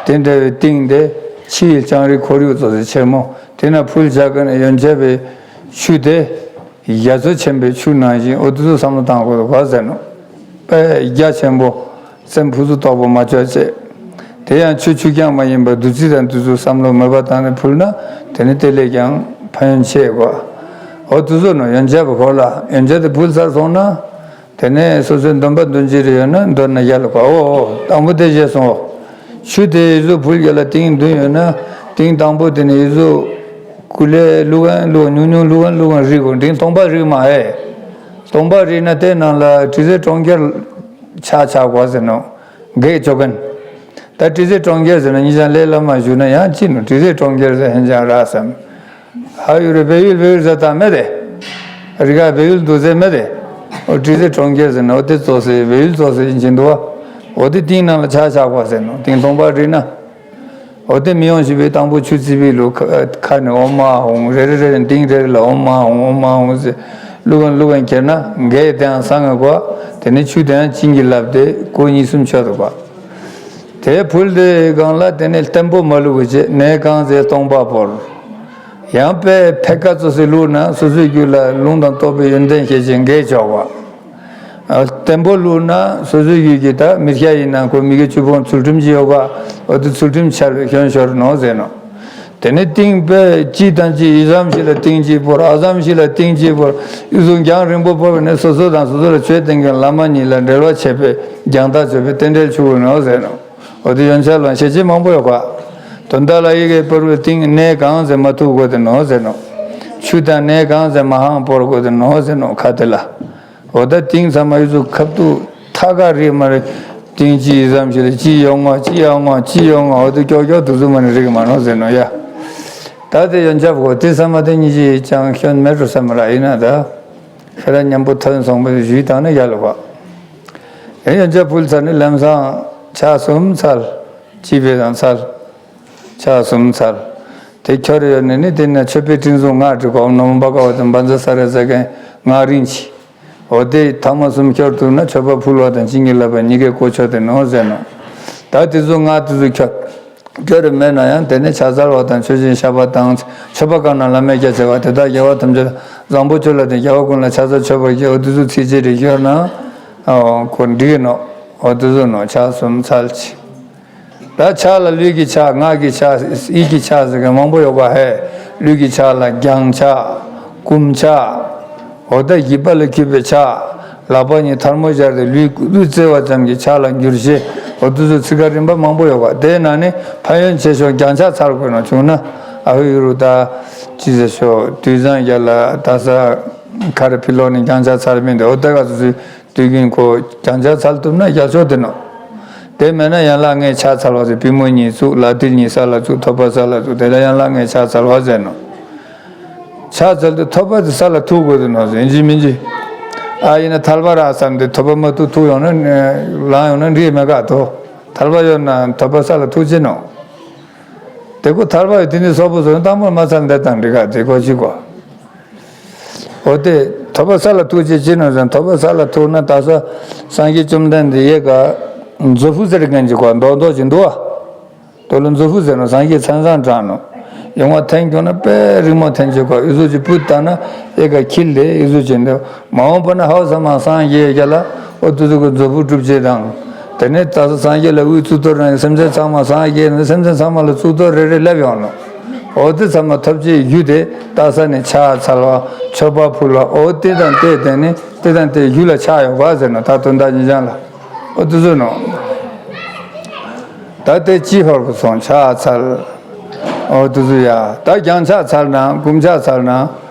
དེ་འདྲ་བའི་ཏིང་དེ་ཕྱི་ཡི་ལྕང་རི་ཁོར་ཡུག་ཙོགས་སུ་ཆེན་མོ་དེ་ན་ཕུལ་བྱ་དགོས་ན་ཡོན་ཆབ་པའི་ཆུ་དེ་རྒྱ་མཚོ་ཆེན་པོའི་ཆུ་ནང་བཞིན་འོ་དུ་ཚོ་བསམ་བློ་བཏང་དགོས་དོ་ག་ཟེར་ནོ། དཔེ་རྒྱ་ཆེན་པོ་སེམས་ཕུན་སུམ་ཚོགས་པོ་མ་བཅོས་བྱས། དེ་ཡང་ཆུ་ཆུ་རྐྱང་མ་ཡིན་པར་བདུད་རྩི་དང་དུས་ཚོད་བསམ་བློ་མོས་པ་བཏང་ནས་ཕུལ་ན་དེ་ནི་དེ་ལས་ཀྱང་ཕན་ཡོན་ཆེ་དགོས། འོ་དུ་ཚོ་ནོ་ཡོན་ཆབ་པའི་སྐོར་ལ་ཡོན་ཆབ་དེ་ཕུལ་ཚར་སོང་ན། དེ་ནས་སོ་སོའི་འདོན་པ་འདོན་ཅི་རེ་ཡོད་ན་འདོན་ན་ཡག་ལ་གོ་འོ་དང་པོ་དེ་བཞེས་སོང་། ཆུ་དེ་ཡི་གཟུགས་ཕུལ་རྒྱ་ལ་ཏིང་འདུན་ཡོད་ན་ཏིང་དང་པོ་དེ་ནས་ཡི་གཟུགས་ཀུ་ལེ་བླུག་གན་བླུག་ཉུང་ཉུང་བླུག་གན་བླུག་གན་རིག་གོ་འབྲིང་སྟོང་པ་རིག་མ་ཧེ། སྟོང་པ་རིག་ན་དེ་ནང་ལ་དྲི་ཟའི་གྲོང་ཁྱེར་ཆ་ཆ་གོ་ཟེར་ནོ། གེགས་ཆོག་གན། ད་དྲི་ཟའི་གྲོང་ཁྱེར་ཟེར་ན་ཉི་ཤང་ལས་ལ་མ་ཞུ་ན་ཡང་ཅི་ནོ་དྲི་ཟའི་གྲོང་ཁྱེར་ཟེར་ཧན་ཅང་ར་བསམ། ཧ་ཡུ་རེ་བལ་ཡུལ་བལ་ཡུལ་ཟེར་ད་མེད་དེ། རི་ག་བལ་ཡུལ་འདུག་ཟེར་མེད་དེ། འོ་དྲི་ཟའི་གྲོང་ཁྱེར་ཟེར་ན་འོ་དེ་ཙོགས་སེ་བལ་ཡུལ་ཙོགས་སེ་ཡིན་གྱི་འདུག་བ། འོ་དེ་ཏིང་ནང་ལ་ཆ་ཆ་གོ་ཟེར་ནོ་ཏིང་སྟོང་པ་རིག་ན། འོ་དེ་མི་ཡོང་ཞིག་པའི་དང་པོ་ཆུ་ཙི་པི་ལུ་ཁ་ནས་འོ་མ་འོང་རེ་རེ་རེ་རེ་ཏིང་རེ་རེ་ལ་འོ་མ་འོང་འོ་མ་འོང་ཟེར། བླུག་གན་བླུག་གན་ཁྱེར་ན་གེགས་དེའང་སང་ངེ་གོ། དེ་ནས་ཆུ་དེའང་བྱིན་གྱིས་བརླབས་ཏེ་སྐུ་གཉིས་གསུམ་མཆོད་དོ་གོ། དེ་ཕུལ་དེ་སྒང་ལ་དེ་ནས་བརྟན་པོ་མ་བླུག་པ་བྱས་ནས་གང་ཟེར་སྟོང་པ་བོར། ཡང་དཔེ་ཕེ་ཀ་ཙོགས་སེ་བླུགས་ན་སོ་སོའི་རྒྱུད་ལ་ལུང་དང་རྟོགས་པའི་ཡོན་ཏན་ཤེས་བྱའི་འགལ་ཆོག་པ། བརྟན་པོ་བླུགས་ན་སོ་སོའི་རྒྱུད་ཀྱི་ད་མི་སྐྱ་ཡིན་ན་ཁོ་མི་གི་བཅུ་སྤོང་ཚུལ་ཁྲིམས་ཀྱི་ཡོད་པ་འོ་དེ་ཚུལ་ཁྲིམས་འཆལ་བའི་སྐྱོན་ཤོར་ནོ་ཟེར་ནོ། དེ་ནས་ཏིང་དཔེ་གཅིག་དང་གཅིག་ཡི་ཙམ་ཞིག་ལ་ཏིང་གཅིག་བོར་ཨ་ཙམ་ཞིག་ལ་ཏིང་གཅིག་བོར་ཡུལ་གཟུགས་རྒྱང་རིང་པོ་བོར་བ་ནས་སོ་སོ་དང་སོ་སོ་ལ་ཆོས་བསྟན་མཁན་བླ་མ་གཉིས་ལ་འབྲེལ་བ་བྱེད་པའི་རྒྱང་ཐག་ཆོད་པའི་རྟེན་འབྲེལ་ཆུ་བོ་ནོ་ཟེར་ནོ། འོ་དེ་ཡོན་ཆབ་ལ་ཤེས་བྱེད་མང་པོ་ཡོད་པ། དོན་དག་ལ་ཡི་གེ་བོར་བའི་ཏིང་གནས་གང་ཟེར་མ་ཐུག་དགོས་དེ་ནོ་ཟེར་ནོ། ཆུ་དང་གནས་གང་ཟེར་མ་ཧང་བོར་དགོས་དེ་ནོ་ཟེར་ནོ་ཁ་དེ་ལ། འོ་ད་ཏིང་ཚང་མ་ཡུལ་གཟུགས་ཁབ་ཏུ་ཐག་ག་རིག་མ་རེད། ཏིང་ཅི་ཡི་ཙམ་ཞིག་ལ་ཅི་ཡོང་ང་ཅི་ཡོང་ང་ཅི་ཡོང་ང་འོ་དེ་ཀྱོག་ཀྱོག་དུ་ཟུ་མ་ནི་རིག་མ་ནོ་ཟེར་ནོ་ཡ། ད་དེ་ཡོན་ཆབ་གོ་དེ་ཚང་མ་དེ་གཉིས་ཀྱིས་ཅང་སྐྱོན་མེད་འགྲོ་བསམ་ར་ཡིན་ན་ད། ཁྱེད་རང་མཉམ་པོ་ཐོན་སོང་པའི་ཞུས་བཏང་ན་ཡག་ལ་བ། ཡང་ཡོན་ཆབ་ཕུལ་ཚར་ནས་ལམ་སང་ཕྱག་གསུམ་འཚལ། སྤྱི་དཔེ་དང་འཚལ། ཕྱག་གསུམ་འཚལ། དེ་ཁྱོར་ཡོད་ནས་ནི་དེ་ནས་མཆོད་པའི་སྤྲིན་གཟུགས་སྔགས་བྲི་གོ་ནོ་མོ་བ་ཀ་བ་དང་བཛྲ་ས་ར་ཛ་གན་སྔགས་རིང་ཆེ། འོ་དེ་ཐ་མ་གསུམ་ཁྱོར་ཐུག་ན་མཆོད་པ་ཕུལ་བ་དང་བྱིན་གྱིས་བརླབས་པ་གཉིས་ཀའི་གོ་ཆོད་དེ་ནོ་ཟེར་ནོ། ད་དེ་ཚོ་སྔགས་དེ་ཚོ་ཁྱོར། སྐྱོ་རེ་མེད་ན་ཡང་དེ་ནས་ཕྱག་འཚལ་བ་དང་མཆོད་ཅིང་བཤགས་པ་དང་མཆོད་པ་བསྐང་ན་བླ་མེད་རྒྱ་ཆེ་བ་དེ་དག་རྒྱལ་བ་ཐམས་ཅད་བཟང་པོ་ཁྱོད་ལ་དང་རྒྱལ་བ་ཀུན་ལ་ཕྱག་འཚལ་མཆོད་པར་བགྱི། འོ་དེ་ཚོ་ཚིགས་བཅད་རེ་ཤོར་ན་ཨོ་ཁོ་འགྲིག་གི་ནོ། འོ་དེ་ཚོ་ནོ་ཕྱག་གསུམ་འཚལ་ཅིག་ད་ཕྱག་ལ་ལུས་ཀྱི་ཕྱག་ངག་གི་ཕྱག་ཡིད་ཀྱི་ཕྱག་ཟེར་མཁན་མང་པོ་ཡོད་པ་ཧེ། ལུས་ཀྱི་ཕྱག་ལ་བརྐྱང་ཕྱག་བསྐུམ་ཕྱག་འོ་ད་བཞི་པ་ལ་འཁྱུད་པའི་ཕྱག་ལག་པ་གཉིས་ཐལ་མོ་སྦྱར་ཏེ་ལུས་ལུས་བཙལ་བ་ཙམ་གྱིས་ཕྱག་ལ་འགྱུར་ཞེས་འོ་དུས་ཚོད་ཚིག་ཁ་རིམ་པ་མང་པོ་ཡོད་པ་དེའི་ནང་ནས་ཕན་ཡོན་ཆེ་ཤོས་བརྐྱང་ཕྱག་འཚལ་དགོས་ན་བྱུང་ན་ཨ་ཧུ་ཡུ་རུ་ད་ཅི་ཟེར་ཤོག་དུས་བཟང་རྒྱ་ལ་ད་ས་ཁ་ར་ཕི་ལོག་ནས་བརྐྱང་ཕྱག་འཚལ་མི་འདུག་འོ་ད་ག་ཚོད་ཚོད་དུས་རྒྱུན་ཁོ་བརྐྱང་ཕྱག་འཚལ་ཐུབ་ན་རྒྱ་ཤོག་དེ་ནོ། དེ་མེད་ན་ཡན་ལག་ལྔའི་ཕྱག་འཚལ་བ་ཟེར་པུས་མོ་གཉིས་བཙུགས་ལག་མཐིལ་གཉིས་ས་ལ་བཙུགས་ཐོད་པ་ས་ལ་བཙུགས་དེ་ལ་ཡན་ལག་ལྔའི་ཕྱག་འཚལ་བ་ཟེར་ནོ། ཕྱག་འཚལ་དུས་ཐོད་པ་དེ་ས་ལ་ཐུག་དགོས་དུ་ནོ་ཟེར་ཡིན་གཅིག་མིན་གཅིག་ཨ་ཡིན་ན་ཐལ་བ་རག་བསམ་སྟེ་ཐོད་པ་མ་ཐུག་ཐུག་ཡོང་ན་ལངས་ཡོང་ན་འགྲིག་མེད་ག་དོ། ཐལ་བ་ཡོད་ན་ཐོད་པ་ས་ལ་ཐུག་ཅེ་ནོ། དེ་ཀོ་ཐལ་བ་ཡོད་དེ་ནི་སོག་པོ་བཟོ་ན་དང་པོར་མ་ཚར་འདེད་དང་འགྲིག་ག་དེ་ཀོ་གཅིག་གོ། འོ་དེ་ཐོད་པ་ས་ལ་ཐུག་ཅེ་ཅེ་ནོ་ཟེར་ཐོད་པ་ས་ལ་ཐུག་ན་ད་ས་སངས་རྒྱས་བཅོམ་ལྡན་འདས་ཡེ་ག་མཛོ་ཕུ་ཟེར་མཁན་གཅིག་གོ་མདོག་མདོག་ཅིག་འདུག་ཨ། དོ་ལོ་མཛོ་ཕུ་ཟེར་ནོ་སངས་རྒྱས་མཚན་བཟང་དྲངས་ནོ། ཡོང་བ་འཐེན་བྱུང་ན་དཔེ་རིང་མོ་འཐེན་བྱེད་ཀ་ཨི་ཟུ་ཅིག་ཕུད་བཏང་ན་ཨེ་ཀ་འཁྱིལ་ལེ་ཨི་ཟུ་ཅིག་འདི་མ་འོངས་པ་ན་ཧའོ་ས་མ་སངས་རྒྱས་རྒྱ་ལ་ ཨོ་དེ་ཚོ་གི་མཛོ་བུ་སྒྲུབ་བྱེད་དང་། དེ་ནས་རྟགས་གསལ་སངས་རྒྱས་ལ་དབུའི་གཙུག་ཏོར་རང་སེམས་ཅན་ཚང་མ་སངས་རྒྱས་ནས་སེམས་ཅན་ཚང་མ་ལ་གཙུག་ཏོར་རེ་རེ་སླེབས་ཡོང་ནོ། ཨོ་དེ་ཚང་མ་ཐོབ་བྱེད་རྒྱུ་དེ་རྟགས་གསལ་ནས་ཕྱག་འཚལ་བ། མཆོད་པ་ཕུལ་བ། ཨོ་དེ་དང་དེ་དེ་ནི་དེ་དང་དེ་རྒྱུ་ལ་ཆགས་ཡོད་པ་ཟེར་ནོ། ད་དོན་དག་ཉིད་སྦྱང་ལ། ཨོ་དེ་ཚོ་ནོ། ད་དེ་ཅི་ཧོར་གི་སོང་ཕྱག་འཚལ། ཨོ་དེ་ཚོ་ཡ། ད་རྒྱང་ཕྱག་འཚལ་ན་བསྐུམ་ཕྱག་འཚལ་ན།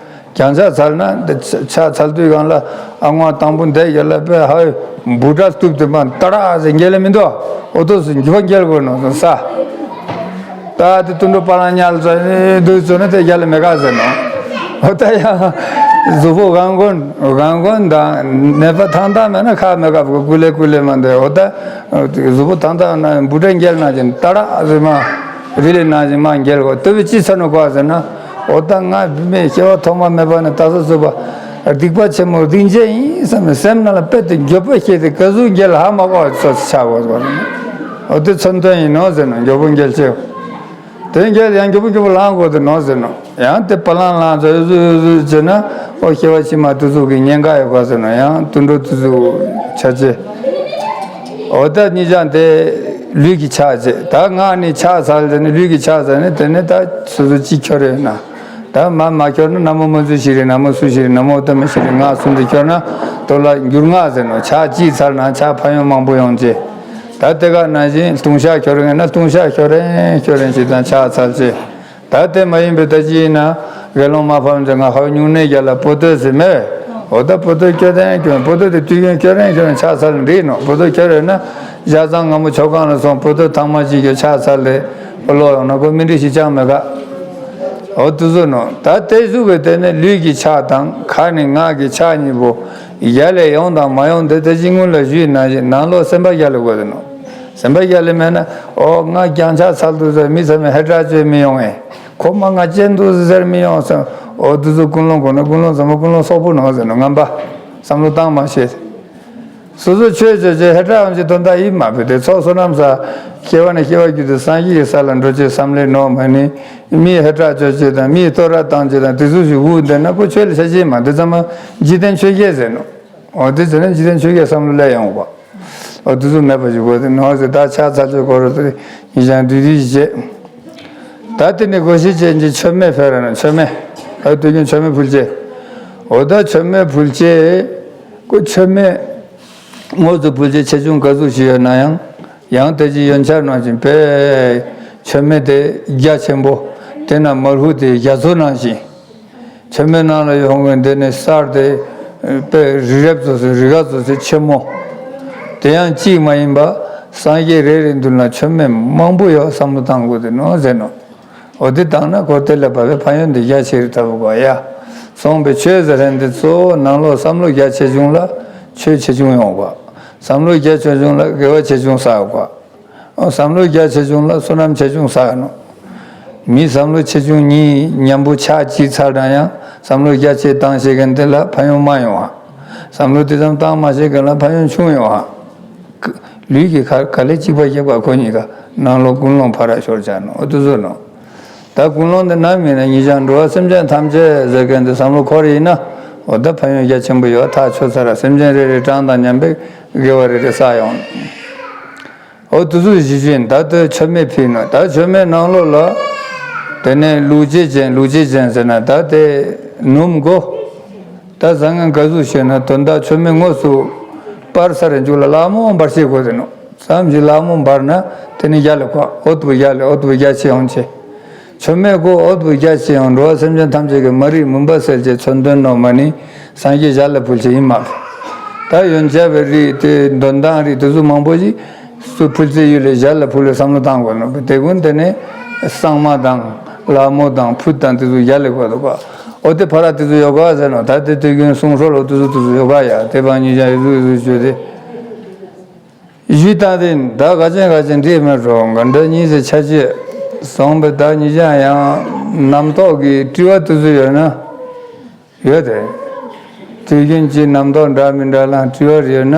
རྒྱང་ཕྱག་འཚལ་ན་འདི་ཕྱག་འཚལ་དུས་སྒང་ལ་ཨ་ངོ་དང་པོ་འདས་རྒྱ་ལ་པའི་ཧའི་འབུ་ཕྲ་གཏུབ་དེ་མ་ཏ་ར་ཟེར་འགྱེལ་ལ་མི་འདུག་ཨོ་ཏོ་སུ་འགྱུ་བ་འགྱེལ་དགོས་ནོ་ས། ད་དེ་དུད་འགྲོ་པ་ལང་ཉལ་ཚོ་འདུག་ཚོ་ནི་དེ་རྒྱ་ལ་མེ་ག་ཟེར་ནོ། ཨོ་ད་ཡང་གཟུགས་པོ་གང་གོན་གང་གོན་དང་ནད་པ་ཐང་ཐང་མེད་ན་ཁ་མེ་ག་བུ་ཀུ་ལེ་ཀུ་ལེ་མ་འདུག་ཨོ་ད་གཟུགས་པོ་ཐང་ཐང་ན་འབུ་ཕྲ་འགྱེལ་ན་ཅིན་ཏ་ར་ཟེར་མ། རི་ལི་ནང་བཞིན་མ་འགྱེལ་གོ། ལྟོས་པའི་ཅི་ཚ་ནོ་གོ་ཟེར་ན། འོ་ད་ང་བུད་མེད་སྐྱེ་བ་ཐོག་མ་མེད་པ་ནས་ད་ས་ཚུགས་པ་སྡིག་པ་ཆེན་མོ་སྡིག་ཅན་ཡིན་བསམ་ནས་སེམས་ནང་ལ་དཔེ་དེ་མགྱོགས་པོ་སྐྱེས་ཏེ་ག་ཟུག་འགྱེལ་ཧ་མ་གོ་ཚོ་ཆ་གོ་ཟེར་བ། འོ་དེ་མཚོན་དོན་ཡིན་ནོ་ཟེར་ན་མགྱོགས་པོ་འགྱེལ་ཆེ། དེ་འགྱེལ་ཡང་མགྱོགས་པོ་མགྱོགས་པོ་ལངས་དགོས་དེ་ནོ་ཟེར་ནོ། ཡང་དེ་པ་ལང་ལངས་ཚོ་ཡོད་ཟུ་ཡོད་ཟུ་བྱས་ན་འོ་སྐྱེ་བ་ཕྱི་མ་དུ་ཟུག་གི་ཉེན་ཁ་ཡོད་གོ་ཟེར་ནོ། ཡང་དུད་འགྲོ་དུ་ཟུག་ཆ་ཆེ། འོ་ད་གཉིས་ཆ་དེ་ལུས་ཀྱི་ཕྱག་བྱེད། ད་ངག་ནི་ཕྱག་འཚལ་ཟེར་ནས་ལུས་ཀྱི་ཕྱག་འཚལ་ནས་དེ་ནས་ད་སོ་སོ་གཅིག་ཁྱོར་ཡོད་ན། ད་མ་མ་ཁྱོར་ན་ན་མོ་མ་ཚུ་ཤི་རེ་ན་མོ་སུ་ཤི་རེ་ན་མོ་ཏ་མ་ཤི་རེ་ངག་གསུམ་དེ་ཁྱོར་ན་དོ་ལ་འགྱུར་ངག་ཟེར་ནོ། ཕྱག་གཅིག་འཚལ་ན་ཕྱག་ཕན་ཡོན་མང་པོ་ཡོང་ཅེ། ད་དེ་ག་ནང་བཞིན་ལྟུང་བཤགས་ཁྱོར་ཡོད་ན་ལྟུང་བཤགས་ཁྱོར་རེ་ཁྱོར་རེ་ཞིག་དང་ཕྱག་འཚལ་ཅེ། ད་དེ་མ་ཡིན་པའི་ད་ཅི་ཡིན་ན་དགེ་སློང་མ་ཕམ་ཅེ་ང་ཧའོ་སྨྱུང་གནས་རྒྱ་ལ་པོ་ཏོ་ཟེར་མེད། འོ་ད་པོ་ཏོ་ཁྱོད་དེ་ཁྱོད་པོ་ཏོ་དེ་དུས་རྒྱུན་ཁྱོད་རེ་ཁྱོད་རེ་ཕྱག་འཚལ་འདི་ནོ། པོ་ཏོ་ཁྱོད་རེ་ན་ཞག་ཚང་ང་མོ་ཆོ་གང་ལ་སོང་པོ་ཏོ་ཐང་མ་ཅིག་གི་ཕྱག་འཚལ་ལེ་པོ་ལོ་ཡོང་ན་ཁོ་མི་འདྲི་ཞིག་ཅང་མེད་ག། འོ་དུ་ཟོ་ནོ། ད་དེ་ཟུག་གི་དེ་ནི་ལུས་ཀྱི་ཕྱག་དང་ཁ་ནི་ངག་གི་ཕྱག་གཉིས་པོ་ཡ་ལས་ཡོང་དང་མ་ཡོང་དེ་དེ་ཅི་སྔོན་ལ་ཞུས་ན་ཞིག་ནང་ལོགས་སེམས་པ་རྒྱ་ལ་དགོས་དེ་ནོ། སེམས་པ་རྒྱ་ལ་མེད་ན་ཨོ་ང་རྒྱང་ཕྱག་འཚལ་དུ་ཟེར་མི་ཚང་མས་ཧེ་དྲག་བཅོས་མི་ཡོང་ཨེ། ཁོ་མ་ང་ཅན་དུ་ཟེར་མི་ཡོང་སོང་། འོ་དུ་ཟོ་ཀུན་སློང་གོ་ན་ཀུན་སློང་ཚང་མ་ཀུན་སློང་སོག་པོ་ནང་ཟེར་ནོ་ངན་པ། བསམ་བློ་བཏང་མ་ཤེས། སོ་སོ་ཆོས་ཆོས་ཆོས་ཧེ་དྲག་ཡོང་ཅི་དོན་དག་ཡིན་མ་བུ་དེ་ཚོགས་བསོད་ནམས་ས། སྐྱེ་བ་ནས་སྐྱེ་བ་བརྒྱུད་དེ་སངས་རྒྱས་ཀྱི་ས་ལ་འགྲོ་ཆེད་བསམ་ལེ་ནོ་མ་ནི། མིའི་ཧེ་དྲག་ཆོས་ཆོས་དང་མིའི་བསྟོད་ར་བཏང་ཆེད་དང་དེ་ཚོ་ཞིག་འུ་འདེ་ན་ཁོ་ཆོས་ལ་ཆ་ཆེ་མ་དེ་ཚང་མ་འཇིག་རྟེན་ཆོས་བརྒྱད་ཟེར་ནོ། འོ་དེ་ཚོ་ནི་འཇིག་རྟེན་ཆོས་བརྒྱད་བསམ་བློ་ལས་ཡོང་བ། འོ་དེ་ཚོ་མེད་པ་ཞིག་དགོས་དེ་ནོ་ཟེར་ད་ཆ་ཚ་ཆོས་སྐོར་དེ་ཡིན་ཀྱང་དུས་དུས་ཞིག་བྱེད། ད་དེ་ནི་གོ་ཤེས་ཅན་གྱི་མཆོད་མེ་ཕེ་ར་ན་མཆོད་མེ། ཨ་དུས་རྒྱུན་མཆོད་མེ་ཕུལ་ཆེ། འོ་ད་མཆོད་མེ་ཕུལ་ཆེ། ཁོ་མཆོད་མེ་དངོས་སུ་ཕུལ་ཆེ་ཆེ་ཆུང་ག་ཚོད་ཞིག་ཡོད་ན་ཡང་། ཡང་དེ་ཅི་ཡོན་ཆབ་ནང་བཞིན་པའི་མཆོད་མེ་དེ་རྒྱ་ཆེན་པོ། དེ་ན་མར་ཧུ་དེ་རྒྱ་མཚོ་ནང་བཞིན། མཆོད་མེ་ནང་ལ་ཡོང་གི་འདི་ནི་གསར་དེ་དཔེ་རི་རབ་ཚོ་ཚོ་རི་ག་ཚོ་ཚོ་ཆེན་མོ། དེ་ཡང་གཅིག་མ་ཡིན་པ་སངས་རྒྱས་རེ་རེ་མདུན་ལ་མཆོད་མེ་མང་པོ་ཡོད་བསམ་བློ་བཏང་དགོས་དེ་ནོ་ཟེར་ནོ། འོ་དེ་བཏང་ན་ཁོ་དེ་ལ་བབ་པའི་ཕན་ཡོན་དེ་རྒྱ་ཆེ་རི་ཐབས་གོ་ཡ། སོང་པའི་ཆོས་ཟེར་ཧན་དེ་གཙོ་བོ་ནང་ལོགས་བསམ་བློ་རྒྱ་ཆེ་ཆུང་ལ་ཆོས་ཆེ་ཆུང་ཡོང་བ། བསམ་བློ་རྒྱ་ཆེ་ཆུང་ལ་དགེ་བ་ཆེ་ཆུང་བསགས་པ། བསམ་བློ་རྒྱ་ཆེ་ཆུང་ལ་བསོད་ནམས་ཆེ་ཆུང་བསགས་ནོ། མི་བསམ་བློ་ཆེ་ཆུང་གཉིས་མཉམ་པོ་ཕྱག་གཅིག་ཚར་ན་ཡང་བསམ་བློ་རྒྱ་ཆེ་བཏང་ཤེས་མཁན་དེ་ལ་ཕན་ཡོན་མ་ཡོང་བ། བསམ་བློ་དེ་ཙམ་བཏང་མ་ཤེས་མཁན་ལ་ཕན་ཡོན་ཆུང་ཡོང་བ། ལུས་ཀྱི་ཁ་ག་ལེ་གཅིག་པ་རྒྱབ་ཀ་ཁོ་གཉིས་ཀ་ནང་ལོགས་ཀུན་སློང་ཕ་ར་ཤོར་ཆགས་ནོ། འོ་དུ་བཟོ་ནོ། ད་ཀུན་སློང་དེ་ནམ་ཡིན་ན་ཉིད་ཀྱང་འགྲོ་བ་སེམས་ཅན་ཐམས་ཅད་ཟེར་མཁན་དེ་བསམ་བློ་འཁོར་ཡིན་ན། འོ་ད་ཕན་ཡོན་རྒྱ་ཆེན་པོ་ཡོད་ཐག་ཆོད་ཚར། སེམས་ཅན་རེ་རེ་གྲངས་དང་མཉམ་པའི་དགེ་བ་རེ་རེ་བསགས་ཡོང་། འོ་དུ་ཟུག་གཞི་བཞིན་ད་ལྟ་མཆོད་མེ་ཕུལ་ནོ། ད་མཆོད་མེ་ནང་ལོགས་ལ། དེ་ནས་ལུག་རྗེས་ཅན་ལུག་རྗེས་ཅན་ཟེར་ན་ད་དེ་ནུབ་མགོ། ད་བཟང་ངན་ག་ཟུག་ཤེས་ན་དོན་དག་མཆོད་མེ་དངོས་སུ་སྤར་ས་རེ་འཇུག་ལ་ལག་མོ་འབར་ཤེས་དགོས་ཟེར་ནོ། ཙམ་ཞིག་ལག་མོ་འབར་ན་དེ་ནི་རྒྱ་ལ་ཁོ་འོ་དུ་རྒྱ་ལ་འོ་དུ་རྒྱ་ཆེ་ཡོང་ཆེ། མཆོད་མེ་གོ་འོ་དུ་རྒྱ་ཆེ་ཡང་འགྲོ་བ་སེམས་ཅན་ཐམས་ཅད་ཀྱི་མ་རིག་མུན་པ་སེལ་ཆེད་མཚོན་དོན་ནོ་མ་ནི་སངས་རྒྱས་ཞལ་ལ་ཕུལ་ཆེད་ཡིན་མ། ད་ཡོན་ཆབ་པའི་རིགས་དེ་འདོན་སྟངས་རིགས་དེ་ཚོ་མང་པོ་ཞིག་སུ་ཕུལ་ཚེ་ཡུལ་ལས་ཞལ་ལ་ཕུལ་བའི་བསམ་བློ་བཏང་དགོས་ནོ། དེ་ཀུན་དེ་ནི་གཙང་མ་དང་ལ་མོ་དང་ཕུད་དང་དེ་ཚོ་ཞལ་ལ་དགོས་འདུག་ག། འོ་དེ་ཕ་ར་དེ་ཚོ་ཡོད་ག་ཟེར་ནོ། ད་དེ་དུས་རྒྱུན་གསུང་སྲོལ་འོ་དེ་ཚོ་དེ་ཚོ་ཡོད་ག་ཡ། དེ་བང་ཉིད་ཀྱང་ཡུ་ཟུག་ཡུ་ཟུག་བརྗོད་དེ། ཞུས་དང་དེ་ད་ག་ཅན་ག་ཅན་འདྲིས་མེད་འགྲོ་འགའ་འདྲ་གཉིས་སེ་ཆ་ཅེས་སོང་པའི་ད་ཉིད་ཀྱང་ཡང་རྣམ་རྟོག་གི་དྲི་བ་དེ་ཚོ་ཡོད་ན། ཡོད་དེ། དུས་རྒྱུན་གྱི་རྣམ་རྟོག་འདྲ་མི་འདྲ་ལ་དྲི་བ་རེ་ཡོད་ན།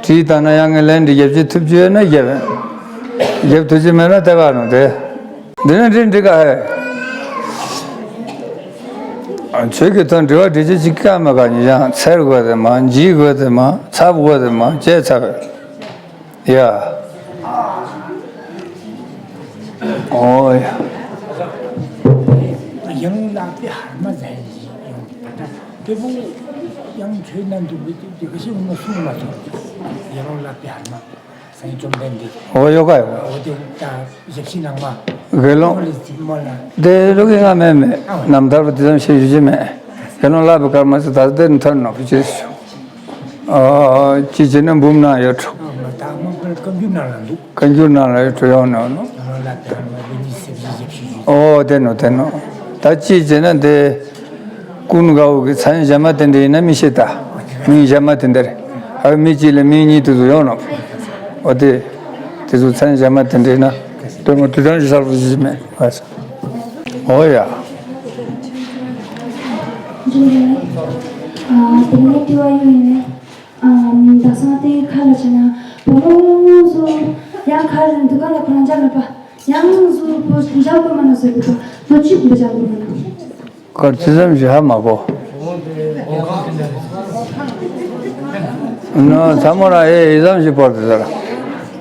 དྲིས་བཏང་ན་ཡང་ངས་ལན་འདི་རྒྱབ་ཅི་ཐུབ་ཀྱི་ཡོད་ན་རྒྱབ། རྒྱབ་ཐུབ་ཀྱི་མེད་ན་དེ་ག་ནོ་དེ། འདི་ནི་འདྲི་འདྲི་ག་ཧེ། ཆོས་ཀྱི་དོན་དྲི་བ་དྲི་རྒྱུ་ཅིག་ཀ་མ་ག་ཉི་ཡང་འཚེར་དགོས་དེ་མ་འཇིགས་དགོས་དེ་མ་འཚབ་དགོས་དེ་མ་བྱས་ཚར་བས། ཡ། ཨོ་ཡ། ཡང་ལ་དེ་ཧར་མ་ཟ་ཡི་ཡོང་ད་ལྟ་དེ་བོ་ཡང་ཆོས་ན་འདུག་པའི་དེ་ག་ཤེས་འོང་ན་སུ་མ་ཚོར་ཡང་ལ་དེ་ཧར་མ། སངས་རྒྱས་བཅོམ་ལྡན་འདས། འོ་ཡོ་ག་ཡོ། འོ་དེ་ད་ཞབས་ཕྱི་ནང་མ། དགེ་སློང་། ལས་ཚིག་མ་ལ། དེ་ལུག་གི་ང་མེད་མེད། ཨ། རྣམ་ཐར་པ་དེ་ཙམ་ཞིག་ཞུ་རྒྱུ་མེད། དགེ་སློང་བསླབ་པའི་སྐར་མ་ཚོ་ད་ལྟ་ཐོན་ནོ་བུ་ཅི་ཞུ། ཨ། ཅི་བྱས་ན་འབུམ་ནང་ཡོད་འགྲོ། ཨ་མ་ད་མ་པར་བཀའ་འགྱུར་ནང་ལ་འདུག་བཀའ་འགྱུར་ནང་ལ་ཡོད་འགྲོ་ཡོང་ནོ་ནོ། ཨ་ལ་ད་མ་བི་ནི་སེ་བི་ཞབས་ཕྱི་ཞུ། ཨོ་དེ་ནོ་དེ་ནོ། ད་ཅི་བྱས་ན་དེ། ཀུན་དགའ་བོ་གི་མཚན་གཞན་མ་དེ་འདྲ་ཡིན་ན་མི་ཤེས་ད། མིང་གཞན་མ་དེ་འདྲ་རེད། ཨ་མི་གཅིག་ལ་མིང་གཉིས་དེ་ཚོ་ཡོང་ནོ། འོ་དེ། དེ་ཚོ་མཚན་གཞན་མ་དེ་འདྲ་ཡིན་ན། དོན་དངོས་དེ་ཙམ་ཞིག་གསལ་པོ་ཞིག་མེད། འོ་ཡ། དེ་ནས་དྲི་བ་ཡོད་ཡིན་ནས། ད་སང་དེ་ཁ་ལ་བྱས་ན་བུ་མོ་ཚོ་ཡང་ཁར་འདུག་ག་ལ་ཁོ་རང་འཇགས་མེད་པ། ཡང་ཚོ་བུ་འཇགས་དགོས་མ་ན་ཟེར་གི་འདུག་ལོ་གཅིག་འདུག་འཇགས་དགོས་མ་ན། སྐར་ཅི་ཙམ་ཞིག་ཧ་མ་གོ། ནོ་ཚ་མོ་ར་ཨེ་ཨི་ཙམ་ཞིག་བོར་དུ་ཟེར།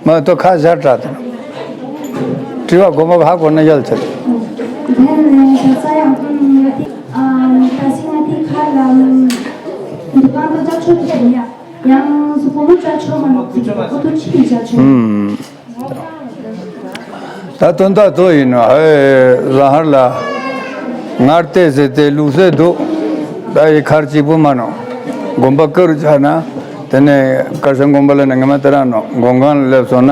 མ་གཏོགས་ཁ་ཤར་དྲག་དེ། དྲི་བ་གོ་མ་ཧ་གོ་ན་ཡལ་ཆེ། དེ་ནས་ད་ས་ཡང་ཁོང་ང་དེ་ཨམ་ད་སི་ང་དེ་ཁ་ལ་འདུ་ཁང་དུ་ཅག་ཆོད་དུ་ཡ། ཡང་སུ་ཁོ་མོ་ཅག་ཆོད་མ་ནོ་ཁོ་ཐུ་ཆི་ནི་ཅག་ཆོད། ཨུམ། ད་དོན་དག་དོ་ཡིན་ནོ་ཧེ་ལ་ཧར་ལ། ངར་ཏེ་ཟེར་ཏེ་ལུགས་སྲོལ་འདུག་ད་ཡི་ཁར་གཅིག་པུ་མ་ནོ། དགོན་པ་ཀ་རུ་ཆགས་ན། དེ་ནས་ཀར་ཤང་དགོན་པ་ལ་ནི་ངེ་མ་དེ་རང་ནོ་མགོན་ཁང་ལ་སླེབས་སོང་ན།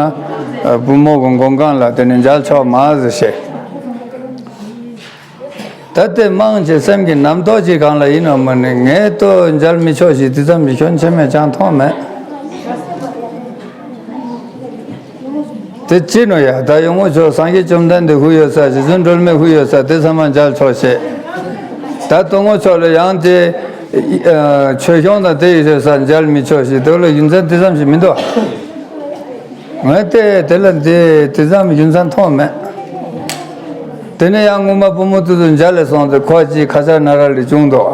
བུ་མོ་གི་མགོན་ཁང་ལ་དེ་ནས་མཇལ་ཆོག་མ་ཟེར་བཤད། ད་ལྟའི་དམངས་ཀྱི་སེམས་ཀྱི་རྣམ་རྟོག་ཅིག་གང་ལ་ཡིན་ནོ་མ་ནི་ངས་ལྟོས་མཇལ་མི་ཆོག་ཞིག་དེ་ཙམ་གྱི་སྐྱོན་ཆེ་མེད་ཅང་མཐོང་མེད། དེ་ཅི་ནོ་ཡ་ད་ཡོང་ངོ་ཆོག་སངས་རྒྱས་བཅོམ་ལྡན་འདས་ཧུ་ཡོད་ས་རྗེ་བཙུན་སྒྲོལ་མའི་ཧུ་ཡོད་ས་དེ་ཚང་མ་མཇལ་ཆོག་ཞེས། ད་གཏོང་ངོ་ཆོག་ལ་ཡང་དེ་ཆོས་སྐྱོང་དང་དེ་ཡི་ཡོད་ས་མཇལ་མི་ཆོག་ཞིག་དེ་ལ་རྒྱུ་མཚན་དེ་ཙམ་ཞིག་མི་འདུག་ངས་བལྟས་དེ་ལ་འདི་དེ་ཙམ་རྒྱུ་མཚན་མཐོང་མེད། དེ་ནས་ཡང་སྔོན་མ་བུ་མོ་དེ་ཚོ་མཇལ་ལས་སོང་སྟེ་ཁོ་ཅིག་ཁ་ཆག་ན་ར་ལས་བྱུང་འདུག་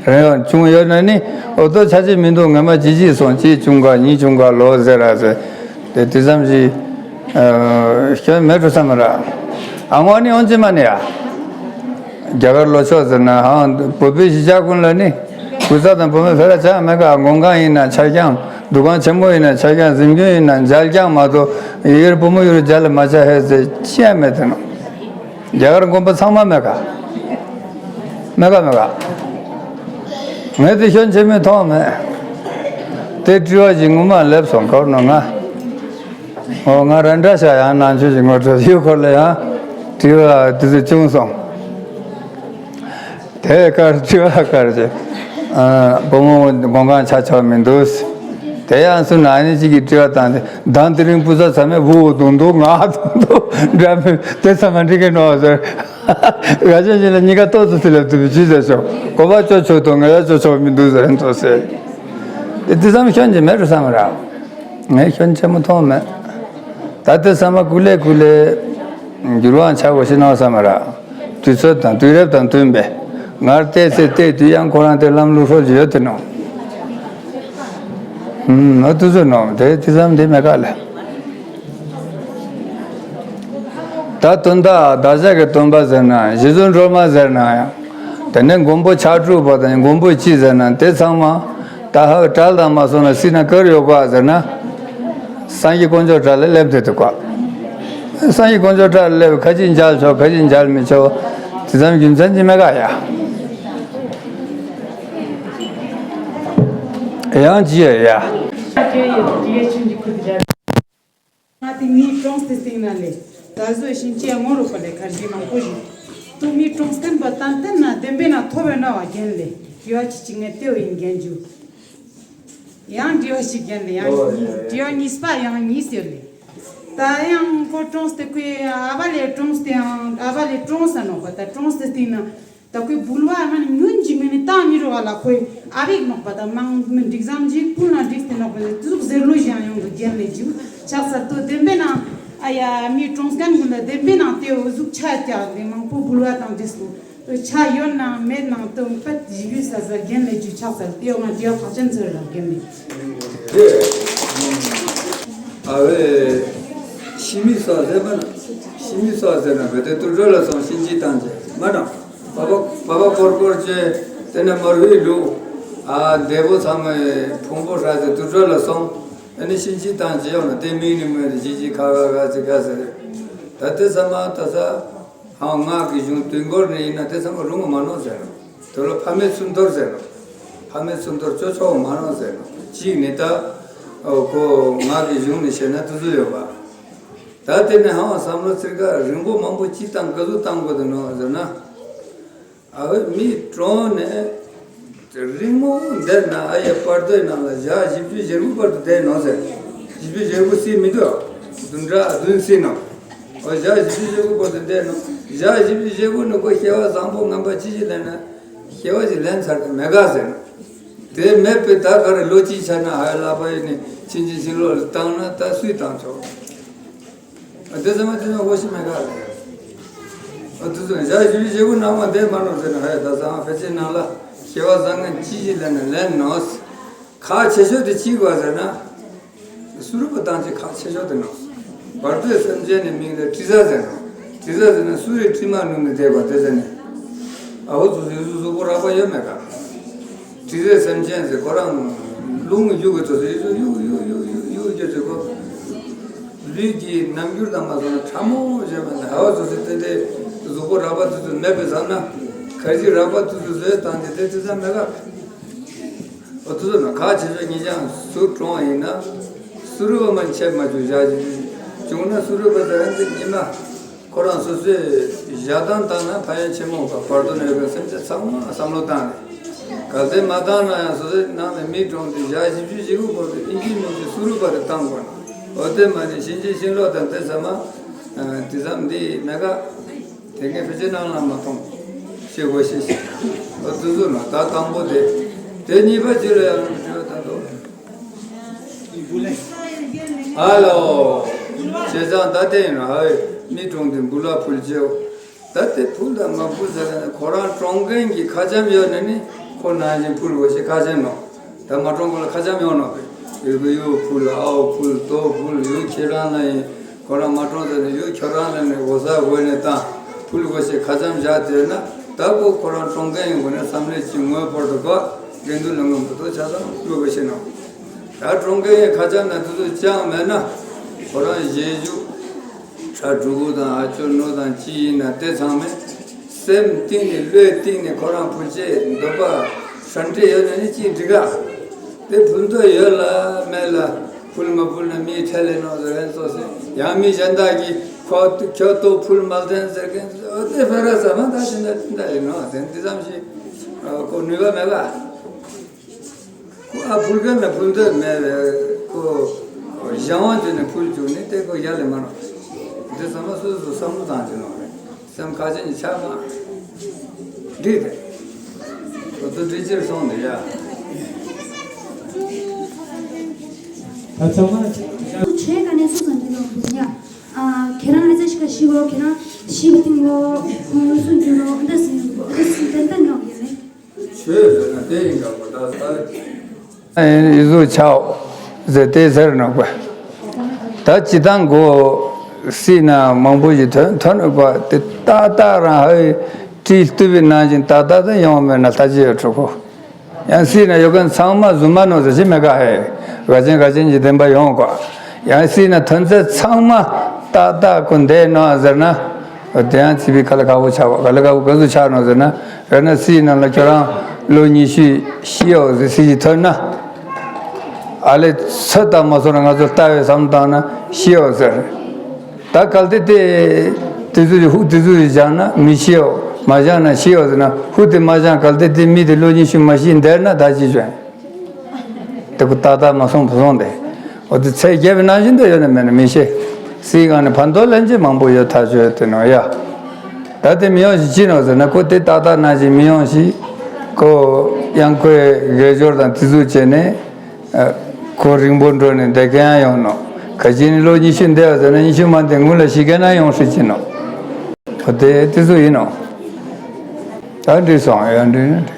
རེད་ཡང་བྱུང་ཡོད་ན་ནི་ཨོ་ཏོ་ཆ་ཅིག་མི་འདུག་ངས་མ་ཅི་ཅིག་སོང་ཅིག་བྱུང་ག་གཉིས་བྱུང་ག་ལོ་ཟེར་ར་ཟེར་དེ་དེ་ཙམ་ཞིག་སྐྱོན་མེད་འགྲོ་བསམ་ར། ཨ་ངོ་ནི་ཨོན་ཅི་མ་ནི་ཡ། རྒྱ་གར་ལོ་ཕྱོགས་ཟེར་ན་ཧང་བོད་པའི་གཞིས་ཆགས་ཀུན་ལ་ནི་བུ་ཚ་དང་བུ་མོ་ཕེ་ར་ཆགས་མེད་ག་མགོན་ཁང་ཡིན་ན་ཆ་རྐྱང་། འདུ་ཁང་ཆེན་མོ་ཡིན་ན་ཆ་རྐྱང་། གཟིམ་ཁྱོན་ཡིན་ན་མཇལ་རྐྱང་མ་གཏོགས་ཡུལ་བུ་མོ་ཡུལ་མཇལ་ལ་མ་ཆ་ཧེ་ཟེར་ཅི་ཡང་མེད་དེ་ནོ། རྒྱ་གར་དགོན་པ་ཚང་མ་མེད་ག་མེད་ག་མེད་ག་ངས་དེ་སྐྱོན་ཆེ་མེད་མཐོང་མེད། དེ་དྲི་བ་ཞིག་ངོ་མ་སླེབས་སོང་ག་ནོ་ང་། ཨོ་ང་ར་འདྲ་ཤ་ཡང་ནང་ཆོས་ཀྱི་ངོ་སྤྲོད་ཡུལ་སྐོར་ལ་ཡང་དྲི་བ་དེ་ཚོ་བྱུང་སོང་། དེ་ཀར་དྲི་བ་ཀར་ཅེ། བུ་མོ་མགོན་ཁང་ཆ་ཆོག་མི་འདུག་དེ་ཡང་སུ་ན་ནི་གཅིག་གིས་དྲི་བ་བཏང་སྟེ་མདང་དེ་རིང་བུ་ཚ་ཚ་མས་བུ་འོ་དུང་དུང་ང་དུང་དུང་འདྲ་མི་དེ་ཚ་མ་འགྲིག་གི་ནོ་ཟེར། ག་ཅན་ཅན་ལ་གཉིས་ཀ་ཏོག་ཙམ་ཚེ་ལ་ཐུབ་པའི་ཅི་ཟེར་ཤོག་གོ་བ་ཅོ་ཆོག་དང་ང་ཡ་ཅོ་ཆོག་མི་འདུག་ཟེར་འདུག་ཟེར། དེ་ཙམ་སྐྱོན་ཅི་མེད་རུ་བསམ་ར། ངས་སྐྱོན་ཆེན་མོ་མཐོང་མེད། ད་ལྟ་ཚང་མ་ཀུ་ལེ་ཀུ་ལེ། འགྱུར་བ་ཆགས་དགོས་ཤེས་ནོ་བསམ་ར། དུས་ཚོད་དང་དུས་རབས་དང་བསྟུན་པའི་ངར་བལྟས་ཚེ་བལྟས་དུས་ཡང་ཁོ་རང་དེ་ལམ་ལུགས་སྲོལ་ཅིག་ཡོད་དེ་ནོ། ཧུམ་ཨ་དུས་ཚོད་ནོ་དེ་དུས་ཙམ་དེ་མེད་ག་ལ། ད་དོན་དག་བདག་ཅག་གི་སྟོན་པ་ཟེར་ན་རྗེ་བཙུན་སྒྲོལ་མ་ཟེར་ན་ཡང་། དེ་ནས་མགོན་པོ་ཕྱག་དྲུག་པ་དང་མགོན་པོ་སྤྱི་ཟེར་ན་དེ་ཚང་མ་ད་ཧ་གྲལ་དང་མ་སོང་ན་སྲིད་ན་གར་ཡོད་ག་ཟེར་ན། སངས་རྒྱས་དཀོན་མཆོག་གྲལ་ལ་སླེབས་དེ་འདུག་ག་སངས་རྒྱས་དཀོན་མཆོག་གྲལ་ལ་སླེབས་ཁ་ཅིག་མཇལ་ཆོག་ཁ་ཅིག་མཇལ་མི་ཆོག་དེ་ཙམ་རྒྱུ་མཚན་ཅི་མེད་ག་ཡ། ཡང་ཅི་ཡ་ཡ། ང་དེ་ངའི་གྲོང་སྟེ་སྟེང་ན་ལས་ད་གཟོད་ཤིང་ཅེ་ངོ་རོ་པ་ལས་ཁར་ཇི་མང་པོ་ཞིག་ཏུ་མི་གྲོང་སྟེང་པ་ཏན་ཏན་ན་བདེན་པའི་ན་ཐོབ་པའི་ན་བ་རྒན་ལས་དྲི་བ་ཅི་ཅི་ངས་ལྟེ་བ་ཡིན་རྒན་རྒྱུ། ཡང་དྲི་བ་ཞིག་རྒན་ལས་ཡང་གཉིས་དྲི་བ་གཉིས་པ་ཡང་གཉིས་ཟེར་ལས། ད་ཡང་ཁོ་གྲོང་སྟེ་ཁོའི་ཨ་བ་ལས་གྲོང་སྟེ་ཡང་ཨ་བ་ལས་གྲོང་ས་ནོག་པ་ད་གྲོང་སྟེ་སྟེང་ན། ད་ཁོའི་བུལ་བ་མ་ནི་ཉུན་གྱི་མི་ནི་ཏང་མི་རུ་བ་ལ་ཁོའི་ཨ་བིག་ནོག་པ་ད་མང་མི་འགྲིག་ཙམ་གྱི་ཀུན་ལ་འགྲིག་སྟེ་ནོག་པ་ད་དུ་ཟུག་ཟེར་ལོ་ཞིག་ཡང་ཡོང་དུ་རྒྱན་ལས་ཅིག་ཆགས་ས་ཏོ་བདེན་པའི་ནང་ཨ་ཡ་མི་གྲོང་སྐན་ཀུན་ལ་བདེན་པའི་ནང་དེ་འོ་ཟུག་ཆ་རྒྱག་དེ་མང་པོ་བུལ་བ་དང་འདྲེས་སོ། ཆ་ཡོད་ནང་མེད་ནང་དུ་པད་ཡིག་ཡུལ་ས་ས་རྒན་ལས་རྒྱུ་ཆགས་ས་ལྟེ་བ་ང་རྒྱལ་ཐག་ཆེན་ཚོད་ལ་རྒན་མེད། དེ། ཨ་བས། ཤི་མི་ས་ཟེར་མ་ན། ཤི་མི་ས་ཟེར་ན་བེ་དེ་དུར་ཁྲོད་ལ་སོང་གཤིན་རྗེ་བཏང་རྗེས་མ་དང་། བ་བ་བ་བ་སྐོར་སྐོར་བྱས། དེ་ནས་མར་ཧུའི་ལུག་ཨ་འདས་པོ་ཚང་མའི་ཕུང་པོ་ཧྲ་ཟེར་དུར་ཁྲོད་ལ་སོང་། ཨ་ནི་གཤིན་རྗེ་བཏང་རྗེས་ཡོང་ན་དེ་མིང་ནི་མོས་དེ་གཤིན་རྗེ་ཁ་ཁ་ཁ་ཚིག་ཁ་ཟེར། ད་དེ་ས་མ་ད་ས། ཧང་ངག་གི་གཞུང་དུས་འཁོར་ནས་ཡིན་ན་དེ་ཚང་མ་རུང་བ་མ་ནོར་ཟེར་ནོ། དེ་ལ་ཕ་མེས་ཚུར་འཐོར་ཟེར་ནོ། ཕ་མེས་ཚུར་འཐོར་ཅོ་ཆོག་མ་ནོར་ཟེར་ནོ། གཅིག་ནི་ད། ཨོ་ཁོ་ངག་གི་གཞུང་ནས་བཤད་ན་དུ་ཚོད་ཡོད་པ། ད་དེ་ནས་ཧང་བསམ་བློ་ཚིར་ཁ་རིང་པོ་མང་པོ་ཅི་བཏང་ག་ཚོད་བཏང་དགོས་དུ་ནོ་ཟེར་ན། ཨ་བས་མི་གྲོངས་ནས། རིང་མོ་འདིར་ན་ཨ་ཡེ་བར་དོའི་ནང་ལ་ཞག་བཞི་བཅུ་ཞེ་དགུ་བར་དུ་བསྡད་ནོ་ཟེར། བཞི་བཅུ་ཞེ་དགུ་སྲིད་མི་འདུག་བདུན་ཕྲག་བདུན་སྲིད་ནོ། ཨོ་ཞག་བཞི་བཅུ་ཞེ་དགུ་བར་དུ་བསྡད་ནོ། ཞག་བཞི་བཅུ་ཞེ་དགུ་ནི་ཁོ་སྐྱེ་བ་བཟང་པོ་ངན་པ་ཅི་ཞིག་ལེན་ན། སྐྱེ་བ་ཞིག་ལེན་ཚར་གི་མེད་ག་ཟེར་ནོ། དེ་མེད་པའི་ད་ག་རེ་ལོ་གཅིག་ཆ་ན་ཧ་ལ་པ་ཡིན་ནི་ཕྱིན་ཅི་ཕྱིན་ལོག་ལ་བཏང་ན་ད་སུས་བཏང་ཆོག་ཨ་དེ་ཚང་མ་དེ་ཚང་ངོ་ཤེས་མེད་ག་རེད། ཨ་དེ་ཚོ་ཞག་བཞི་བཅུ་ཞེ་དགུ་ནང་མ་བསྡད་མ་ནོར་ཟེར་ན་ཧ་ཡ་ད་ཚང་མ་ཕལ་ཆེར་ནང་ལ་སྐྱེ་བ་བཟང་ངན་ཅི་ཞིག་ལེན་ན་ལེན་ནོ། ཁག་ཆེ་ཤོས་དེ་ཅི་དགོས་ཟེར་ན། སུ་རུ་པ་བཏང་ཅི་ཁག་ཆེ་ཤོས་དེ་ནོ། བར་དོའི་སེམས་ཅན་ནི་མིང་ལ་དྲི་ཟ་ཟེར་ནོ། དྲི་ཟ་ཟེར་ན་སུ་རི་དྲི་མ་ནུབ་ནས་བསྡད་པ་དེ་ཟེར་ནས། ཨ་བོ་ཚོ་ཚོ་ཡུ་ཚོ་གཟུགས་པོ་རགས་པ་ཡོད་མེད་ག་དྲི་ཟའི་སེམས་ཅན་ཟེར་ཁོ་རང་རླུང་གི་ཡུག་གི་ཚོ་ཚོ་ཡུག་ཚོ་ཡུག་ཡུག་ཡུག་ཡུག་ཡུག་ཡུག་ཡུག་ཟེར་ཁོ། ལུས་ཀྱི་རྣམ་འགྱུར་དང་མ་སོང་ན་ཕྲ་མོ་བྱས་པ་ནི་ཧ་བ་ཚོ་ཚོ་དེ་འདྲའི་གཟུགས་པོ་རགས་པ་ཚོ་ཚོ་མེད་པའི་ཚབ་ན་ཁ་ཅིག་རགས་པ་ཚོ་ཚོ་བཟོས་བཏང་སྟེ་དེ་དྲི་ཟ་མེད་ག་ཨོ་ཚོ་ཚོ་ན་ཁ་ཆེ་ཆོ་ཉིད་ཀྱང་སུ་གྲོངས་ཡིན་ན་སུ་རུ་བ་མ་ཆད་མ་བྱུང་བཞག་བྱུང་ན་སུ་རུ་བ་དེ་རང་ཚེ་ཉི་མ། ཁོ་རང་སོ་སོས་ཞག་དང་བཏང་ན་ཕ་ཡན་ཆེན་མོ་བ་བར་དོ་ནས་ཡོད་པའི་སེམས་ཅན་ཚང་མ་བསམ་བློ་བཏང་ནས། གལ་ཏེ་མ་བཏང་ན་ཡང་སོ་སོའི་ནང་ནས་མི་གྲོངས་ཏེ་ཞག་བཞི་བཅུ་ཞེ་དགུ་འཁོར་བའི་ཨིན་ཇིའི་མི་ཚེ་སུ་རུ་བ་རེ་བཏང་དགོས་ན། འོ་དེ་མ་ནི་གཤིན་རྗེ་གཤིན་ལོག་དང་དེ་ཚང་མ། དེ་ཙམ་འདི་མེད་ག་དེ་ངས་ཕལ་ཆེར་ནང་ལ་མ་མཐོང་། ཤེས་དགོས་ཤེས་ཤེས། འོ་དེ་ཚོ་ན་ད་དང་པོ་དེ། དེ་གཉིས་པ་ཅི་ལ་ཡང་མི་འགྲོ་ད་དོ། ཨ་ལོ། བྱས་ཙང་ད་དེ་ཡིན་ན་ཧའི་མི་གྲོངས་ཏེ་འབུལ་ལ་ཕུལ་བྱེའོ། ད་དེ་ཕུལ་དང་མ་ཕུལ་ཟེར་ན་ཁོ་རང་གྲོངས་མཁན་གྱི་ཁ་བྱམས་ཡོད་ན་ནི་ཁོ་ནང་བཞིན་ཕུལ་དགོས་ཞེས་ཁ་བྱམས་ནོ། ད་མ་གྲོངས་གོང་ལ་ཁ་བྱམས་ཡོང་ནོ་པས། ཡུལ་གྱི་གཡུ་ཕུལ་ཨའོ་ཕུལ་ཏོ་ཕུལ་ཡུལ་ཁྱེད་རང་ལ་ཡིན། ཁོ་རང་མ་གྲོངས་ཟེར་ནས་ཡུལ་ཁྱོད་རང་ལ་ནི་འོ་ས་འོས་ནས་བཏང་ཕུལ་དགོས་ཞེས་ཁ་བྱམས་བཞག་དེ་ན་ད་ཁོ་ཁོ་རང་གྲོངས་མཁན་ཡིན་དགོས་ན་བསམ་ལས་ཀྱི་ངོས་བོར་དུ་ག་དགེ་འདུན་ལ་ངོ་མ་ཏོ་ཆ་ཚང་ཕུལ་དགོས་ཞེས་ནོ། ད་གྲོངས་མཁན་ཡང་ཁ་བྱམས་ན་དེ་ཚོ་ཅང་མེད་ན་ཁོ་རང་བཞེས་བཞུགས། ཁྲ་ཕྲུ་གུ་དང་ཨ་ཅོ་ནོ་དང་ཅི་ཡིན་ན་དེ་ཚང་མས་སེམས་གཏིང་ནས་བློའི་གཏིང་ནས་ཁོ་རང་ཕུལ་ཆེད་འདོད་པ་ཧྲ་འདྲེ་ཡོད་ན་ནི་ཅི་འགྲིག་ག་དེ་ཕུལ་འདོད་ཡོད་ལ་མེད་ལ་ཕུལ་མ་ཕུལ་ན་མིའི་ཁྲལ་ལས་ནོ་ཟེར་བན་ཚོ་ཟེར་ཡང་མི་གཞན་དག་གིས་ཁོ་ཁྱོད་ཏོ་ཕུལ་མ་ལྡན་ཟེར་མཁན་ཨོ་དེ་ཕེ་ར་ཟ་མ་ད་དེ་འདྲ་དེ་འདྲ་ཡིན་ནོ་དེ་འདི་ཙམ་ཞིག་ཁོ་ནུས་པ་མེད་ག་ཁོ་ཨ་ཕུལ་མཁན་ལ་ཕུལ་འདོད་མེད་པས་ཁོ་གཞན་དབང་བྱས་ནས་ཕུལ་བཅུག་ནས་དེ་ཁོ་ཡར་ལས་མ་ནོར། འདི་ཚང་མ་སོ་སོ་བསམ་བློ་བཏང་བྱས་ནོར་རེད། སེམས་ཁ་ཆེ་ནས་ཆགས་མ། འགྲིག་རེད། ཁོ་ཚོ་འགྲིག་ཕྱིར་སོང་འདི་ཡ། ད་ཚང་མ་ཆོས་ག་ནས་སུ་ཙམ་གྱི་ནང་དུ་ཡ། ཁྱེད་རང་ཨ་ཙི་ཞིག་ག་ཤི་བོ་ཁྱེད་རང་ཤི་བ་ཏིང་ལོ་ཁོང་ལོ་སུ་འགྱུར་ལོ་འདི་སྲིད་འདི་སྲིད་ཏན་ཏན་ནོག་ཡིན་ནས། ཆོས་ཟེར་ན་དེ་ཡིན་དགའ་པོ་ད་ས་ཡི་བཟོ་ཆའོ་ཟེར་དེ་ཟེར་ནོག་པ། ད་ཅི་དང་གོ་སྲིད་ན་མང་པོ་ཞིག་ཐོན་ཐོན་ནོག་པ་དེ་ཏག་ཏག་རང་ཧའི་བྲིས་བཏུབ་པའི་ནང་བཞིན་ཏག་ཏག་ཏུ་ཡོང་མེད་ན་ལྟ་ཅི་ཡོད་ཕྲུ་གུ། ཡང་སྲིད་ན་ཡོད་མཁན་ཚང་མ་རྫུན་མ་ནོ་ཟེར་ཞིག་མེད་ག་ཧེ། ག་ཅན་ག་ཅན་གྱི་བདེན་པ་ཡོང་གོ། ཡང་སྲིད་ན་ཐོན་ཚད་ཚང་མ་ཏག་ཏག་ཁོ་འདས་ནོ་ཟེར་ན། དེ་ཡང་ཚིག་པའི་ཁ་ལ་ཁ་བོ་ཆགས་པ་ག་ལ་ཁ་བོ་ག་ཚོད་ཆགས་ནོ་ཟེར་ན། དཔེར་ན་སྲིད་ནང་ལ་ཁྱོད་རང་ལོ་ཉི་ཤུ་ཤི་ཡོད་ཟེར་སྲིད་ཀྱི་ཐོན་ན། ཨ་ལས་ཚོད་ལྟ་མ་སོང་ན་ང་ཚོ་ལྟ་བའི་བསམ་བཏང་ན་ཤི་ཡོད་ཟེར། ད་གལ་ཏེ་དེ་དེ་ཚོ་ཧུ་དེ་ཚོ་བཞག་ན་མི་ཤི་ཡོད་མ་བཞག་ན་ཤི་ཡོད་ཟེར་ན་ཧུ་དེ་མ་བཞག་གལ་ཏེ་དེ་མི་དེ་ལོ་ཉི་ཤུ་མ་ཤི་འདས་ན་ད་ཅི་བྱོན། དེ་ཀུ་ཏག་ཏག་མ་སོང་བུ་སོང་དེ། འོ་དེ་ཚེ་རྒྱལ་བའི་ནང་བཞིན་དུ་ཡོད་ན་མེད་ན་མི་ཤེས། སྲིད་གང་ནས་ཕན་ཐོགས་ལེན་ཅི་མང་པོ་ཡོད་ཐག་ཆོད་དེ་ནོ་ཡ། ད་དེ་མི་ཡོང་ཞིག་ཅི་ནོ་ཟེར་ན་ཁོ་དེ་ཏག་ཏག་ནང་བཞིན་མི་ཡོང་ཞིག་ཁོ་ཡང་ཁོའི་དགེ་སྦྱོར་དང་དེ་ཚོ་བྱས་ནས། ཁོ་རིང་པོ་འགྲོ་ནས་བསྡད་མཁན་ཡང་ཡོང་ནོ། ག་ཅི་ནི་ལོ་ཉི་ཤུ་འདས་པ་ཟེར་ན་ཉི་ཤུ་མ་འདས་སྔོན་ལ་ཤི་མཁན་ན་ཡོང་སྲིད་ཀྱི་ནོ། ཁོ་དེ་དེ་ཚོ་ཡིན་ནོ། ད་འགྲིག་སོང་། ཡ་འགྲིག་ན་འགྲིག